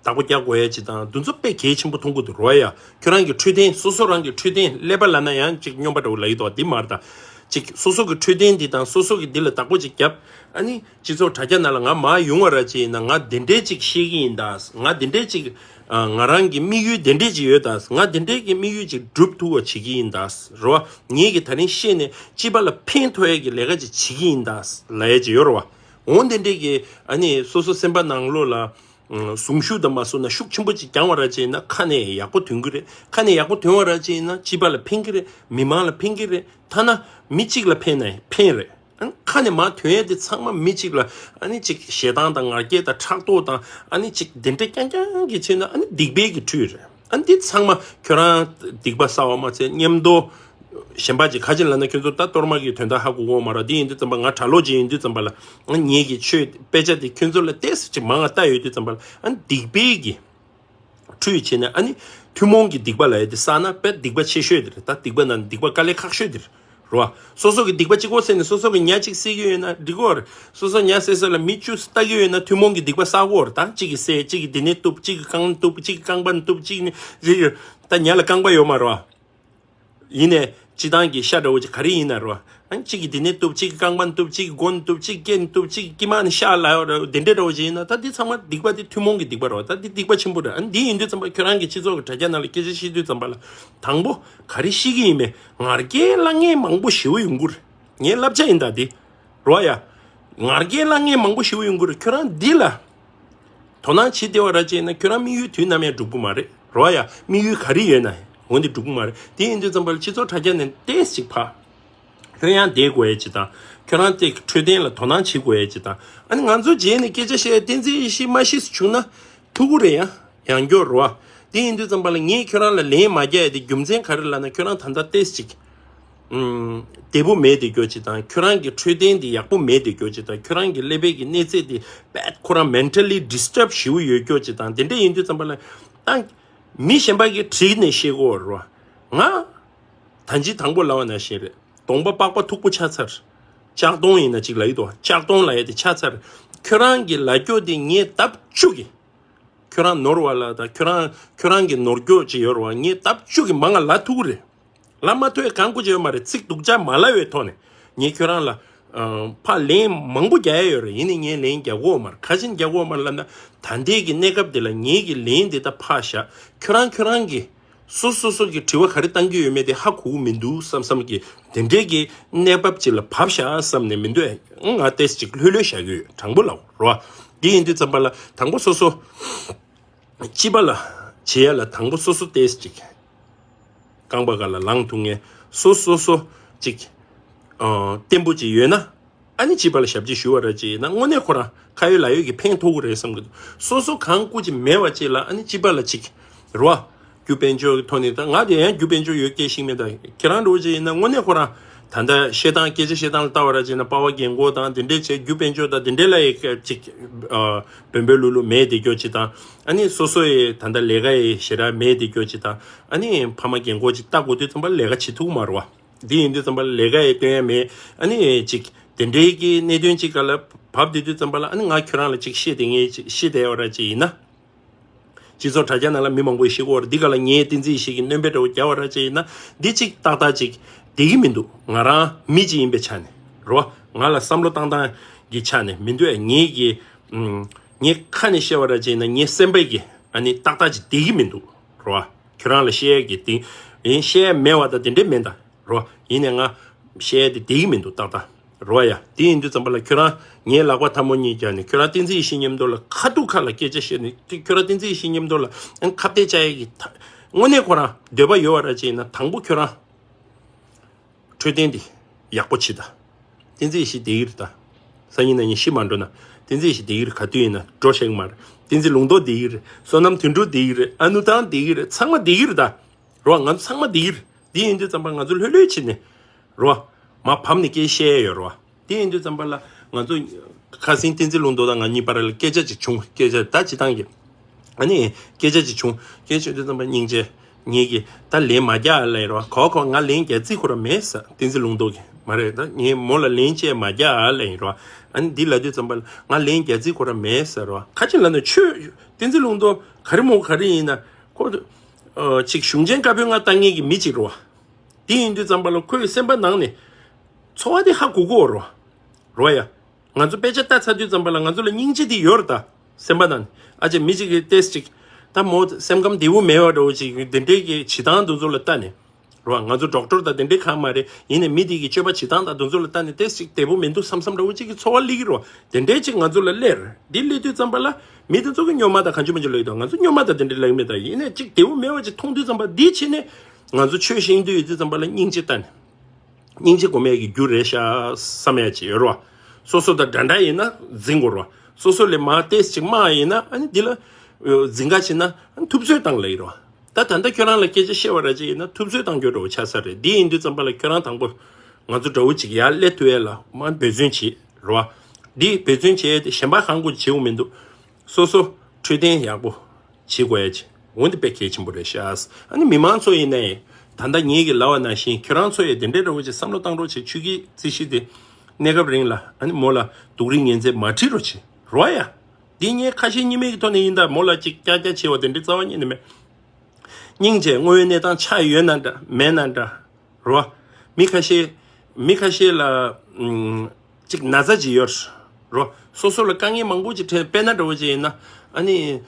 བདག་པོ་རྒྱག་དགོས་ཡ་ཅིག་དང་འདི་ཚོ་དཔེ་གལ་ཆེན་པོ་མཐོང་གི་འདུག་རོ་ཡ། ཁྱོད་རང་གི་འཕྲོད་བསྟེན་སོ་སོ་རང་གི་འཕྲོད་བསྟེན་ཀླད་པ་ལབ་ན་ཡང་ཅིག་སྨྱོན་པ་འདྲ་བོ་ལབ་ཡི་འདུག་འདི་མ་རེད་ད། ཅིག་སོ་སོ་གི་འཕྲོད་བསྟེན་འདི་དང་སོ་སོ་གི་འདི་ལ་བདག་པོ་ཅིག་རྒྱབ། ཨ་ནི་སྤྱི་ཚོགས་དྲ་རྒྱ་ནང་ལ་ང་མར་ཡོང་བ་ར་ཅིག་ཡིན་ན་ང་འདི་འདྲའི་ཅིག་ཤེས་ཀྱི་ཡིན་ད། ང་འདི་འདྲའི་ཅིག་ང་རང་གི་དམིགས་ཡུལ་འདི་འདྲའི་ཅིག་ཡོད་ད། ང་འདི་འདྲའི་གི་དམིགས་ཡུལ་ཅིག་འགྲུབ་ཐུབ་པ་བྱེད་ཀྱི་ཡིན་ད་རོ། ངེད་ཀྱི་ད་རིང་ཤེས་ནས་སྤྱི་པ་ལ་ཕན་ཐོགས་ཡ་གི་ལས་ཀ་ཅིག་བྱེད་ཀྱི་ཡིན་ད་ལབ་ཡ་ཅིག་ཡོད་རོ། འོ་འདི་འདྲའི་གི་ཨ་ནི་སོ་སོ་སེམས་པ་ནང་ལོགས་ལ། ཨ། གཟུངས་གཞུག་དང་མ་སོང་ན་ཤུགས་ཆེན་པོ་ཅིག་བརྒྱངས་པ་ར་ཅིག་ཡིན་ན་ཁ་ནས་ཡག་པོ་ཐོན་གི་རེད། ཁ་ནས་ཡག་པོ་ཐོན་པ་ར་ཅིག་ཡིན་ན་སྤྱི་པ་ལ་ཕན་གི་རེད། མི་མང་ལ་ཕན་གི་རེད། ཐ་ན་མི་གཅིག་ལ་ཕན་ན་ཕན་རེད། ཨ་ནི་ཁ་ནས་མར་ཐོན་ཡས་དེ་ཚང་མ་མི་གཅིག་ལ་ཨ་ནི་ཅིག་ཞེ་སྡང་དང་ང་རྒྱལ་དང་ཕྲག་དོག་དང་ཨ་ནི་ཅིག་དེ་འདྲ་རྐྱང་རྐྱང་གི་ཕྱིར་ན་ཨ་ནི་སྡིག་པའི་གི་ཁྲུས་རེད། ཨ་ནི་འདི་ཚང་མ་ཁྱོད་རང་སྡིག་པ་བསགས་པ་མ་ཚད་མཉམ་དུ། གཞན་པ་ཅིག་ཁ་ཅིག་ལབ་ན་ཁྱོད་ཚོ་ད་གཏོར་མ་གི་དོན་དག་ཧ་གོ་གོ་མ་རེད། འདི་ཡིན་དུས་ཙམ་པ་ང་གྲྭ་ལོག་ཅིག་ཡིན་དུས་ཙམ་པ་ལ་ང་ངེད་ཀྱི་ཆོས་དཔེ་ཆ་དེ་ཁྱོད་ཚོ་ལ་ཏོག་ཙམ་ཅིག་མང་ང་ལྟ་ཡོད་དུས་ཙམ་པ་ལ་ཨ་ནི་སྡིག་པའི་གི་ཁྲུས་བྱས་ནས་ཨ་ནི་ཐུན་མོང་གི་སྡིག་པ་ལབ་ཡ་དེ་བསགས་ན་དཔེ་སྡིག་པ་ཆེ་ཤོས་དེ་རེད། ད་སྡིག་པ་ནང་སྡིག་པ་དཀའ་ལས་ཁག་ཤོས་དེ་རེད། རོ། སོ་སོ་གི་སྡིག་པ་གཅིག་པོ་བསལ་ནས་སོ་སོ་གི་ཉ་གཅིག་བསད་ཀྱི་ཡོད་ན་འགྲིག་གི་རེད། སོ་སོ་ཉ་བསད་ས་ལ་མི་བཅུ་ལྟ་གི་ཡོད་ན་ཐུན་མོང་གི་སྡིག་པ་བསགས་ཀྱི་རེད། ད་གཅིག་གིས་བསད། གཅིག་གིས་འདི་ནས་གཏུབ། གཅིག་གིས་རྐང་གཏུབ། གཅིག་གིས་རྐང་པ་ནས་གཏུབ། གཅིག་ནས་གཅིག་གིས་ད་ཉ་ལ་རྐང་པ་ཡོད་མ་རེད། ཡིན་ནས་སྤྱིར་བཏང་གི་ཤ་འདྲ་བོ་ཅིག་ག་རེ་ཡིན་ན་རོ། ཨ་གཅིག་གིས་འདི་ནས་གཏུབ། གཅིག་གིས་རྐང་པ་ནས་གཏུབ། གཅིག་གིས་མགོ་ནས་གཏུབ། གཅིག་གིས་སྐེ་ནས་གཏུབ། གཅིག་གིས་དཀྱིལ་མ་ནས་ཤ་ལ་ཡོད་རེད། དེ་འདྲ་འདྲ་བོ་ཅིག་ཡིན་ན་ད་འདི་ཚང་མ་སྡིག་པ་དེ་ཐུན་མོང་གི་སྡིག་པ་རེད་བ། ད་འདི་སྡིག་པ་ཆེན་པོ་རེད། ཨ་འདི་ཡིན་དུས་ཙམ་པ་ཁྱོད་རང་གི་སྤྱི་ཚོགས་ཀྱི་དྲ་རྒྱ་ནང་ལ་སྐད་ཆ་བཤད་དུས་ཙམ་པ་ལ་དང་པོ་ག་རེ་བཤད་ཀྱི་ཡིན་མེད། ང་རྒྱལ་ལ་ངས་མང་པོ་ཞེ་པོ་ཡོང་གི་རེད། ངའི་བསླབ་བྱ་ཡིན་ད་འདི། རོ་ཡ། ང་རྒྱལ་ལ་ངས་མང་པོ་ཞེ་པོ་ཡོང་གི་རེད། ཁྱོད་རང་འདི་ལ་དོ་སྣང་བྱེད་བདེ་བ་ར་བྱས་ན་ཁྱོད་རང་དམིགས་ཡུལ་དུས་ནམ་ཡང་འགྲུབ་ཀྱི་མ་རེད། རོ་ཡ། དམིགས་ཡུལ་ག་རེ་ཡོད་ན་འོ་འདི་འགྲུབ་ཀྱི་མ་རེད། དེ་ཡིན་དུས་ཙམ་པ་ལ་སྤྱི་ཚོགས་དྲ་རྒྱ་ནས་ཏོག་ཙམ་ཅིག་ཕར་ལྷོད་ཡངས་བསྡད་དགོས་ཡ་ཅིག་དང་། ཁྱོད་རང་དེ་འཕྲོད་བསྟེན་ལ་དོ་སྣང་བྱེད་དགོས་ཡ་ཅིག་དང་། ཨ་ནི་ང་ཚོ་རྗེས་ནས་སྐད་ཆ་བཤད་ཡ་བསྟན་འཛིན་ཡེ་ཤེས་མ་ཤི་སུ་བྱུང་ན་ཐུག་གི་རེད་ཡ། ཡང་སྐྱར་རོ། དེ་ཡིན་དུས་ཙམ་པ་ལ་ངས་ཁྱོད་རང་ལ་ལན་མ་རྒྱག་ཡ་དེ་རྒྱུ་མཚན་ག་རེ་ལབ་ན་ཁྱོད་རང་ད་ལྟ་ཏོག་ཙམ་ཅིག་ཨུམ། བདེ་པོ་མེད་དེ་སྐྱོ་ཅིག་དང་། ཁྱོད་རང་གི་འཕྲོད་བསྟེན་དེ་ཡག་པོ་མེད་དེ་སྐྱོ་ཅིག་དང་། ཁྱོད་རང་གི་ཀླད་པའི་གི་གནས་ཚད་དེ་bad ཁོ་རང་mentally disturb ཞེ་པོ་ཡོད་སྐྱོ་ཅིག་དང་། དེ་འདྲ་ཡིན་དུས་ཙམ་པ་ལ་ད་མི་གཞན་པ་གིས་དྲིས་ནས་བཤད་དགོས་རེད་བ། ང་ད་ཅི་དང་པོ་ལབ་པ་ནང་བཞིན་རེད། གདོང་པ་པགས་པ་མཐུག་པོ་ཆགས་ཚར། ལྕགས་གདོང་ཡིན་ན་ཅིག་ལབ་ཡི་འདུག་ལྕགས་གདོང་ལབ་ཡ་དེ་ཆགས་ཚར། ཁྱོད་རང་གི་ལབ་སྐྱོ་དེ་ངས་ལྡབ་བཅུ་གི་ཁྱོད་རང་ནོར་བ་ལ་དང་ཁྱོད་རང་ཁྱོད་རང་གི་ནོར་སྐྱོ་ཅིག་ཡོད་རེད་བ། ངས་ལྡབ་བཅུ་གི་མང་ང་ལབ་ཐུབ་ཀྱི་རེད། ལབ་མ་ཐུབ་ཡ་གང་དགོས་ཅིག་ཡོད་མ་རེད། ཚིག་སྡུག་ཅག་མ་ལབ་པའི་ཐོག་ནས་ངས་ཁྱོད་རང་ལ་ཨ་ཕར་ལན་མང་པོ་རྒྱག་ཡ་ཡོད་རེད། ཡིན་ནའི་ངས་ལན་རྒྱག་གི་ཡོད་མ་རེད། ག་རེ་བྱས་ནས་རྒྱག་གི་ཡོད་མ་རེད་ལབ་ན། ད་ལྟའི་གི་གནས་སྐབས་འདི་ལ་ངེད་ཀྱི་ལན་འདི་ད་ཕར་བཞག་ཁྱོད་རང་ཁྱོད་རང་གི་སོ་སོ་སོ་གི་དྲི་བ་ག་རེ་བཏང་གི་ཡོད་མེད་དེ་ཧ་གོ་གི་མི་འདུག་བསམ་བསམ་གི་དེ་འདྲའི་གི་གནས་བབ་ཅིག་ལ་བབས་ཤག་བསམ་ནས་མི་འདུག་ཨེ། ང་ཏོག་ཙམ་ཅིག་ལྷོད་ལྷོད་བཞག་གི་ཡོད། དྲང་པོ་ལབ་རོ། འདི་ཡིན་དུས་ཙམ་པ་ལ་དང་པོ་སོ་སོ་སྤྱི་པ་ལ་བྱེད་ཡ་ལ་དང་པོ་སོ་སོ་ཏོག་ཙམ་ཅིག་རྐང་པ་སྒང་ལ་ལངས་ཐུབ་མཁན། སོ་སོ་སོ་ཅིག་ཨ་བརྟན་པོ་ཅིག་ཡོད་ན། ཨ་ནི་སྤྱི་པ་ལ་ཞབས་ཕྱི་ཞུ་བ་ར་ཅིག་ཡིན་ན་དངོས་གནས་ཁོ་རང་ཁ་ཡོད་ལག་ཡོད་ཀྱི་ཕན་ཐོགས་ཀྱི་རེད་བསམ་གྱི་འདུག་སོ་སོ་གང་བཀུར་ཅིག་མེད་པ་ཅིག་ལ་ཨ་ནི་སྤྱི་པ་ལ་ཅིག་རེད་བ། རྒྱུ་དཔལ་འབྱོར་གྱི་ཐོག་ནས་ད་ང་དེ་ཡང་རྒྱུ་དཔལ་འབྱོར་ཡོད་སྐད་ཤིག་མེད། ད་ཁྱེད་རང་འདྲ་བོ་ཅིག་ཡིན་ན་དངོས་གནས་ཁོ་རང་ད་ལྟ་བཤད་སྟངས་སྐད་ཆ་བཤད་སྟངས་ལ་ལྟ་བ་ར་ཅིག་ཡིན་ན་པ་ཝར་རྒན་གོག་དང་དེ་འདྲས་བྱས་རྒྱུ་དཔལ་འབྱོར་དང་དེ་འདྲས་ལ་ཡི་ཅིག་བོན་བོན་ལུག་ལུག་མེད་དེ་སྐྱོ་ཅིག་དང་། ཨ་ནི་སོ་སོ་ཡི་ད་ལྟ་ལས་ཀ་ཡི་ཞེ་དྲག་མེད་དེ་སྐྱོ་ཅིག་དང་། ཨ་ནི་ཕ་མ་རྒན་གོག་ཅིག་ལྟ་དགོས་དུས་ཙམ་པ་ལས་ཀ་བྱེད་ཐུབ་ཀྱི་མ་རེད་བ། འདི་ཡིན་དུས་ཙམ་པ་ལ་ལས་ཀ་ཡང་སྟོན་ཡ་མེད། ཨ་ནི་ཅིག་དེ་འདྲའི་གི་གནད་དོན་ཅིག་ག་ལ་བབས་དེ་དུས་ཙམ་པ་ལ། ཨ་ནི་ང་ཁྱོད་རང་ལ་ཅིག་བཤད་དེ་ངས་ཅིག་བཤད་བསྡད་ཡོད་ར་ཅིག་ཡིན་ན། སྤྱི་ཚོགས་དྲ་རྒྱ་ནང་ལ་མི་མང་པོ་ཞིག་ཤེས་ཀྱི་ཡོད་རེད། འདི་ག་ལ་ངས་བསྟན་འཛིན་ཡེ་ཤེས་ཀྱི་སྣོན་པ་འདྲ་བོ་རྒྱག་པ་ར་ཅིག་ཡིན་ན། འདི་ཅིག་ཏག་ཏག་ཅིག་བསྡད་ཀྱི་མི་འདུག་ང་རང་མི་ཅིག་ཡིན་པའི་ཆ་ནས་རེད་བ། ང་ལ་བསམ་བློ་བཏང་སྟངས་ཀྱི་ཆ་ནས་མི་འདུག་ཨ། ངེད་ཀྱི་ཨམ། ངས་ཁ་ནས་བཤད་པ་ར་ཅིག་ཡིན་ན་ངའི་སེམས་པ་གི་ཨ་ནི་ཏག་ཏག་ཅིག་བསྡད་ཀྱི་མི་འདུག་རེད་བ། ཁྱོད་རང་ལ་བཤད་ཡ་གི་དེ་ཡིན། བཤད་ཡ་མེད་པ་དང་དེ་འདྲས་མེད་ད། རོ། ཡིན་ནའི་ང་བཤད་ཡ་དེ་བསྡད་ཀྱི་མི་འདུག་ཏག་ཏག་རོ་ཡ། དེ་ཡིན་དུས་ཙམ་པ་ལ་ཁྱོད་རང་ངའི་ལག་པ་ཐལ་མོ་གཉིས་བརྒྱབ་ནས་ཁྱོད་རང་བསྟན་འཛིན་ཡེ་ཤེས་མཉམ་དུ་ལ་ཁ་ཐུག་ཁ་ལ་སྐད་ཆ་བཤད་ནས། དེ་ཁྱོད་རང་བསྟན་འཛིན་ཡེ་ཤེས་མཉམ་དུ་ལ་ཨང་ཁ་གཏད་བཅག་ཡ་གི་ད་དངོས་གནས་ཁོ་རང་འདོད་པ་ཡོད་པ་ར་ཅིག་ཡིན་ན་དང་པོ་ཁྱོད་རང་འཕྲོད་བསྟེན་དེ་ཡག་པོ་བྱེད་ད། བསྟན་འཛིན་ཡེ་ཤེས་བསྡད་ཀྱི་རེད་ད། སང་ཉིན་གནངས་ཉིན་ཤི་མ་འགྲོ་ན། བསྟན་འཛིན་ཡེ་ཤེས་བསྡད་ཀྱི་རེད། ག་དུས་ཡིན་ན་འགྲོ་ཤེས་ཀྱི་མ་རེད། བསྟན་འཛིན་ལུང་རྟོགས་བསྡད་ཀྱི་རེད། བསོད་ནམས་དོན་གྲུབ་བསྡད་ཀྱི་རེད། ཨ་ནུ་ཐང་བསྡད་ཀྱི་རེད། ཚང་མ་བསྡད་ཀྱི་རེད་ད། རོ། ང་ཚོ་ཚང་མ་འདི་ཡིན། འདི་ཡིན་དུས་ཙམ་པ་ང་ཚོ་ལྷོད་ལྷོད་བྱས་ནས། རོ། མར་བབས་ནས་སྐད་བཤད་ཡ་ཡོད་རོ། འདི་ཡིན་དུས་ཙམ་པ་ལ་ང་ཚོ་ཁ་སང་བསྟན་འཛིན་ལུང་རྟོགས་དང་ང་གཉིས་བར་ལ་སྐད་ཆ་ཅིག་བྱུང་། སྐད་ཆ་ད་ཅི་ཐང་གི། ཨ་ནི་སྐད་ཆ་ཅིག་བྱུང་། སྐད་ཆ་བྱུང་དུས་ཙམ་པ་སྙིང་རྗེ། ངེད་ཀྱིས་ད་ལན་མ་རྒྱག་ཨ་ལབ་ཡིན་རོ། གོ་གོ་ང་ལན་རྒྱག་རྩིས་ཁོ་ར་མེད་ཟེར། བསྟན་འཛིན་ལུང་རྟོགས་ཀྱིས། མ་རེད་ད། ངས་མོ་ལ་ལན་བཅད་མ་རྒྱག་ཨ་ལབ་ཡིན་རོ། ཨ་ནི་འདི་ལབ་དུས་ཙམ་པ་ལ་ང་ལན་རྒྱག་རྩིས་ཁོ་ར་མེད་ཟེར་རོ། ཁ་ཅིག་ལབ་ན་ཆོས་བསྟན་འཛིན་ལུང་རྟོགས་ག་རེ་མོ་ག་རེ་ཡིན་ན་ཁོ། ཨ། ཅིག་གཞུང་ཆེན་བཀའ་པོད་ལྔ་ལྟ་མཁན་གྱི་མི་ཅིག་རེད་བ། དེ་ཡིན་དུས་ཙམ་པ་ལ་ཁོའི་སེམས་པ་ནང་ནས་ཚོར་བ་དེ་ཧ་གོ་གི་ཡོད་རེད་བ། རེད་བ་ཡ། ང་ཚོ་དཔེ་ཆ་ལྟ་ཚར་དུས་ཙམ་པ་ལ་ང་ཚོ་ལ་སྙིང་རྗེ་དེ་ཡོད་རེད་ད། སེམས་པ་ནང་ནས། ཨ་ཅེ་མི་ཅིག་གིས་ཏོག་ཙམ་ཅིག་ད་མོ་སེམས་ཁམས་བདེ་པོ་མེད་པ་འདྲ་བོ་ཅིག་དེ་འདྲའི་གི་བྱེད་སྟངས་དེ་ཚོ་ལ་ལྟ་ནས། རེད་བ། ང་ཚོ་ཌོག་ཊར་དང་དེ་འདྲའི་གང་མ་རེད། ཡིན་ནའི་མི་དེ་གི་སྤྱོད་པ་བྱེད་སྟངས་དང་དེ་ཚོ་ལ་ལྟ་ནས་ཏོག་ཙམ་ཅིག་བདེ་པོ་མི་འདུག་བསམ་བསམ་འདྲ་བོ་ཅིག་གི་ཚོར་བ་སླེབས་ཀྱི་རེད་བ། དེ་འདྲའི་ཅིག་ང་ཚོ་ལ་སླེབས་རེད། འདི་སླེབས་དུས་ཙམ་པ་ལ་མི་དེ་ཚོ་གི་སྨྱོན་མ་དང་གང་བྱུང་མང་བྱུང་ལབ་ཀྱི་འདུག་ང་ཚོ་སྨྱོན་མ་དང་དེ་འདྲ་ལབ་ཀྱི་མེད་ད། ཡིན་ནའི་ཅིག་བདེ་པོ་མེད་པ་ཅིག་མཐོང་དུས་ཙམ་པ་འདི་བྱས་ནས་ང་ཚོ་ཆོས་ཤེས་འདོད་ཡོད་དུས་ཙམ་པ་ལ་སྙིང་རྗེ་ལྟ་ནས། སྙིང་རྗེ་སྒོམ་ཡས་ཀྱི་རྒྱུ་རེད་ཤག་བསམ་ཡ་ཅིག་ཡོད་རེད་བ། སོ་སོ་དང་འདྲ་འདྲ་ཡིན་ན་འཛིང་དགོས་རེད་བ། སོ་སོ་ལས་མར་ཏོག་ཙམ་ཅིག་དམའ་བ་ཡིན་ན་ཨ་ནི་འདི་ལ་འཛིང་ག་བྱེད་ན་ཨ་ནི་ཐུབ་ཚོད་བཏང་ལབ་ཀྱི་རེད་བ། ད་ད་ལྟ་ཁྱོད་རང་ལ་སྐད་ཆ་བཤད་པ་ར་ཅིག་ཡིན་ན་ཐུབ་ཚོད་བཏང་རྒྱུ་འདྲ་བོ་ཆགས་ས་རེད། འདི་ཡིན་དུས་ཙམ་པ་ལ་ཁྱོད་རང་དང་པོ་ང་ཚོ་འདྲ་བོ་ཅིག་ཡར་སླེབས་ཐུབ་ཡས་ལ་མར་འབད་བརྩོན་བྱེད་རེད་བ། འདི་འབད་བརྩོན་བྱས་ཏེ་གཞན་པ་གང་དགོས་བྱེད་དགོས་མི་འདུག་སོ་སོ་འཕྲོད་བསྟེན་ཡག་པོ་བྱེད་དགོས་ཡ་ཅིག་འོ་འདི་དཔེ་གལ་ཆེན་པོ་རེད་ཤག་ཨ་ནི་མི་མང་ཚོ་ཡིན་ནའི་ད་ལྟ་ངེད་ཀྱི་ལབ་པ་ནང་བཞིན་ཁྱོད་རང་ཚོ་ཡི་དེ་འདྲའི་འདྲ་བོ་ཅིག་བསམ་བློ་བཏང་རོགས་བྱེད། ཆོས་སྐྱིད་རྩིས་གཞི་དེ་གནས་སྐབས་རིང་ལ་ཨ་ནི་མོ་ལ་སྡུག་རུས་ངན་ཚད་མ་ཁྲིད་རོགས་བྱེད་རོགས་ཡ། འདི་ངས་ཁ་ཞེ་གཉིས་མེད་ཀྱི་ཐོག་ནས་ཡིན་ད། མོ་ལ་ཅིག་ཀྱག་ཀྱག་བྱེད་པ་དེ་འདྲའི་རྩ་བ་ཉིད་ནས་མེད། སྙིང་རྗེ། དངོས་ཡོད་གནས་སྟངས་ཆགས་ཡོད་ན་འདྲ་མེད་ན་འདྲ། རོ། མི་ཁ་ཤས། མི་ཁ་ཤས་ལ་ཨམ། ཅིག་ན་ཚ་ཅིག་ཡོད་རོ། སོ་སོ་ལ་དཀའ་ངལ་མང་པོ་ཅིག་འཕྲད། དཔེར་ན་འདྲ་བོ་ཅིག་ཡིན་ན་ཨ་ནི།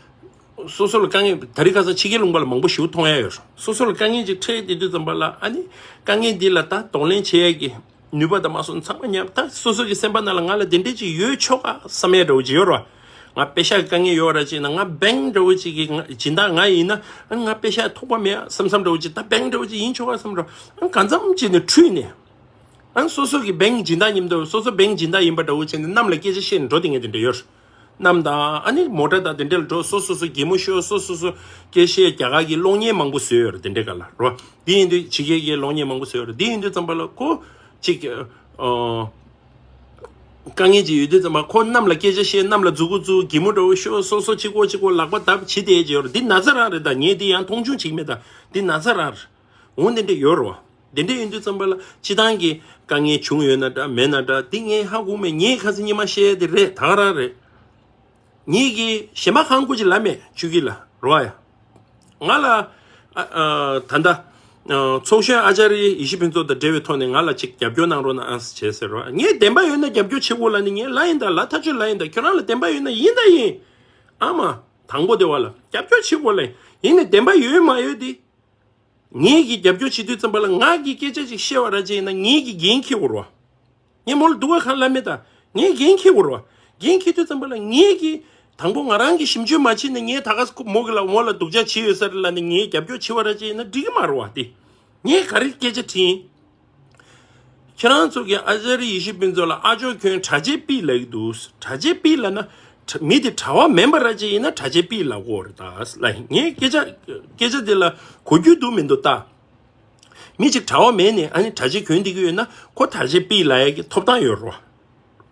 སོ་སོ་ལ་དཀའ་ངལ་ད་རེས་ཁ་སང་ཕྱི་རྒྱལ་ལུང་པ་ལ་མང་པོ་ཞིག་མཐོང་ཡ་ཡོད་རོ། སོ་སོ་ལ་དཀའ་ངལ་ཅིག་འཕྲད་དེ་དུས་ཙམ་པ་ལ་ཨ་ནི། དཀའ་ངལ་འདི་ལ་ད་གདོང་ལེན་བྱེད་ཡ་གི་ནུས་པ་དང་མ་སོན་ཚང་མ་ཉམས། ད་སོ་སོ་གི་སེམས་པ་ནང་ལ་ང་ལ་དེ་འདྲས་ཅིག་ཡོད་ཆོག་ག་བསམ་ཡ་འདྲ་བོ་ཅིག་ཡོད་རོ། ང་པེ་ཤག་གི་དཀའ་ངལ་ཡོད་ར་ཅིག་ན་ང་བེང་འདྲ་བོ་ཅིག་གི་ང་སྦྱིན་བདག་ང་ཡིན་ན་ང་པེ་ཤག་ཐོགས་པ་མེད་བསམ་བསམ་འདྲ་བོ་ཅིག་ད་བེང་འདྲ་བོ་ཅིག་ཡིན་ཆོག་ག་བསམ་རོ། གང་འཚམ་ཅིག་ནས་འཁྲུལ་ནས། ཨ་སོ་སོ་གི་བེང་སྦྱིན་བདག་མཉམ་དུ་སོ་སོ་བེང་སྦྱིན་བདག་ཡིན་པ་འདྲ་བོ་བྱས་ནས་གནམ་ལ་སྐད་ཆ་བཤད་ནས་འགྲོ་བསྡད་མཁན་དེ་འདྲ་ཡོད། གནམ་དང་ཨ་ནི་མོ་ཊ་དང་དེ་འདྲ་ལ་འགྲོ། སོ་སོ་སོ་གད་མོ་ཤོར། སོ་སོ་སོ་སྐད་བཤད། རྒྱ་གར་གྱི་གློག་བརྙན་མང་པོ་བཟོས་ཡོད་རེད་དེ་འདྲའི་སྒང་ལ་རོ། འདི་ཡིན་དུས་ཕྱི་རྒྱལ་གྱི་གློག་བརྙན་མང་པོ་བཟོས་ཡོད་རེད། འདི་ཡིན་དུས་ཙམ་པ་ལ་ཁོ་ཅིག་ཨ། དཀའ་ངལ་ཅིག་ཡོད་དུས་ཙམ་པ་ཁོ་གནམ་ལ་སྐད་ཆ་བཤད། གནམ་ལ་མཛུ་གུ་བཙུགས། གད་མོ་འདྲ་བོ་ཤོར། སོ་སོ་གཅིག་པོ་གཅིག་པོ་ལག་པ་བརྡབ་བྱེད་བསྡད་ཀྱི་ཡོད་རེད། འདི་ན་ཚ་རང་རེད་ད། ངས་འདི་ཡང་མཐོང་ཆུང་བྱེད་ཀྱི་མེད་ད། འདི་ན་ཚ་རང་རེད། འོ་འདི་འདྲ་ཡོད་རེད་བ། འདི་འདྲ་ཡིན་དུས་ཙམ་པ་ལ་སྤྱི་བཏང་གི་དཀའ་ངལ་བྱུང་ཡོད་ན་འདྲ་མེད་ན་འདྲ་འདི་ངས་ཧ་གོ་མེད། ངས་ཁ་སང་ཉི་མ་བཤད་དེ་རེད། ད་ག་རང་རེད། ངས་ཀྱི་གཞན་པ་གང་དགོས་ཀྱི་ལབ་མེད། ཆོས་སྐྱིད་ལ་རེད་བ་ཡ། ང་ལ་ཨ་ཨ་ད་ལྟ་ཨ་ཚོགས་གཞོན་ཨ་ཅཱརྱ་ཡེ་ཤེས་ཕུན་ཚོགས་དང་འབྲེལ་བའི་ཐོག་ནས་ང་ལ་ཅིག་རྒྱབ་སྐྱོར་གནང་རོགས་གནང་ཨ་ཟེར་བྱས་ཟེར་རོ། ངས་བདེན་པ་ཡོད་ན་རྒྱབ་སྐྱོར་བྱེད་དགོས་ལབ་ནས་ངས་ལབ་ཡིན་ད། ལབ་ཐག་ཆོད་ལབ་ཡིན་ད། ཁྱོད་རང་ལ་བདེན་པ་ཡོད་ན་ཡིན་ད་ཡིན། ཨ་མ། དང་པོ་དེ་བ་ལ་རྒྱབ་སྐྱོར་བྱེད་དགོས་ལ། ཡིན་ནའི་བདེན་པ་ཡོད་མ་ཡོད་དེ། ངེད་ཀྱིས་རྒྱབ་སྐྱོར་བྱེད་དུས་ཙམ་པ་ལ་ང་གིས་སྐད་ཆ་ཅིག་བཤད་པ་ར་ཅིག་ཡིན་ན་ངེད་ཀྱིས་འགན་འཁྱེར་དགོས་རེད་བ། ངས་མོ་ལ་སྡུག་པ་གང་ལབ་མེད་ད། ངས་འགན་འཁྱེར་དགོས་རེད་བ། འགན་འཁྱེར་དུས་ཙམ་པ་ལ་ངེད་ཀྱིས་དང་པོ་ང་རང་གིས་ཞིབ་འཇུག་མ་བྱས་ནས་ངས་ད་ག་མོ་གི་ལ་མོ་ལ་སྡུག་ཅག་བྱས་ཡོད་ས་རེད་ལབ་ནས་ངས་རྒྱབ་སྐྱོར་བྱེད་པ་ར་ཅིག་ཡིན་ན་འགྲིག་གི་མ་རེད་བ་དེ། ངས་ག་རེ་སྐད་ཆ་དྲིས་ཡིན། ཁྱེད་རང་ཚོ་གིས་ཨ་ཅཱརྱ་ཡེ་ཤེས་ཕུན་ཚོགས་ལ་ཨ་ཇོ་ཁྱོད་གྲྭ་ཆས་པིས་ལབ་ཀྱི་འདུག་གྲྭ་ཆས་པིས་ལབ་ན་གྲྭ་མི་དེ་གྲྭ་པ་མིན་པ་ར་ཅིག་ཡིན་ན་གྲྭ་ཆས་པིས་ལབ་དགོས་རེད་ད་ལབ། ངས་སྐད་ཆ་སྐད་ཆ་དེ་ལ་གོ་རྒྱུ་འདུག་མི་འདུག་ལྟ། མི་གཅིག་གྲྭ་པ་མིན་ནས་ཨ་ནི་གྲྭ་ཆས་གྱོན་བསྡད་ཀྱི་ཡོད་ན་ཁོ་གྲྭ་ཆས་པིས་ལབ་ཡ་གི་ཐོབ་ཐང་ཡོད་རེད་བ།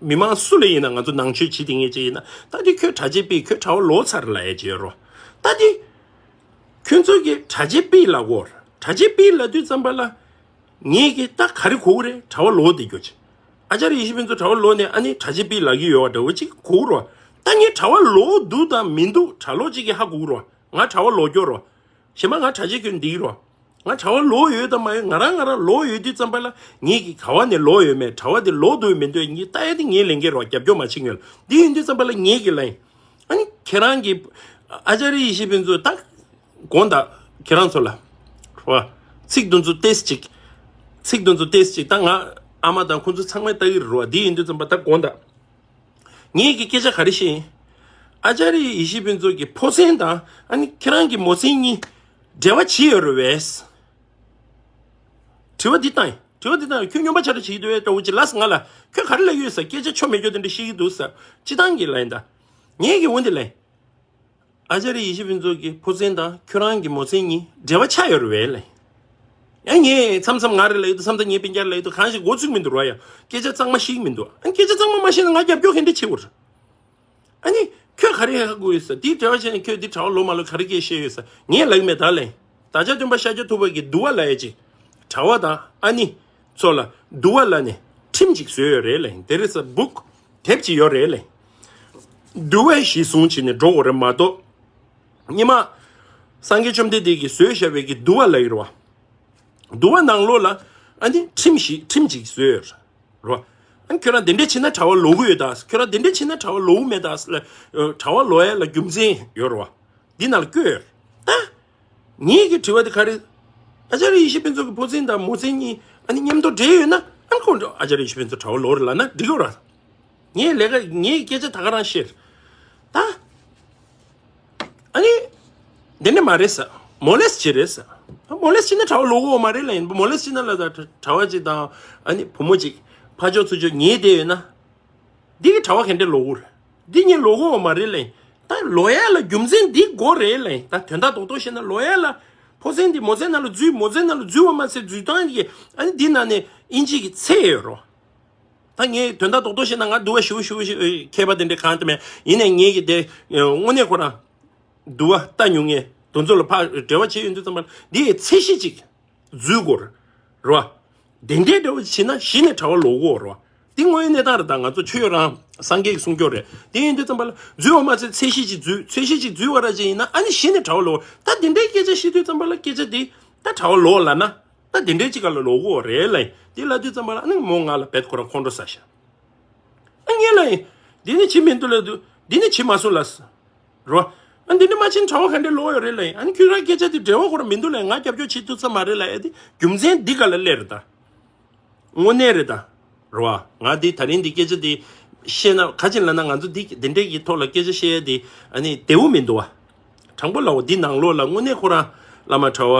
མི་མང་སུ་ལ་ཡིན་ན་ང་ཚོ་ནང་ཆོས་བྱེད་བསྡད་མཁན་ཅིག་ཡིན་ན་ད་དེ་ཁྱོད་གྲྭ་ཆས་པིས་ཁྱོད་གྲྭ་པ་ལོག་ཚར་ལབ་ཡ་ཅིག་ཡོད་རེད་བ། ད་དེ་ཁྱོད་ཚོ་གིས་གྲྭ་ཆས་པིས་ལབ་དགོས་རེད། གྲྭ་ཆས་པིས་ལབ་དུས་ཙམ་པ་ལ། ངས་ཀྱི་ད་ག་རེ་གོ་གི་རེད། གྲྭ་བ་ལོག་བསྡད་རྒྱུ་ཅིག་ཨ་ཅར་ཡེ་ཤེས་ཕུན་ཚོགས་གྲྭ་བ་ལོག་ནས་ཨ་ནི་གྲྭ་ཆས་པི་ལག་གི་ཡོད་པ་འདྲ་བོ་ཅིག་གོ་གི་རེད་བ། ད་ངས་གྲྭ་བ་ལོག་འདུག་དང་མི་འདུག་གྲྭ་ལོག་ཅིག་གིས་ཧ་གོ་གི་རེད་བ། ང་གྲྭ་བ་ལོག་རྒྱུ་རེད་བ། གཞན་པ་ང་གྲྭ་ཆས་གྱོན་འདི་རེད་བ། ང་གྲྭ་བ་ལོག་ཡོད་དང་མ་ཡོད། ང་རང་ང་རང་ལོག་ཡོད་དུས་ཙམ་པ་ལ་ངས་ཀྱི་ག་བ་ནས་ལོག་ཡོད་མེད། གྲྭ་བ་དེ་ལོག་འདུག་མི་འདུག་ངས་ལྟ་ཡ་དེ་ངས་ལས་འགན་རེད་བ། རྒྱབ་སྐྱོར་མ་བྱེད་ངོས་ལ། འདི་ཡིན་དུས་ཙམ་པ་ལ་ངས་ཀྱི་ལ་ཡིན། ཨ་ནི་ཁྱེད་རང་གི་ཨ་ཅར་ཡེ་ཤེས་ཕུན་ཚོགས་ད་དགོངས་དག་ཁྱེད་རང་ཚོ་ལ་རེད་བ། ཚིག་དེ་ཚོ་ཏོག་ཙམ་ཅིག་ཚིག་དེ་ཚོ་ཏོག་ཙམ་ཅིག་ད་ང་ཨ་མ་དང་ཁོང་ཚོ་ཚང་མས་ལྟ་གི་རེད་བ། འདི་ཡིན་དུས་ཙམ་པ་ད་དགོངས་དག་ངས་ཀྱི་སྐད་ཆ་ག་རེ་བཤད་ཡིན། ཨ་ཅར་ཡེ་ཤེས་ཕུན་ཚོགས་ཀྱི་ཕོ་མཚན་དང་ཨ་ནི་ཁྱེད་རང་གི་མོ་མཚན་གཉིས་འབྲེལ་བ་ཅི་ཡོད་རེད་བས། དྲི་བ་འདི་བཏང་ཡིན། དྲི་བ་འདི་བཏང་ཡིན། ཁྱོད་སྨྱོན་པ་ཆ་རེ་བྱེད་ཀྱི་འདུག་བས། ལྟ་བུ་ཅིག་ལབ་སོང་ང་ལ། ཁྱོད་ག་རེ་ལབ་ཀྱི་ཡོད་ས། སྐད་ཆ་ཆོ་མེད་རྒྱུ་དེ་འདྲ་བཤད་ཀྱི་འདུག་ས། སྤྱི་བཏང་གི་ལབ་ཡིན་ད། ངས་ཀྱི་འོ་འདི་ལབ་ཡིན། ཨ་ཅར་ཡེ་ཤེས་ཕུན་ཚོགས་ཀྱི་ཕོ་མཚན་དང་ཁྱོད་རང་གི་མོ་མཚན་གཉིས་འབྲེལ་བ་ཆགས་ཡོད་རེད་བས་ལབ་ཡིན། ཡང་ངས་མཚམས་མཚམས་ང་རེ་ལབ་ཡོད་དུས། མཚམས་མཚམས་ངའི་སྤུན་ཀྱག་ལབ་ཡོད་དུས། གང་ཞིག་མགོ་ཚོད་མི་འདུག་ར་ཡ། སྐད་ཆ་གཙང་མ་ཤེས་ཀྱི་མི་འདུག་ཨ། སྐད་ཆ་གཙང་མ་མ་ཤེས་ན་ང་རྒྱབ་སྐྱོར་ག་འདྲ་བྱེད་དགོས་རེད། ཨ་ནི་ཁྱོད་ག་རེ་ཧ་གོ་ཡོད་ས། དེའི་འབྲེལ་བ་བྱས་ནས་ཁྱོད་འདི་གྲྭ་བ་ལོག་མ་ལོག་ག་རེ་སྐད་བཤད་ཡོད་ས། ངས་ལབ་ཀྱི་མེད་ད་ལབ་ཡིན། བདག་ཅག་སྟོན་པ་ཤཱཀྱ་ཐུབ་པ་གིས་འདུལ་བ་ལབ་ཡ་ཅིག་གྲྭ་བ་དང་ཨ་ནི་ཚོ་ལ་འདུལ་བ་ལབ་ནས་ཁྲིམས་ཅིག་བཟོས་ཡོད་རེད་ལབ་ཡིན། There is a book. དེབ་ཅིག་ཡོད་རེད་ལབ་ཡིན། འདུལ་བའི་གཞི་བཟུང་བྱས་ནས་འགྲོ་དགོས་རེད་མ་གཏོགས། སྔོན་མ་སངས་རྒྱས་བཅོམ་ལྡན་འདས་ཀྱིས་བཟོས་བཞག་པའི་གི་འདུལ་བ་ལབ་ཡོད་རེད་བ། འདུལ་བ་ནང་ལོགས་ལ་ཨ་ནི་ཁྲིམས་ཤིག་ཁྲིམས་ཅིག་བཟོས་ཡོད་རེད་བ། ཨ་ནི་ཁྱོད་རང་དེ་འདྲས་བྱས་ན་གྲྭ་བ་ལོག་གི་ཡོད་ད། ཁྱོད་རང་དེ་འདྲས་བྱས་ན་གྲྭ་བ་ལོག་གི་མེད་ད་ལབ། གྲྭ་བ་ལོག་ཡ་ལ་རྒྱུ་མཚན་ཡོད་རེད་བ། འདི་ནང་ལ་བཀོད་ཡོད་རེད་ད། ངེད་ཀྱི་དྲི་བ་དེ་ག་རེ། ཨ་ཅར་ཡེ་ཤེས་ཕུན་ཚོགས་ཀྱི་ཕོ་མཚན་དང་མོ་མཚན་གཉིས་ཨ་ནི་མཉམ་དུ་འབྲེལ་ཡོད་ན། ཨ་ནི་ཁོང་ཚོ་ཨ་ཅར་ཡེ་ཤེས་ཕུན་ཚོགས་གྲྭ་བ་ལོག་རེད་ལབ་ན་འགྲིག་གི་རེད། ངས་ལས་ཀ་ངའི་སྐད་ཆ་ད་ག་རང་བཤད་ད། ཨ་ནི། འདི་འདྲ་མ་རེད་ས། མོ་ལེས་བྱེད་རེད་ས། མོ་ལེས་བྱེད་ན་གྲྭ་བ་ལོག་གི་ཡོད་མ་རེད་ལབ་ཡིན། མོ་ལེས་བྱེད་ན་ལ་ད་གྲྭ་བ་གཅིག་དང་ཨ་ནི་བུ་མོ་གཅིག་ཕར་ཕྱོགས་ཚུར་ཕྱོགས་ཉལ་བསྡད་ཡོད་ན། འདི་གི་གྲྭ་བ་ག་འདྲས་ལོག་གི་རེད། འདི་ངས་ལོག་གི་ཡོད་མ་རེད་ལབ་ཡིན། ད་ལོག་ཡ་ལ་རྒྱུ་མཚན་འདི་དགོས་རེད་ལབ་ཡིན། ད་དོན་དག་རྡོག་རྡོག་བཤད་ན་ལོག་ཡ་ལ་ཕོ་མཚན་འདི་མོ་མཚན་ནང་ལ་འཛུལ། མོ་མཚན་ནང་ལ་འཛུལ་བ་མ་ཟད་འཛུལ་སྟངས་ཀྱི་ཨ་ནི་འདི་ནང་ནས་དབྱིན་ཇི་གི་ཚད་ཡོད་རེད། ད་ངས་དོན་དག་རྡོག་རྡོག་བཤད་ན་ང་འདུལ་བ་ཞེ་པོ་ཞེ་པོ་ཞིག་མཁས་པ་དེ་འདྲས་གང་དུ་མེད། ཡིན་ནའི་ངེད་ཀྱི་དེ་དངོས་གནས་ཁོ་རང་འདུལ་བ་ལྟ་མྱོང་མཁན་དེ་ཚོ་ལ་ཕར་འབྲེལ་བ་བྱས་ཡོང་དུས་ཙམ་པ་ལ་འདི་ཡི་ཚད་གཞི་ཅིག་འཛུལ་དགོས་རེད་བ། དེ་འདྲའི་འདྲ་བོ་བྱས་ན་གཞི་ནས་གྲྭ་བ་ལོག་གི་ཡོད་རེད་བ། འདི་དངོས་ཡོད་གནས་སྟངས་རེད། ད་ང་ཚོ་ཆོས་ཡོད་རང་སངས་རྒྱས་ཀྱི་གསུང་སྐྱོར་རེད། དེ་ཡིན་དུས་ཙམ་པ་ལ་འཛུལ་བ་མ་ཚད་ཚད་གཞི་ཅིག་འཛུལ། ཚད་གཞི་ཅིག་འཛུལ་བ་ར་ཅིག་ཡིན་ན་ཨ་ནི་གཞི་ནས་གྲྭ་བ་ལོག་ད་དེ་འདྲའི་སྐད་ཆ་བཤད་དུས་ཙམ་པ་ལ་སྐད་ཆ་འདི་ད་གྲྭ་བ་ལོག་ལབ་ན། ད་དེ་འདྲའི་ཅིག་ག་ལ་ལོག་གི་ཡོད་རེད་ལབ་ཡིན། དེ་ལབ་དུས་ཙམ་པ་ལ་ཨ་ནི་མོ་ང་ལ་བེད་ཁོ་རང་ཁོང་ཁྲོ་ཟ་ཤག་ཨ་ངས་ལབ་ཡིན། འདི་ནི་བྱེད་མི་འདུག་ལབ་དུས་འདི་ནི་བྱེད་མ་སོང་ལབ་སོང་། རོ། ཨ་འདི་འདྲ་མ་བྱེད་ན་གྲྭ་བ་ག་འདྲས་ལོག་ཡོད་རེད་ལབ་ཡིན། ཨ་ནི་ཁྱོད་རང་སྐད་ཆ་དེ་འབྲེལ་བ་ཁོ་རང་མི་འདུག་ལབ་ཡིན། ང་རྒྱབ་སྐྱོར་བྱེད་ཐུབ་ས་མ་རེད་ལབ་ཡ་དེ་རྒྱུ་མཚན་འདི་ག་ལ་སླེབས་རེད་ད། དངོས་གནས་རེད་ད། རོ། ང་འདི་ད་རིང་འདི་སྐད་ཆ་འདི་བཤད་ན་ག་ཅིག་ལབ་ན་ང་ཚོ་འདི་འདི་འདྲས་ཀྱི་ཐོག་ལ་སྐད་ཆ་བཤད་ཡ་འདི་ཨ་ནི་བདེ་བོ་མི་འདུག་བ། དྲང་པོ་ལབ་འོ། འདི་ནང་ལོགས་ལ་དངོས་གནས་ཁོ་རང་བླ་མ་གྲྭ་བ་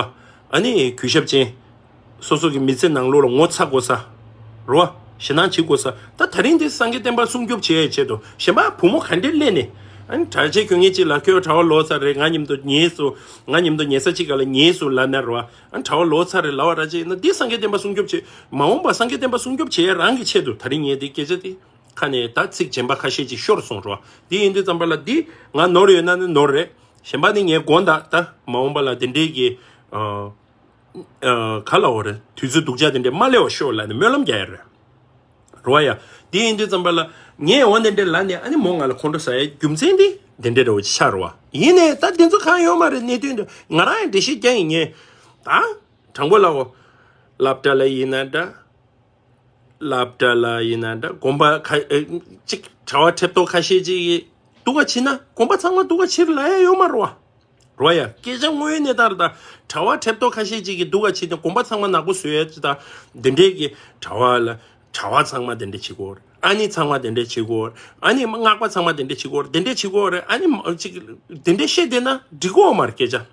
ཨ་ནི་གུས་ཞབས་ཅན། སོ་སོ་གི་མི་ཚེ་ནང་ལོགས་ལ་ངོ་ཚ་དགོས་ས། རོ། ཞེད་སྣང་བྱེད་དགོས་ས། ད་ད་རིང་འདི་སངས་རྒྱས་བསྟན་པ་སྲུང་སྐྱོབ་བྱེད་ཡའི་ཆེད་དུ་གཞན་པ་བུ་མོ་ག་འདྲས་སླེབས་ནས་ཨ་ནི་གྲྭ་ཆས་གྱོན་མཁན་ཅིག་ལ་ཁྱོད་གྲྭ་བ་ལོག་ཚར་རེད། ང་མཉམ་དུ་ཉལ་སོང་། ང་མཉམ་དུ་ཉལ་ས་ཅིག་ག་ལ་ཉལ་སོང་ལབ་ན་རོ། ཨ་ནི་གྲྭ་བ་ལོག་ཚར་རེད་ལབ་པ་ར་ཅིག་ཡིན་ན་འདི་སངས་རྒྱས་བསྟན་པ་སྲུང་སྐྱོབ་བྱེད། མ་འོངས་པ་སངས་རྒྱས་བསྟན་པ་སྲུང་སྐྱོབ་བྱེད་ཡ་རང་གི་ཆེད་དུ་ད་རིང་ངས་འདི་སྐད་ཆ་འདི་ཁ་ནས་ད་ཚིག་རྗེན་པ་ཁ་ཤས་ཅིག་ཤོར་སོང་རོ། འདི་ཡིན་དུས་ཙམ་པ་ལ་འདི་ང་ནོར་ཡོད་ན་ནི་ནོར་རེད། གཞན་པ་ནི་ངས་དགོངས་དག་ད་མ་འོངས་པ་ལ་དེ་འདྲའི་གི་ཨ། ཨ། ག་ལབ་དགོས་རེད། དུས་ཚོད་སྡུག་ཅག་དེ་འདྲས་མ་སླེབས་པ་ཤོག་ལབ་ནས་སྨོན་ལམ་རྒྱག་ཡ་རེད། རོ་ཡ། དེ་ཡིན་དུས་ཙམ་པ་ལ་ངས་འོ་དེ་འདྲས་ལབ་ནས་ཨ་ནི་མོ་ང་ལ་ཁོང་ཁྲོ་ཟ་ཡའི་རྒྱུ་མཚན་དེ་དེ་འདྲས་འདྲ་བོ་ཅིག་ཆགས་རོ་བ། ཡིན་ནའི་ད་དེ་ཚོ་གང་ཡོད་མ་རེད། གནད་དོན་དེ་ང་རང་ཡང་འགྲེལ་བཤད་རྒྱག་ཡིན། ངས་ད་དྲང་པོ་ལབ་འོ། སློབ་གྲྭ་ལ་ཡིན་ན་འདྲ། སློབ་གྲྭ་ལ་ཡིན་ན་འདྲ། དགོན་པ་ཁ་ཨེ་ཅིག་གྲྭ་བ་ཁྲེབ་ཏོག་ཁ་ཤས་ཅིག་གིས་སྡུག་ག་བྱེད་ན་དགོན་པ་ཚང་མ་སྡུག་ག་བྱེད་ལབ་ཡ་ཡོད་མ་རེད་བ། རོ་ཡ། སྐད་ཆ་དངོས་ཡོད་གནས་སྟངས་རེད་ད། གྲྭ་བ་ཁྲེབ་ཏོག་ཁ་ཤས་ཅིག་གིས་སྡུག་ག་བྱེད་ནས་དགོན་པ་ཚང་མ་ནག་པོ་བཟོ་ཡ་ཅིག་ད། འདི་འདྲས་ཀྱི་གྲྭ་བ་ལ་གྲྭ་བ་ཚང་མ་དེ་འདྲས་བྱེད་དགོས་རེད། ཨ་ནི་ཚང་མ་དེ་འདྲས་བྱེད་དགོས་རེད། ཨ་ནི་སྔགས་པ་ཚང་མ་དེ་འདྲས་བྱེད་དགོས་རེད། དེ་འདྲས་བྱེད་དགོས་རེད། ཨ་ནི་མ་ཅིག་དེ་འདྲས་བཤད་བསྡད་ན་འགྲིག་གི་ཡོད་མ་རེད་སྐད་ཆ།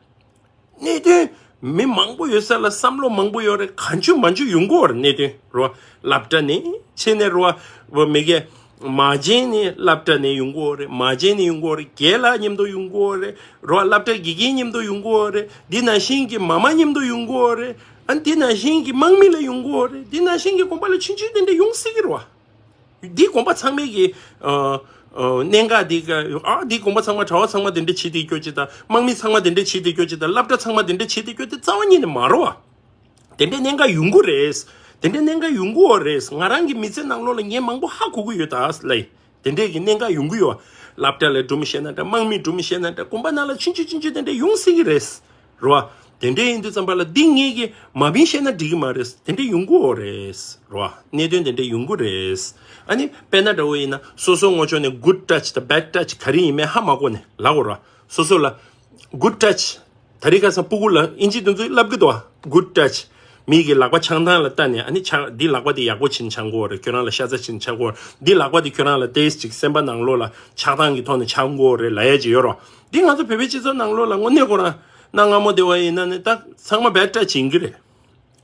གནད་དོན་མི་མང་པོ་ཡོད་ས་ལ་བསམ་བློ་མང་པོ་ཡོད་རེད། གང་བྱུང་མང་བྱུང་ཡོང་གི་ཡོད་རེད། གནད་དོན་རོ། སློབ་གྲྭ་ནས་ཕྱིན་ནས་རོ། མི་གེ་མ་བྱན་ནས་སློབ་གྲྭ་ནས་ཡོང་གི་ཡོད་རེད། མ་བྱན་ནས་ཡོང་གི་ཡོད་རེད། རྒན་ལགས་མཉམ་དུ་ཡོང་གི་ཡོད་རེད་རོ། སློབ་གྲྭ་དགེ་རྒན་མཉམ་དུ་ཡོང་གི་ཡོད་རེད། འདི་ནང་བཞིན་གྱི་མ་མ་མཉམ་དུ་ཡོང་གི་ཡོད་རེད། ཨ་འདི་ནང་བཞིན་གྱི་དམག་མི་ལ་ཡོང་གི་ཡོད་རེད། འདི་ནང་བཞིན་གྱི་དགོན་པ་ལ་ཆུང་ཆུང་དེ་འདྲ་ཡོང་སྲིད་ཀྱི་རེད་བ། འདི་དགོན་པ་ཚང་མས་ཀྱི་ཨ་ཨ་གནད་འགག་འདི་ག་ཨ་འདི་དགོན་པ་ཚང་མ་གྲྭ་བ་ཚང་མ་དེ་འདྲ་བྱེད་དེ་སྐྱོ་ཅི་དང་། དམག་མི་ཚང་མ་དེ་འདྲ་བྱེད་དེ་སྐྱོ་ཅི་དང་། སློབ་གྲྭ་ཚང་མ་དེ་འདྲ་བྱེད་དེ་སྐྱོ་དེ་རྩ་བ་ཉིད་ནས་མ་རེད་བ། དེ་འདྲའི་གནད་འགག་ཡོང་གི་རེད། དེ་འདྲའི་གནད་འགག་ཡོང་གི་ཡོད་རེད། ང་རང་གི་མི་ཚེ་ནང་ལོགས་ལ་ངས་མང་པོ་ཧ་གོ་གི་ཡོད་ད་ལེ། དེ་འདྲས་ཀྱི་གནད་འགག་ཡོང་གི་ཡོད། སློབ་གྲྭ་ལ་སྒྲུང་བཤད་ན་འདྲ། དམག་མིས་སྒྲུང་བཤད་ན་འདྲ། དགོན་པ་ནང་ལ་ཆུང་ཆུང་ཆུང་ཆུང་དེ་འདྲས་ཡོང་སྲིད་ཀྱི་རེད། རེད་བ། དེ་འདྲས་ཡིན་དུས་ཙམ་པ་ལ་འདི་ངེད་ཀྱིས་མ་བིན་བཤད་ན་འགྲིག་གི་མ་རེད། དེ་འདྲས་ཡོང་གི་ཡོད་རེད། རེད་བ། གནད་དོན་དེ་འདྲས་ཡོང་གི་རེད། ཨ་ནི་དཔེར་ན་འདྲ་བོ་ཡིན་ན་སོ་སོ་ངོ་ཕྱོགས་ནས་good touch དང་bad touch ག་རེ་ཡིན་མིན་ཧ་མ་གོ་ནས་ལབ་དགོས་རེད་བ། སོ་སོ་ལ་good touch ད་རེས་ཁ་སང་སྤུ་གུ་ལ་ཨིན་ཇི་དེ་ཚོས་བསླབ་གི་འདུག good touch མིག་གི་ལག་པ་འཆང་སྟངས་ལ་ལྟ་ནས། ཨ་ནི་འཆང་འདི་ལག་པ་འདི་ཡག་པོ་བྱིན་འཆང་དགོས་རེད། ཁྱོད་རང་ལ་ཤ་ཚ་བྱིན་འཆང་དགོས་རེད། འདི་ལག་པ་འདི་ཁྱོད་རང་ལ་ཏོག་ཙམ་ཅིག་སེམས་པ་ནང་ལོགས་ལ་ཆགས་སྡང་གི་ཐོག་ནས་འཆང་དགོས་རེད་ལབ་ཡས་ཅིག་ཡོད་རེད། འདི་ང་ཚོ་བོད་པའི་སྤྱི་ཚོགས་ནང་ལོགས་ལ་དངོས་གནས་ཁོ་རང་གནའ་སྔ་མོ་དེ་བ་ཡིན་ན་ནི་ད་ཚང་མ་bad touch ཡིན་གྱི་རེད།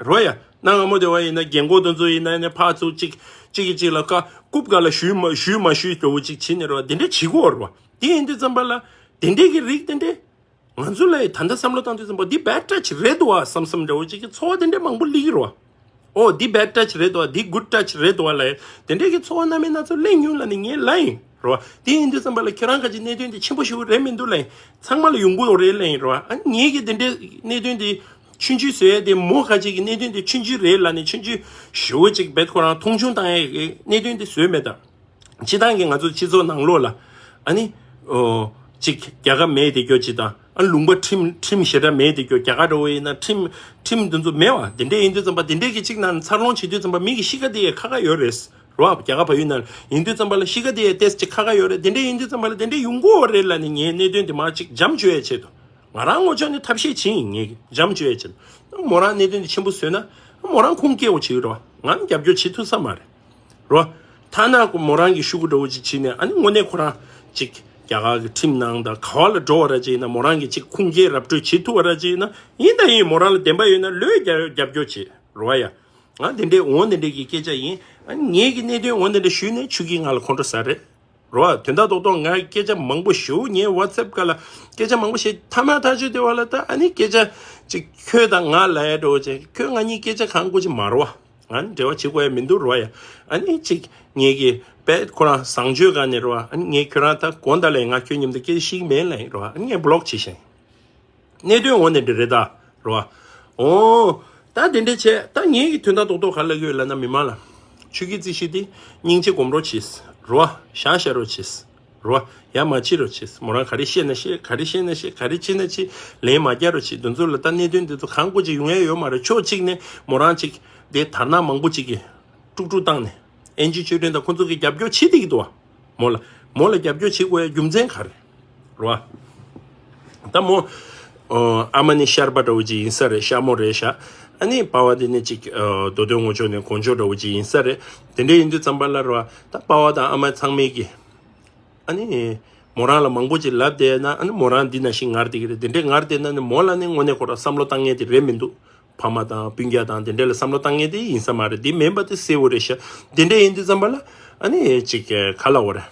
རོ་ཡ། གནའ་སྔ་མོ་དེ་བ་ཡིན་ན་རྒན་གོག་དེ་ཚོ་ཡིན་ན་ནི་ཕར་ཚུར་གཅིག་གཅིག་གིས་གཅིག་ལ་ཀ་རྐུབ་ག་ལ་གཞུས་མ་གཞུས་མ་གཞུས་འདྲ་བོ་ཅིག་བྱེད་ནས་རོ། དེ་འདྲ་བྱེད་ཀྱི་ཡོད་རེད་བ། དེ་ཡིན་དུས་ཙམ་པ་ལ་དེ་འདྲས་ཀྱི་རིགས་དེ་འདྲས། ང་ཚོ་ལ་ད་ལྟ་བསམ་བློ་བཏང་དུས་ཙམ་པ་འདི་bad touch རེད་འདུག་བ་བསམ་བསམ་འདྲ་བོ་ཅིག་གི་ཚོར་བ་དེ་འདྲས་མང་པོ་སླེབས་ཀྱི་རེད་བ། ཨོ་འདི་bad touch རེད་འདུག་བ། འདི་good touch རེད་འདུག་བ་ལབ་དེ་འདྲས་ཀྱི་ཚོར་བ་སྣ་མིན་སྣ་ཚོགས་སླེབས་མྱོང་ལབ་ནས་ངས་ལབ་ཡིན་རེད་བ། དེ་ཡིན་དུས་ཙམ་པ་ལ་ཁྱེད་རང་ག་ཅིག་གནད་དོན་དེ་ཆེན་པོ་ཞེ་པོ་རེད་མི་འདུག་ལབ་ཡིན། ཚང་མ་ལ་ཡོང་གི་ཡོད་རེད་ལབ་ཡིན་རེད་བ། ཨ་ངས་ཀྱི་དེ་འདྲས་གནད་དོན་དེ་ཆུང་ཆུང་བཟོ་ཡས་དེ་མོ་ག་ཅིག་གི་གནད་དོན་དེ་ཆུང་ཆུང་རེད་ལབ་ནས་ཆུང་ཆུང་ཞེ་པོ་ཅིག་བེད་ཁོ་རང་མཐོང་ཆུང་བཏང་ཡས་ཀྱི་གནད་དོན་དེ་བཟོས་མེད་ད། སྤྱི་བཏང་གི་ང་ཚོ་སྤྱི་ཚོགས་ནང་ལོགས་ལ་ཨ་ནི། ཨོ། གཅིག་རྒྱལ་ཁ་མེད་དེ་སྐྱོ་ཅིག་དང་། ཨ་ལུང་པ་ཁྲིམས་ཁྲིམས་ཞེ་དྲག་མེད་དེ་སྐྱོ། རྒྱ་གར་འདྲ་བོ་ཡིན་ན་ཁྲིམས་ཁྲིམས་དེ་ཚོ་མེད་བ། དེ་འདྲས་ཡིན་དུས་ཙམ་པ་དེ་འདྲས་ཀྱི་གཅིག་ནང་འཚར་ལོངས་བྱེད་དུས་ཙམ་པ་མི་གི་གཤིས་ཀ་དེ་ཡང་ཁ་ཁ་ཡོད་རེད། རོ་ཨ་རྒྱ་གར་བལ་ཡུལ་ནང་ཡིན་དུས་ཙམ་པ་ལ་གཤིས་ཀ་དེ་ཡང་ཏོག་ཙམ་ཅིག་ཁ་ཁ་ཡོད་རེད། དེ་འདྲས་ཡིན་དུས་ཙམ་པ་ལ་དེ་འདྲས་ཡོང་གི་ཡོད་རེད་ལབ་ནས་ངས་གནད་དོན་དེ་མར་ཅིག་འཇམ་བཅོས་ཡས་ཆེད་དུ། ང་རང་ངོ་ཕྱོགས་ནས་ཐབས་ཤེས་བྱེད་ཡིན། ངས་འཇམ་བཅོས་ཡས་ཆེད་དུ། མོ་རང་གནད་དོན་དེ་ཆེན་པོ་བཟོས་ན་མོ་རང་ཁུངས་སྐྱེལ་བ་བྱེད་ཀྱི་རེད་བ། ང་ནི་རྒྱབ་སྐྱོར་བྱེད་ཐུབ་ས་མ་རེད། རོ། ཐ་ན་ཁོ་མོ་རང་གི་ཤུ་གུ་འདྲ་བོ་ཅིག་བྱིན་ནས་ཨ་ནི་དངོས་གནས་ཁོ་རང་ཅིག་རྒྱ་གར་གྱི་ཁྲིམས་ནང་དང་ག་བ་ལ་འགྲོ་བ་ར་ཅིག་ཡིན་ན་མོ་རང་གི་ཅིག་ཁུངས་སྐྱེལ་ར་སྤྲོད་བྱེད་ཐུབ་པ་ར་ཅིག་ཡིན་ན་ཡིན་དང་ཡིན། མོ་རང་ལ་བདེན་པ་ཡོད་ན་ལོས་རྒྱ་རྒྱབ་སྐྱོར་བྱེད་རོ་ཡ། ང་དེ་འདྲའི་འོ་དེ་འདྲའི་གི་སྐད་ཆ་ཡིན། ཨ་ནི་ངེད་ཀྱི་གནད་དོན་འོ་དེ་འདྲ་ཞུས་ནས་ཆུ་གིས་ང་ལ་ཁོང་ཁྲོ་ཟ་རེད། རོ་ཨ། དོན་དག་རྡོག་རྡོག་ང་སྐད་ཆ་མང་པོ་ཞུ། ངའི་WhatsApp་སྒང་ལ་སྐད་ཆ་མང་པོ་བཤད། ཐ་མ་ཐག་ཆོད་དེ་བ་ལ་ད་ཨ་ནི་སྐད་ཆ་ཅིག་ཁྱོད་དང་ང་ལ་ཡ་འགྲོ་ཅེ་ཁྱོད་ང་གཉིས་སྐད་ཆ་གང་དགོས་ཅིག་མ་རོ་ཨ། ང་ནི་འབྲེལ་བ་བྱེད་དགོས་ཡ་མི་འདུག་རོ་ཡ། ཨ་ནི་ཅིག་ངེད་ཀྱི་པད་ཁོ་རང་བཟང་སྤྱོད་སྒང་ནས་རོ་ཨ། ཨ་ནི་ངས་ཁྱོད་རང་ད་དགོང་དག་ལས་ང་ཁྱོད་མཉམ་དུ་སྐད་ཆ་བཤད་ཀྱི་མེད་ལ་ཡིན་རོ་ཨ། ཨ་ནི་ངས་block་བྱེད་ཤེས། གནད་དོན་འོ་ནས་འདྲ་རེད་ད། རོ། ཨོ། ད་དེ་འདྲ་བྱས་ད་ངེད་ཀྱི་དོན་དག་རྡོག་རྡོག་ག་ལ་ཡོད་ལབ་ན་མི་མང་ལ། ཆོས་སྐྱིད་རྩིས་ཤིག་དེ་སྙིང་རྗེ་སྒོམ་རོགས་བྱེད། རོ། བཞག་བཞག་རོགས་བྱེད། རོ། ཡ་མ་བྱེད་རོགས་བྱེད། མོ་རང་ག་རེ་བཤད་ན་བཤད། ག་རེ་བཤད་ན་བཤད། ག་རེ་བྱེད་ན་བྱེད། ལན་མ་རྒྱག་རོགས་བྱེད། དེ་ཚོ་ལ་ད་གནད་དོན་དེ་ཚོ་གང་དགོས་ཅིག་ཡོང་ཡ་ཡོད་མ་རེད། ཕྱོགས་གཅིག་ནས་མོ་རང་ཅིག་དེ་དར་ནག་མང་པོ་ཅིག་གིས་དཀྲུག་དཀྲུག་བཏང་ནས་ཨེན་ཇི་ཆོས་སྒྲོན་དང་ཁོང་ཚོ་གིས་རྒྱབ་སྐྱོར་བྱེད་བསྡད་ཀྱི་འདུག་བ། མོ་ལ། མོ་ལ་རྒྱབ་སྐྱོར་བྱེད་དགོས་ཡ་རྒྱུ་མཚན་ག་རེ། རོ། ད་མོ། ཨ་མ་ནི་ཤར་པ་འདྲ་བོ་ཅིག་ཡིན་ས་རེད། ཤར་མོ་རེད་ཤག་ཨ་ནི་པ་ཕ་དེ་ནི་ཅིག་མདོ་སྟོད་ངོ་ཕྱོགས་ནས་གོང་ཕྱོགས་འདྲ་བོ་ཅིག་ཡིན་ས་རེད། དེ་འདྲ་ཡིན་དུས་ཙམ་པ་ལ་རོ། ད་པ་ཕ་དང་ཨ་མ་ཚང་མས་ཀྱི། ཨ་ནི། མོ་རང་ལ་མང་པོ་ཅིག་ལབ་བསྡད་ན་ཨ་ནི་མོ་རང་འདི་ན་ཞིག་ངར་བསྡད་ཀྱི་རེད། དེ་འདྲས་ངར་བསྡད་ན་ནི་མོ་ལ་ནི་དངོས་གནས་ཁོ་རང་བསམ་བློ་བཏང་མཁན་དེ་རེད་མི་འདུག་ཕ་མ་དང་སྤུན་ཀྱག་དང་དེ་འདྲས་ལ་བསམ་བློ་བཏང་མཁན་དེ་ཡིན་ས་མ་རེད། འདི་མིན་པ་དེ་གསལ་བོ་རེད་ཤག་དེ་འདྲས་ཡིན་དུས་ཙམ་པ་ལ་ཨ་ནི་ཅིག་ག་ལ་འོ་རེད།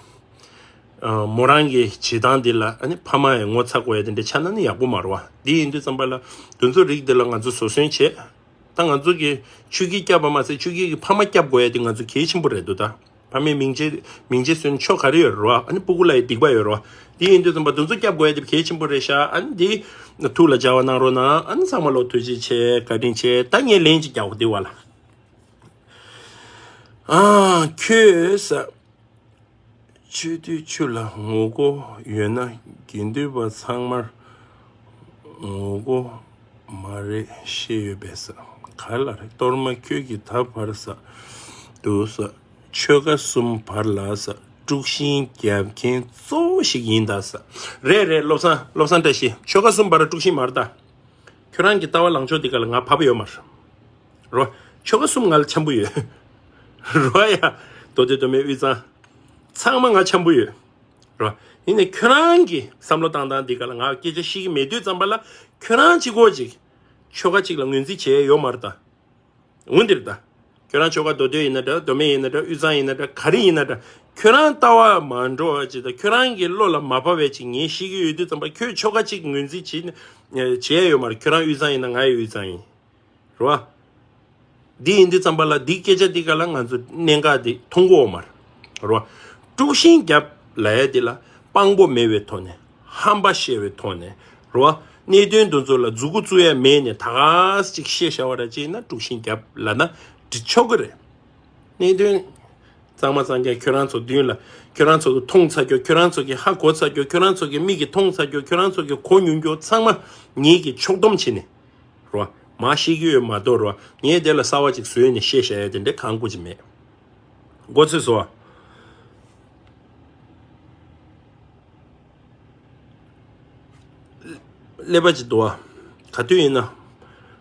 མོ་རང་གི་བྱེད་སྟངས་འདི་ལ་ཨ་ནི་ཕ་མ་ཡང་ངོ་ཚ་དགོས་ཡ་དེ་འདྲ་ཆགས་ན་ནི་ཡག་པོ་མ་རེད་བ། འདི་ཡིན་དུས་ཙམ་པ་ལ་དེ་ཚོ་རིགས་འདི་ལ་ང་ཚོ་བཟོད་བསྲན་བྱེད། ད་ང་ཚོ་གི་ཆོས་སྐྱིད་བསྐྱབས་པ་མ་ཟད་ཆོས་སྐྱིད་ཀྱི་ཕ་མ་བསྐྱབས་དགོས་ཡ་དེ་ང་ཚོ་གལ་ཆེན་པོ་རེད་འདུག་ད་ཕ་མའི་མིང་ཆེ་མིང་ཆེ་སོན་ཆོ་ག་རེ་ཡོད་རེད་བ། ཨ་ནི་སྤུ་གུ་ལ་ཡི་སྡིག་པ་ཡོད་རེད་བ། འདི་ཡིན་དུས་ཙམ་པ་དེ་ཚོ་བསྐྱབས་དགོས་ཡ་དེ་གལ་ཆེན་པོ་རེད་ཤག་ཨ་ནི་འདི་ཐུགས་ལ་འཇགས་པ་གནང་རོགས་གནང་། ཨ་ནི་ཚང་མ་ལོ་ཐུགས་རྗེ་ཆེ། བཀའ་དྲིན་ཆེ། ད་ངས་ལན་ཅིག་རྒྱག་གོ་འདི་བ་ལ། ཨ་ཁྱོད་ས། སྤྱོད་དུས་ཆུ་ལ་ངོ་རྒོལ་ཡོད་ན་དགེ་འདུན་པ་ཚང་མར་ངོ་རྒོལ་མ་རེད་ཤེས་ཡོད་པས་ས། ག་ལ་རེད། གཏོར་མ་ཁྱོད་ཀྱིས་ད་བར་ས་འདུག་ས། ཆོལ་ཁ་གསུམ་བར་ལ་ས་དཀྲུག་ཤིང་རྒྱབ་མཁན་གཙོ་བོ་ཞིག་ཡིན་ད་ས། རེད་རེད། བློ་བཟང་བློ་བཟང་བཀྲ་ཤིས། ཆོལ་ཁ་གསུམ་བར་དཀྲུག་ཤིང་མ་རེད་ད། ཁྱོད་རང་གི་ལྟ་བ་ལངས་ཕྱོགས་འདི་ག་ལ་ང་བབ་ཡོད་མ་རེད། རོ། ཆོལ་ཁ་གསུམ་ང་ལ་འཆམ་པོ་ཡོད། རོ་ཡ། མདོ་སྟོད་མདོ་སྨད་དབུས་གཙང་། ཚང་མ་ང་འཆམ་པོ་ཡོད། རོ། ཡིན་ནའི་ཁྱོད་རང་གི་བསམ་བློ་བཏང་སྟངས་འདི་ག་ལ་ང་སྐད་ཆ་བཤད་ཀྱི་མེད་དུས་ཙམ་པ་ལ་ཁྱོད་རང་གཅིག་པོ་གཅིག་ཆོལ་ཁ་གཅིག་ལ་ངོས་འཛིན་བྱས་ཡོད་མ་རེད་ད། འོན་ཏེ་རེད་ད། ཁྱོད་རང་ཆོལ་ཁ་མདོ་སྟོད་ཡིན་ན་འདྲ། མདོ་སྨད་ཡིན་ན་འདྲ། དབུས་གཙང་ཡིན་ན་འདྲ། ག་རེ་ཡིན་ན་འདྲ། ཁྱོད་རང་ལྟ་བ་མ་འགྲོ་བ་ཅིག་དང་ཁྱོད་རང་གི་བློ་ལ་མ་བབས་པའི་ཅིག་ངས་བཤད་ཀྱི་ཡོད་དུས་ཙམ་པ་ཁྱོད་ཆོལ་ཁ་གཅིག་ངོས་འཛིན་བྱེད་ནས་བྱས་ཡོད་མ་རེད། ཁྱོད་རང་དབུས་གཙང་ཡིན་ན་ང་ཡང་དབུས་གཙང་ཡིན། རེད་བ། འདི་ཡིན་དུས་ཙམ་པ་ལ་འདི་སྐད་ཆ་འདི་ག་ལ་ང་ཚོ་གནད་འགག་འདི་མཐོང་གི་ཡོད་མ་རེད། རེད་བ། དཀྲུག་ཤིང་རྒྱབ་ལབ་ཡ་འདི་ལ་དཔང་པོ་མེད་པའི་ཐོག་ནས་ཧམ་པ་བཤད་པའི་ཐོག་ནས་རེད་བ། གནད་དོན་འདི་ཚོ་ལ་མཛུ་གུ་བཙུགས་ཡ་མེད་ནས་ད་ག་ཅིག་བཤད་བཞག་པ་ར་ཅིག་ཡིན་ན་དཀྲུག་ཤིང་རྒྱབ་ལབ་ན་འགྲིག་ཆོག་གི་རེད། གནད་དོན་གཙང་མ་གཙང་རྐྱང་ཁྱོད་རང་ཚོ་མདུན་ལ། ཁྱོད་རང་ཚོ་གི་མཐོང་ཚར་རྒྱུ། ཁྱོད་རང་ཚོ་གི་ཧ་གོ་ཚར་རྒྱུ། ཁྱོད་རང་ཚོ་གི་མིག་གིས་མཐོང་ཚར་རྒྱུ། ཁྱོད་རང་ཚོ་གི་གོ་མྱོང་རྒྱུ་ཚང་མ་ངེད་ཀྱིས་ཕྱོགས་བསྡོམས་བྱས་ནས་རོ། མ་ཤེས་ཀྱི་ཡོད་མ་གཏོགས་རོ། ངས་དེ་ལ་གསར་བ་ཅིག་བཟོས་ནས་བཤད་བཞག་ཡ་དེ་འདྲ་གང་དགོས་ཀྱི་མེད། མགོ་ཚོས་སོ། ཀླད་པ་ཅིག་འདུག་བ། ག་དུས་ཡིན་ན།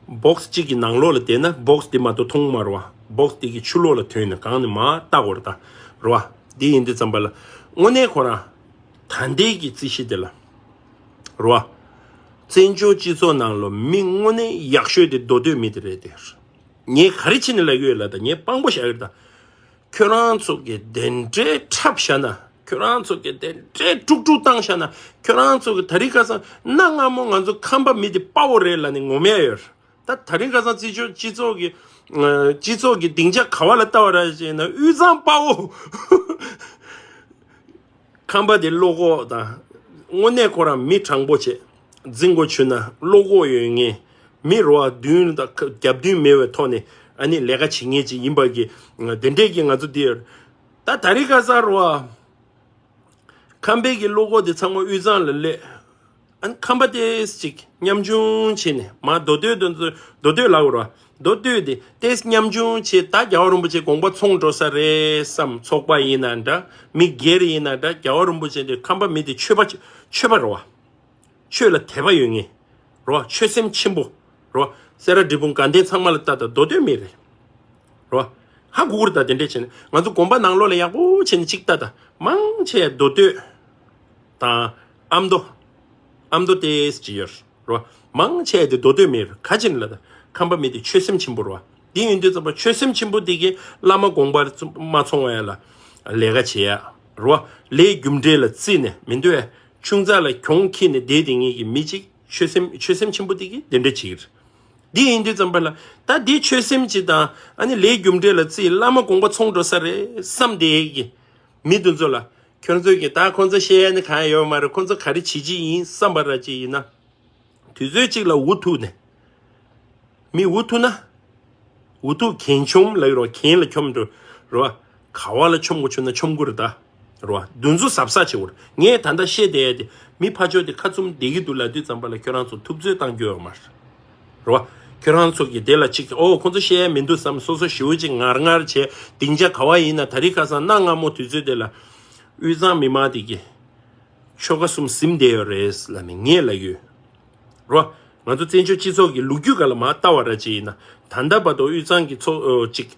སྦོག་སི་གཅིག་གི་ནང་ལོགས་ལ་བསྡད་ན་སྦོག་སི་དེ་མ་གཏོགས་མཐོང་མ་རུང་བ། སྦོག་སི་དེ་གི་ཕྱི་ལོགས་ལ་ཐོན་ནས་གང་ནས་མ་བལྟ་དགོས་རེད་ད། རེད་བ། འདི་ཡིན་དུས་ཙམ་པ་ལ་དངོས་གནས་ཁོ་རང་ད་ལྟའི་གི་རྩིས་གཞི་དེ་ལ། རེད་བ། བཙན་བྱོལ་སྤྱི་ཚོགས་ནང་ལ་མི་དངོས་གནས་ཡག་ཤོས་དེ་མདོ་སྟོད་མི་དེ་རེད་དེ། ངས་ག་རེ་བྱས་ནས་ལབ་ཀྱི་ཡོད་ལབ་ད། ངས་དཔང་པོ་བཞག་གི་རེད་ད། ཁྱོད་རང་ཚོ་གིས་དེ་འདྲའི་འཁྲབ་བཞག་ན། ཁྱོད་རང་ཚོ་གིས་དེ་འདྲའི་དཀྲུག་དཀྲུག་བཏང་བཞག་ན། ཁྱོད་རང་ཚོ་གིས་ད་རིང་ཁ་སང་གནའ་སྔ་མོ་ང་ཚོ་ཁམས་པ་མི་དེ་དཔའ་བོ་རེད་ལབ་ནས་ངོམ་ཡ་ཡོད། ད་ད་རིང་ཁ་སང་སྤྱི་ཚོགས་སྤྱི་ཚོགས་ཀྱི་ཨ་སྤྱི་ཚོགས་ཀྱི་སྡིངས་ཆ་ག་བ་ལ་ལྟ་བ་ར་ཅེ་ན་དབུས་གཙང་དཔའ་བོ། ཁམས་པ་དེ་བློ་ཁོག་དང་། དངོས་གནས་ཁོ་རང་མི་དྲང་པོ་བྱས། འཛིང་དགོས་བྱུང་ན་བློ་ཁོག་ཡོད་མཁན། མི་རེ་བ་མདུན་དང་རྒྱབ་མདུན་མེད་པའི་ཐོག་ནས་ཨ་ནི་ལས་ཀ་བྱེད་མཁན་ཅིག་ཡིན་པ་གི། དེ་འདྲས་ཀྱི་ང་ཚོ་འདིར། ད་ད་རིང་ཁ་སང་རེ་བ། ཁམས་པའི་གི་བློ་ཁོག་དེ་ཚང་མ་དབུས་གཙང་ལ་སླེབས། ཨ་ནི་ཁམས་པ་དེ་ཅིག་ཉམ་ཆུང་བྱས་ནས་མ་མདོ་སྟོད་དེ་ཚོ་མདོ་སྟོད་ལབ་དགོས་རེད་བ། མདོ་སྟོད་དེ་ཏེས་ཉམ་ཆུང་བྱས། ད་རྒྱལ་བ་རིན་པོ་ཆེ་དགོངས་པ་ཚོམས་འགྲོ་ས་རེད་བསམ། ཚོགས་པ་ཡིན་ན་འདྲ། མི་སྒེར་ཡིན་ན་འདྲ། རྒྱལ་བ་རིན་པོ་ཆེ་འདི་ཁམས་པ་མི་དེ་ཆོས་པ་ཆོས་པ་རེད་བ། ཆོས་ལ་དད་པ་ཡོད་མཁན་རེད་བ། ཆོས་སེམས་ཆེན་པོ་རེད་བ། སེ་ར་འབྲས་སྤུངས་དགའ་ལྡན་ཚང་མ་ལ་ལྟ་ད་མདོ་སྟོད་མི་རེད། རེད་བ། ཧ་གོ་གི་རེད་ད། དེ་འདྲས་བྱས་ནས་ང་ཚོ་དགོན་པ་ནང་ལོགས་ལ་ཡག་པོ་བྱས་ནས་གཅིག་ལྟ་ད། མང་ཆེ་མདོ་སྟོད་དང་ཨ་མདོ། ཨ་མདོ་ཏེས་ཅི་ཡོད་རོ། མང་ཆེ་དེ་མདོ་སྟོད་མི་རེད། ག་ཅི་ནས་ལབ་ད། ཁམས་པ་མི་དེ་ཆོས་སེམས་ཆེན་པོ་རོ། དེ་ཡིན་དུས་ཙམ་པ་ཆོས་སེམས་ཆེན་པོ་དེ་གིས་བླ་མ་དགོངས་པ་མ་ཚོམས་པ་ཡ་ལ་ལས་ཀ་བྱེད་ཡ་རོ། ལས་རྒྱུ་འབྲས་ལ་བརྩིས་ནས་མི་འདུག་ཨེ། ཆུང་ཙག་ལ་གྱོང་ཁྱེར་ནས་བསྡད་དེ་ངེད་ཀྱི་མི་གཅིག་ཆོས་སེམས་ཆོས་སེམས་ཆེན་པོ་དེ་གིས་དེ་འདྲ་བྱེད་ཀྱི་རེད། དེ་ཡིན་དུས་ཙམ་པ་ལ་ད་དེ་ཆོས་སེམས་ཅིག་དང་ཨ་ནི་ལས་རྒྱུ་འབྲས་ལ་བརྩིས། བླ་མ་དགོངས་པ་ཚོམས་འགྲོ་ས་རེད་བསམ་བསྡད་ཀྱི་མི་དེ་ཚོ་ལ། ཁྱོད་ཚོས་ཀྱི་ད་ཁོང་ཚོ་བཤད་ཡ་ནི་གང་ཡང་ཡོད་མ་རེད། ཁོང་ཚོ་ག་རེ་བྱེད་ཀྱི་ཡིན་བསམ་པ་ར་ཅིག་ཡིན་ན། དུས་ཚོད་ཅིག་ལ་འུ་ཐུག་ནས། མི་འུ་ཐུག་ན། འུ་ཐུག་གྱེན་འཁྱོམ་ལབ་ཀྱི་རོ། གྱེན་ལ་འཁྱོམ་འགྲོ་རོ། ག་བ་ལ་འཁྱོམ་དགོས་བྱུང་ན་འཁྱོམ་དགོས་རེད་ད། རོ། འདུ་འཛོམས་གཟབ་གཟབ་བྱེད་དགོས་རེད། ངས་ད་ལྟ་བཤད་བསྡད་ཡ་དེ་མི་ཕར་ཕྱོགས་དེ་ཁ་བཙུམ་བསྡད་ཀྱི་འདུག་ལབ་དུས་ཙམ་པ་ལ་ཁྱོད་རང་ཚོ་ཐུབ་ཚོད་བཏང་རྒྱུ་ཡོད་མ་རེད། རོ། ཁྱོད་རང་ཚོ་གིས་དེ་ལ་ཅིག་ཨོ་ཁོང་ཚོ་བཤད་ཡ་མི་འདུག་བསམ། སོ་སོ་ཞེ་པོ་ཅིག་ངར་ངར་བྱས། སྡིངས་ཆ་ག་བ་ཡིན་ན། ད་རིང་ཁ་སང་གནའ་སྔ་མོ་དུས་ཚོད་དེ་ལ་དབུས་གཙང་མི་མང་དེ་གིས་ཆོལ་ཁ་གསུམ་ཟིན་བསྡད་ཡོད་རེད་ལབ་ནས་ངས་ལབ་ཡོད། རོ། ང་ཚོ་བཙན་བྱོལ་སྤྱི་ཚོགས་ཀྱི་ལོ་རྒྱུས་སྒང་ལ་མར་ལྟ་བ་ར་ཅིག་ཡིན་ན། ད་ལྟ་བར་དུ་དབུས་གཙང་གི་ཚོ་ཨོ་ཅིག་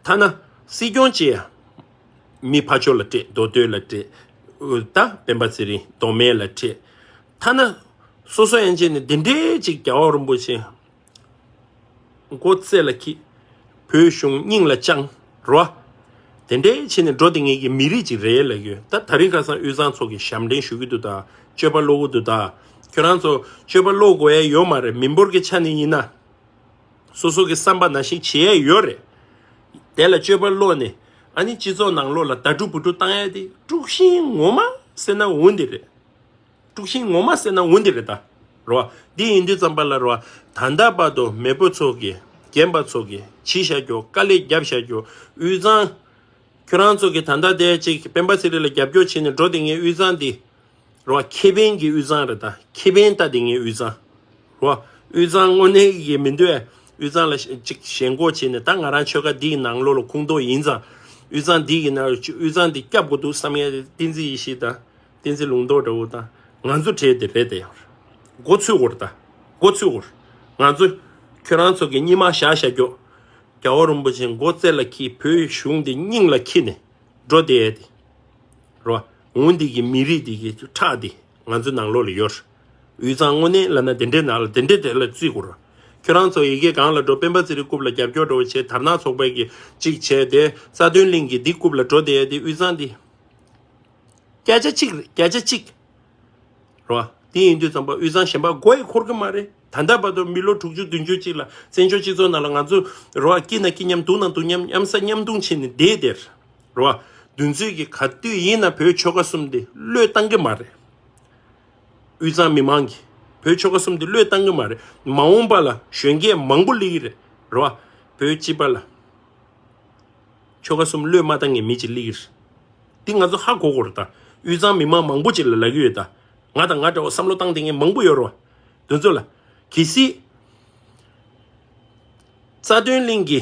ཐ་ན་སྲིད་སྐྱོང་བཅས་མི་ཕར་ཕྱོགས་ལ་སྤྲད། མདོ་སྟོད་ལ་སྤྲད། ཨོ་ད་སྤེན་པ་ཚེ་རིང་མདོ་སྨད་ལ་སྤྲད། ཐ་ན་སོ་སོ་ཡན་ཆད་ནས་འདི་འདྲའི་ཅིག་རྒྱལ་བ་རིན་པོ་ཆེ་མགོ་རྩེ་ལ་འཁྱེར། བོད་གཞུང་སྙིང་ལ་བཅངས། རོ། དེ་འདྲའི་བྱས་ནས་འགྲོ་དེ་ངེད་ཀྱི་མི་རིགས་ཅིག་རེད་ལབ་ཡོད། ད་ད་རིང་ཁ་སང་དབུས་གཙང་ཚོ་གིས་ཞབས་འདྲེན་ཞུ་གི་འདུག་ད། སྤྱོད་པ་ལོག་གི་འདུག་ད། ཁྱོད་རང་ཚོ་སྤྱོད་པ་ལོག་དགོས་ཡ་ཡོད་མ་རེད། མི་འབོར་གྱི་ཆ་ནས་ཡིན་ན། སོ་སོ་གི་བསམ་པ་ནང་བཞིན་བྱེད་ཡ་ཡོད་རེད། དེ་ལ་སྤྱོད་པ་ལོག་ནས་ཨ་ནི་སྤྱི་ཚོགས་ནང་ལོགས་ལ་ད་དཀྲུག་བུ་དཀྲུག་བཏང་ཡ་དེ་དཀྲུག་ཤིང་ངོ་མ་ཟེར་ན་འོ་འདི་རེད། དཀྲུག་ཤིང་ངོ་མ་ཟེར་ན་འོ་འདི་རེད་ད། རོ། འདི་ཡིན་དུས་ཙམ་པ་ལ་རོ། ད་ལྟ་བར་དུ་མེས་པོ་ཚོ་གིས་རྒན་པ་ཚོ་གིས་བྱས་བཞག་རྒྱུ། དཀའ་ལས་བརྒྱབ་བཞག་རྒྱུ། དབུས་གཙང་། ཁྱོད་རང་ཚོ་གིས་ད་ལྟ་དེ་ཅིག་སྤེན་པ་ཚེ་རིང་ལ་རྒྱབ་སྐྱོར་བྱས་ནས་འགྲོ་དེ་ངའི་དབུས་གཙང་འདི། རོ། ཁེ་ཕན་གྱི་དབུས་གཙང་རེད་ད། ཁེ་ཕན་ལྟ་དེ་ངའི་དབུས་གཙང་། རོ། དབུས་གཙང་དངོས་གནས་ཀྱི་མི་འདུག་ཨེ། དབུས་གཙང་ལ་ཅིག་ཞེན་ཁོག་བྱས་ནས་ད་ང་རང་ཆོལ་ཁ་འདིའི་ནང་ལོགས་ལ་ཁུངས་གཏོགས་ཡིན་ཙང་། དབུས་གཙང་འདི་ཡིན་ན་དབུས་གཙང་འདི་སྐྱབས་དགོས་འདུག་བསམ་ཡ་དེ་བསྟན་འཛིན་ཡེ་ཤེས་དང་། བསྟན་འཛིན་ལུང་རྟོགས་འདྲ་བོ་དང་ང་ཚོ་གྲས་དེ་རེད་དེ་ཡང་། མགོ་ཚོས་དགོས་རེད་ད། མགོ་ཚོས་དགོས་རེད། ང་ཚོ་ཁྱོད་རང་ཚོ་གི་སྙེ་མ་བཞག་བཞག་རྒྱུ། རྒྱལ་བ་རིན་པོ་ཆེ་མགོ་རྩེ་ལ་འཁྱེར། བོད་གཞུང་དེ་སྙིང་ལ་འཁྱེར་ནས་འགྲོ་བསྡད་ཡ་དེ། རོ། འོ་འདི་གི་མི་རིགས་འདི་གི་ཁྲག་འདི་ང་ཚོའི་ནང་ལོགས་ལ་ཡོད། དབུས་གཙང་དངོས་གནས་ལབ་ན་དེ་འདྲའི་ནང་ལ་དེ་འདྲའི་དེ་ལ་བརྩི་དགོས་རོ། ཁྱོད་རང་ཚོ་ཡ་གི་སྒང་ལ་འགྲོ། སྤེན་པ་ཚེ་རིང་རྐུབ་ལ་རྒྱབ་སྐྱོར་འདྲ་བོ་བྱས། དར་ནག་ཚོགས་པའི་གི་གཅིག་བྱས་ཏེ་རྩ་དོན་གླིང་གི་འདི་རྐུབ་ལ་འགྲོ་བསྡད་ཡ་དེ་དབུས་གཙང་འདི། བརྒྱ་ཆ་གཅིག་རེད། བརྒྱ་ཆ་གཅིག་རོ། དེ་ཡིན་དུས་ཙམ་པ་དབུས་གཙང་གཞན་པ་མགོ་ཡི་འཁོར་གི་མ་རེད། ད་ལྟ་བར་དུ་མི་ལོ་དྲུག་ཅུ་བདུན་ཅུ་ཅིག་ལ་བཙན་བྱོལ་སྤྱི་ཚོགས་ནང་ལ་ང་ཚོ་རོ་སྐྱིད་ན་སྐྱིད་མཉམ་སྡུག་ན་སྡུག་མཉམ་མཉམ་ཟ་མཉམ་འཐུང་བྱས་ནས་བསྡད་དེར་རོ། བདུན་ཚོད་ཀྱི་ག་དུས་ཡིན་ན་བོད་ཆོལ་ཁ་གསུམ་དེ་བློས་བཏང་གི་མ་རེད། དབུས་གཙང་མི་མང་གིས་ བོད་ཆོལ་ཁ་གསུམ་དེ་བློས་བཏང་གི་མ་རེད། མ་འོངས་པ་ལ་གཞོན་སྐྱེས་མང་པོ་སླེབས་ཀྱི་རེད། རེད་བ། བོད་སྤྱི་པ་ལ་ཆོལ་ཁ་གསུམ་བློས་མ་བཏང་མཁན་མི་གཅིག་སླེབས་ཀྱི་རེད། འདི་ང་ཚོ་ཧ་གོ་དགོས་རེད་ད། དབུས་གཙང་མི་མང་མང་པོ་ཅིག་ལ་ལབ་ཀྱི་ཡོད་ད། ང་དང་ང་འདྲ་བོ་བསམ་བློ་བཏང་བསྡད་མཁན་མང་པོ་ཡོད་རེད་བ། དེ་ཚོ་ལ། གལ་སྲིད། རྩ་དོན་གླིང་གི་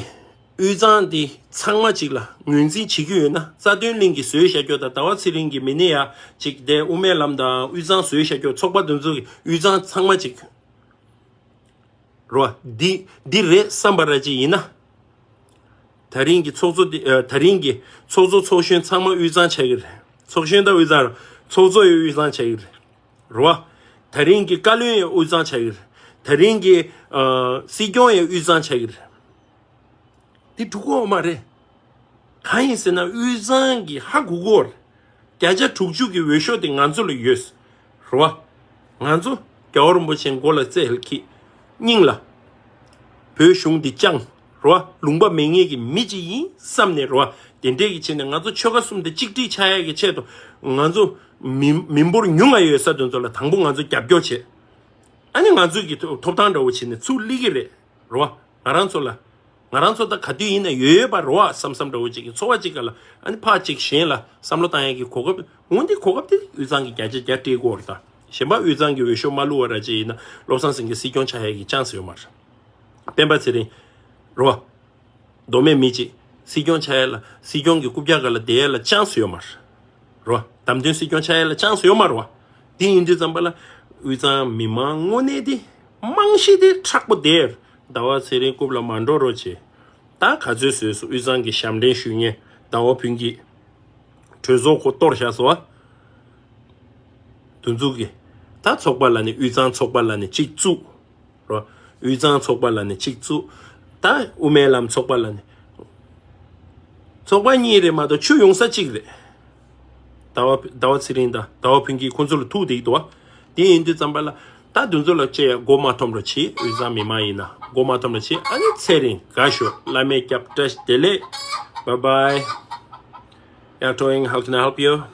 དབུས་གཙང་འདི་ཚང་མ་གཅིག་ལ་ངོས་འཛིན་བྱེད་ཀྱི་ཡོད་ན། རྩ་དོན་གླིང་གི་བཟོས་བཞག་རྒྱུ་དང་། ཟླ་བ་ཚེ་རིང་གི་མི་སྣ་ཡ་གཅིག་དེ་དབུ་མའི་ལམ་དང་དབུས་གཙང་བཟོས་བཞག་རྒྱུ། ཚོགས་པ་དེ་ཚོ་གི་དབུས་གཙང་ཚང་མ་གཅིག་རོ། འདི་འདི་རེད་བསམ་པ་ར་ཅིག་ཡིན་ན། ད་རིང་གི་ཚོགས་གཙོ་འདི་ཨ། ད་རིང་གི་ཚོགས་གཙོ་ཚོགས་གཞོན་ཚང་མ་དབུས་གཙང་ཆགས་ཀྱི་རེད། ཚོགས་གཞོན་དང་དབུས་གཙང་། ཚོགས་གཙོ་ཡང་དབུས་གཙང་ཆགས་ཀྱི་རེད། རེད་བ། ད་རིང་གི་བཀའ་བློན་ཡང་དབུས་གཙང་ཆགས་ཀྱི་རེད། ད་རིང་གི་ཨ། སྲིད་སྐྱོང་ཡང་དབུས་གཙང་ཆགས་ཀྱི་རེད། འདི་འགྲིག་གི་ཡོད་མ་རེད། གང་ཡིན་ཟེར་ན་དབུས་གཙང་གི་ཧ་གོ་གོ་རེད། བརྒྱ་ཆ་དྲུག་ཅུ་གི་འོས་ཤོག་དེ་ང་ཚོ་ལ་ཡོད། རེད་བ། ང་ཚོ་རྒྱལ་བ་རིན་པོ་ཆེ་མགོ་ལ་རྩེ་ཧལ་ཁྱེར། སྙིང་ལ་བོད་གཞུང་འདི་བཅངས། རེད་བ། ལུང་པ་མེད་མཁན་གྱི་མི་གཅིག་ཡིན་བསམ་ནས། རེད་བ། དེ་འདྲས་ཀྱི་བྱས་ནས་ང་ཚོ་ཆོལ་ཁ་གསུམ་དེ་གཅིག་སྒྲིལ་ཆགས་ཡས་ཀྱི་ཆེད་དུ། ང་ཚོ་མི་མི་འབོར་ཉུང་ང་ཡོད་ས་དེ་ཚོ་ལ་དང་པོ་ང་ཚོ་རྒྱབ་སྐྱོར་བྱེད། ཨ་ནི་ང་ཚོས་ཀྱི་ཐོབ་ཐང་འདྲ་བོ་བྱས་ནས་ཚུར་སླེབས་ཀྱི་རེད། རེད་བ། ང་རང་ཚོ་ལ། ང་རང་ཚོ་ད་ག་དུས་ཡིན་ན་ཡོད་པ་རེད་བ་བསམ་བསམ་འདྲ་བོ་ཅིག་གི་ཚོར་བ་ཅིག་ག་ལ། ཨ་ནི་ཕར་ཅིག་གཞན་ལ་བསམ་བློ་བཏང་ཡས་ཀྱི་གོ་སྐབས། འོ་འདི་གོ་སྐབས་དེ་དབུས་གཙང་གི་བརྒྱ་ཆ་བརྒྱ་སྤྲད་དགོས་རེད་ད། གཞན་པ་དབུས་གཙང་གི་འོས་ཤོག་མ་བླུགས་པ་ར་ཅིག་ཡིན་ན་བློ་བཟང་སེང་གེ་སྲིད་སྐྱོང་ཆགས་ཡས་ཀྱི་ཆན་སི་ཡོད་མ་རེད། སྤེན་པ་ཚེ་རིང་། རེད་བ། མདོ་སྨད་མི་གཅིག་སྲིད་སྐྱོང་ཆགས་ཡས་ལ། སྲིད་སྐྱོང་གི་རྐུབ་བཀྱག་སྒང་ལ་བསྡད་ཡས་ལ་ཆན་སི་ཡོད་མ་རེད། རེད་བ། བདམས་ཐོན་སྲིད་སྐྱོང་ཆགས་ཡས་ལ་ཆན་སི་ཡོད་མ་རེད་བ། དེ་ཡིན་དུས་ཙམ་པ་ལ་དབུས་གཙང་མི་མང་དངོས་གནས་དེ་རྨང་གཞི་དེ་མཁྲེགས་པོ་བསྡད། ཟླ་བ་ཚེ་རིང་རྐུབ་ལ་མ་འགྲོ་རོགས་བྱེད། ད་ག་ཚོད་བཟོས་སོང་། དབུས་གཙང་གི་ཞབས་འདྲེན་ཞུ་མཁན་ཟླ་བ་ཕུན་སྐྱིད། གྲོས་ཚོགས་ཁོ་གཏོར་བཞག་སོང་བ། དེ་ཚོ་གི། ད་ཚོགས་པ་ལབ་ནས་དབུས་གཙང་ཚོགས་པ་ལབ་ནས་གཅིག་བཙུགས། རོ། དབུས་གཙང་ཚོགས་པ་ལབ་ནས་གཅིག་བཙུགས། ད་དབུ་མའི་ལམ་ཚོགས་པ་ལབ་ནས། ཚོགས་པ་གཉིས་རེད་མ་གཏོགས་ཆུ་ཡོང་ས་གཅིག་རེད། ཟླ་བ་ཟླ་བ་ཚེ་རིང་དང་ཟླ་བ་ཕུན་སྐྱིད་ཁོང་ཚོ་ལ་ཐུག་བསྡད་ཀྱི་འདུག་བ། དེ་ཡིན་དུས་ཙམ་པ་ལ་ད་དེ་ཚོ་ལ་ཅི་ཡ་མགོ་མ་འཐོམ་རོགས་བྱེད། དབུས་གཙང་མི་མང་ཡིན་ན་མགོ་མ་འཐོམ་རོགས་བྱེད། ཨ་ནི་ཚེ་རིང་དགའ་ཤོག་བླ་མས་སྐྱབས། བཀྲ་ཤིས་བདེ་ལེགས། Bye bye. Yeah, Toying, how can I help you?